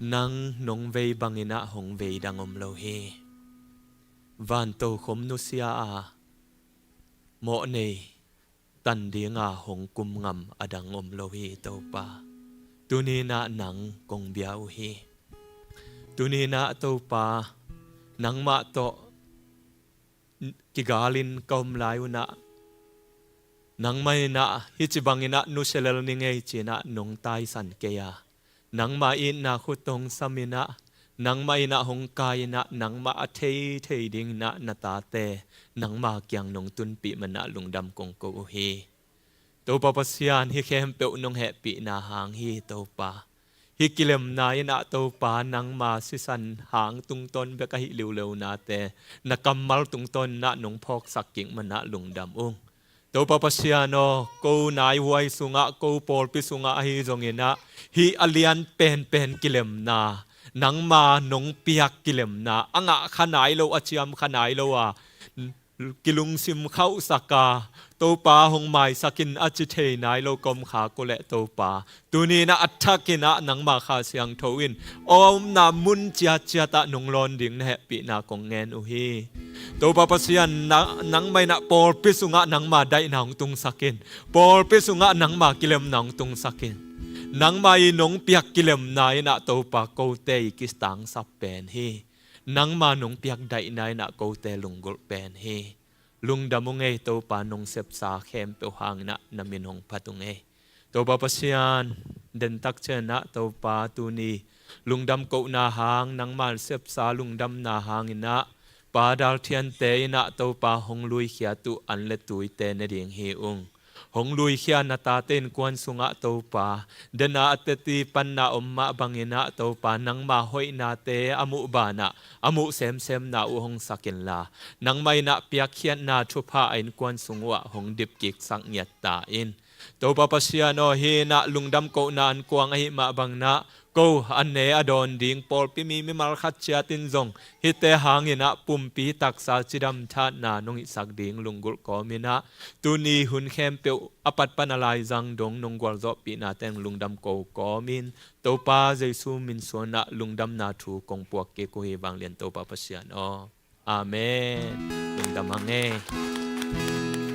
Nang nong vei bangin ah hong vei dang om lo hi. Van tokhom nusia a mawh nei tan dinga hong kum ngam a dang om lo hi Topa. Tuni-in ah nang kong bia uh hi. Tuni-in ah Topa, nangmah tawh kigalin ka om lai un ah, nangmah in ah hih ci bangin ah nusia lel ning ei ci-in ah nong taisan kei a, nangmah itna khut hong samin ah, nangmah in ah hong kai in ah, nangmah a theithei dingin ah na tate nangmah kiang nong tunpih man ah lungdam kong ko uh hi. Topa Pasian, hih khempeuh nong hehpihna hang hi Topa. Hih kilemna in ah Topa, nangma sisan hang tungtawn bek ahi liuleu nate na kammal tungtawn in ah nong phawksak kik man ah lungdam ung. Topa Pasian aw, ko naihuai sungah, ko pawlpi sungah ahi zongin ah, hih a lian penpen kilemna, nangma nong piak kilemna, a ngah kha nai lo, a ciam kha nai lo a, kilungsim khauhsak a, Topa hong maisak in a ci thei nai lo ka om khak uh leh Topa, tuni-in ah a thakin ah nangma Kha Siangtho in a omna mun ciatciat ah nong lawn ding na hehpihna kong ngen uh hi. Topa Pasian, na, nangmah in ah pawlpi sungah nangma daihna hong tungsak in, pawlpi sungah nangma kilemna hong tungsak in. Nangmah i nong piak kilemna in ah Topa, kote i kitangsap pen hi. Nangma nong piak daihna in ah kote lunggulh pen hi. Lungdam ung ei Topa, nong sepsa khempeuh hangin ah na min hong phat ung ei. Topa Pasian, dentak ciangin ah Topa, tuni lungdam kohna hang, nangma sepsa lungdamna hangin ah Pa Dal Thiante in ah Topa, hong luikhiat uh an le tuite ne ding hi ung. Hong luikhia na tate innkuan sungah Topa, den a a teci panna om mah bangin ah Topa, nangma hoihnate a muh banah a muh semsemna uh hong sak inla, nangmah in ah piakkhiatna thupha a innkuan sung uhah hong dipkiksak ngiat ta in. Topa Pasian aw, hih in ah lungdam kohna ankuang ahih mah bangin ah, ko a ne a dawn ding pawlpi mi mimal khat ciat in zong hihte hangin ah pumpi taksa cidam thatna nong hihsak ding lunggulh kawmin ah, tuni hun khempeuh a pat pan a laizang dong nong gualzawhpihna teng lungdam ko kawmin, Topa Jesu min suanah lungdamna thu kong puak kik uh hi, vanglian Topa Pasian aw. Amen. Lungdam hang e.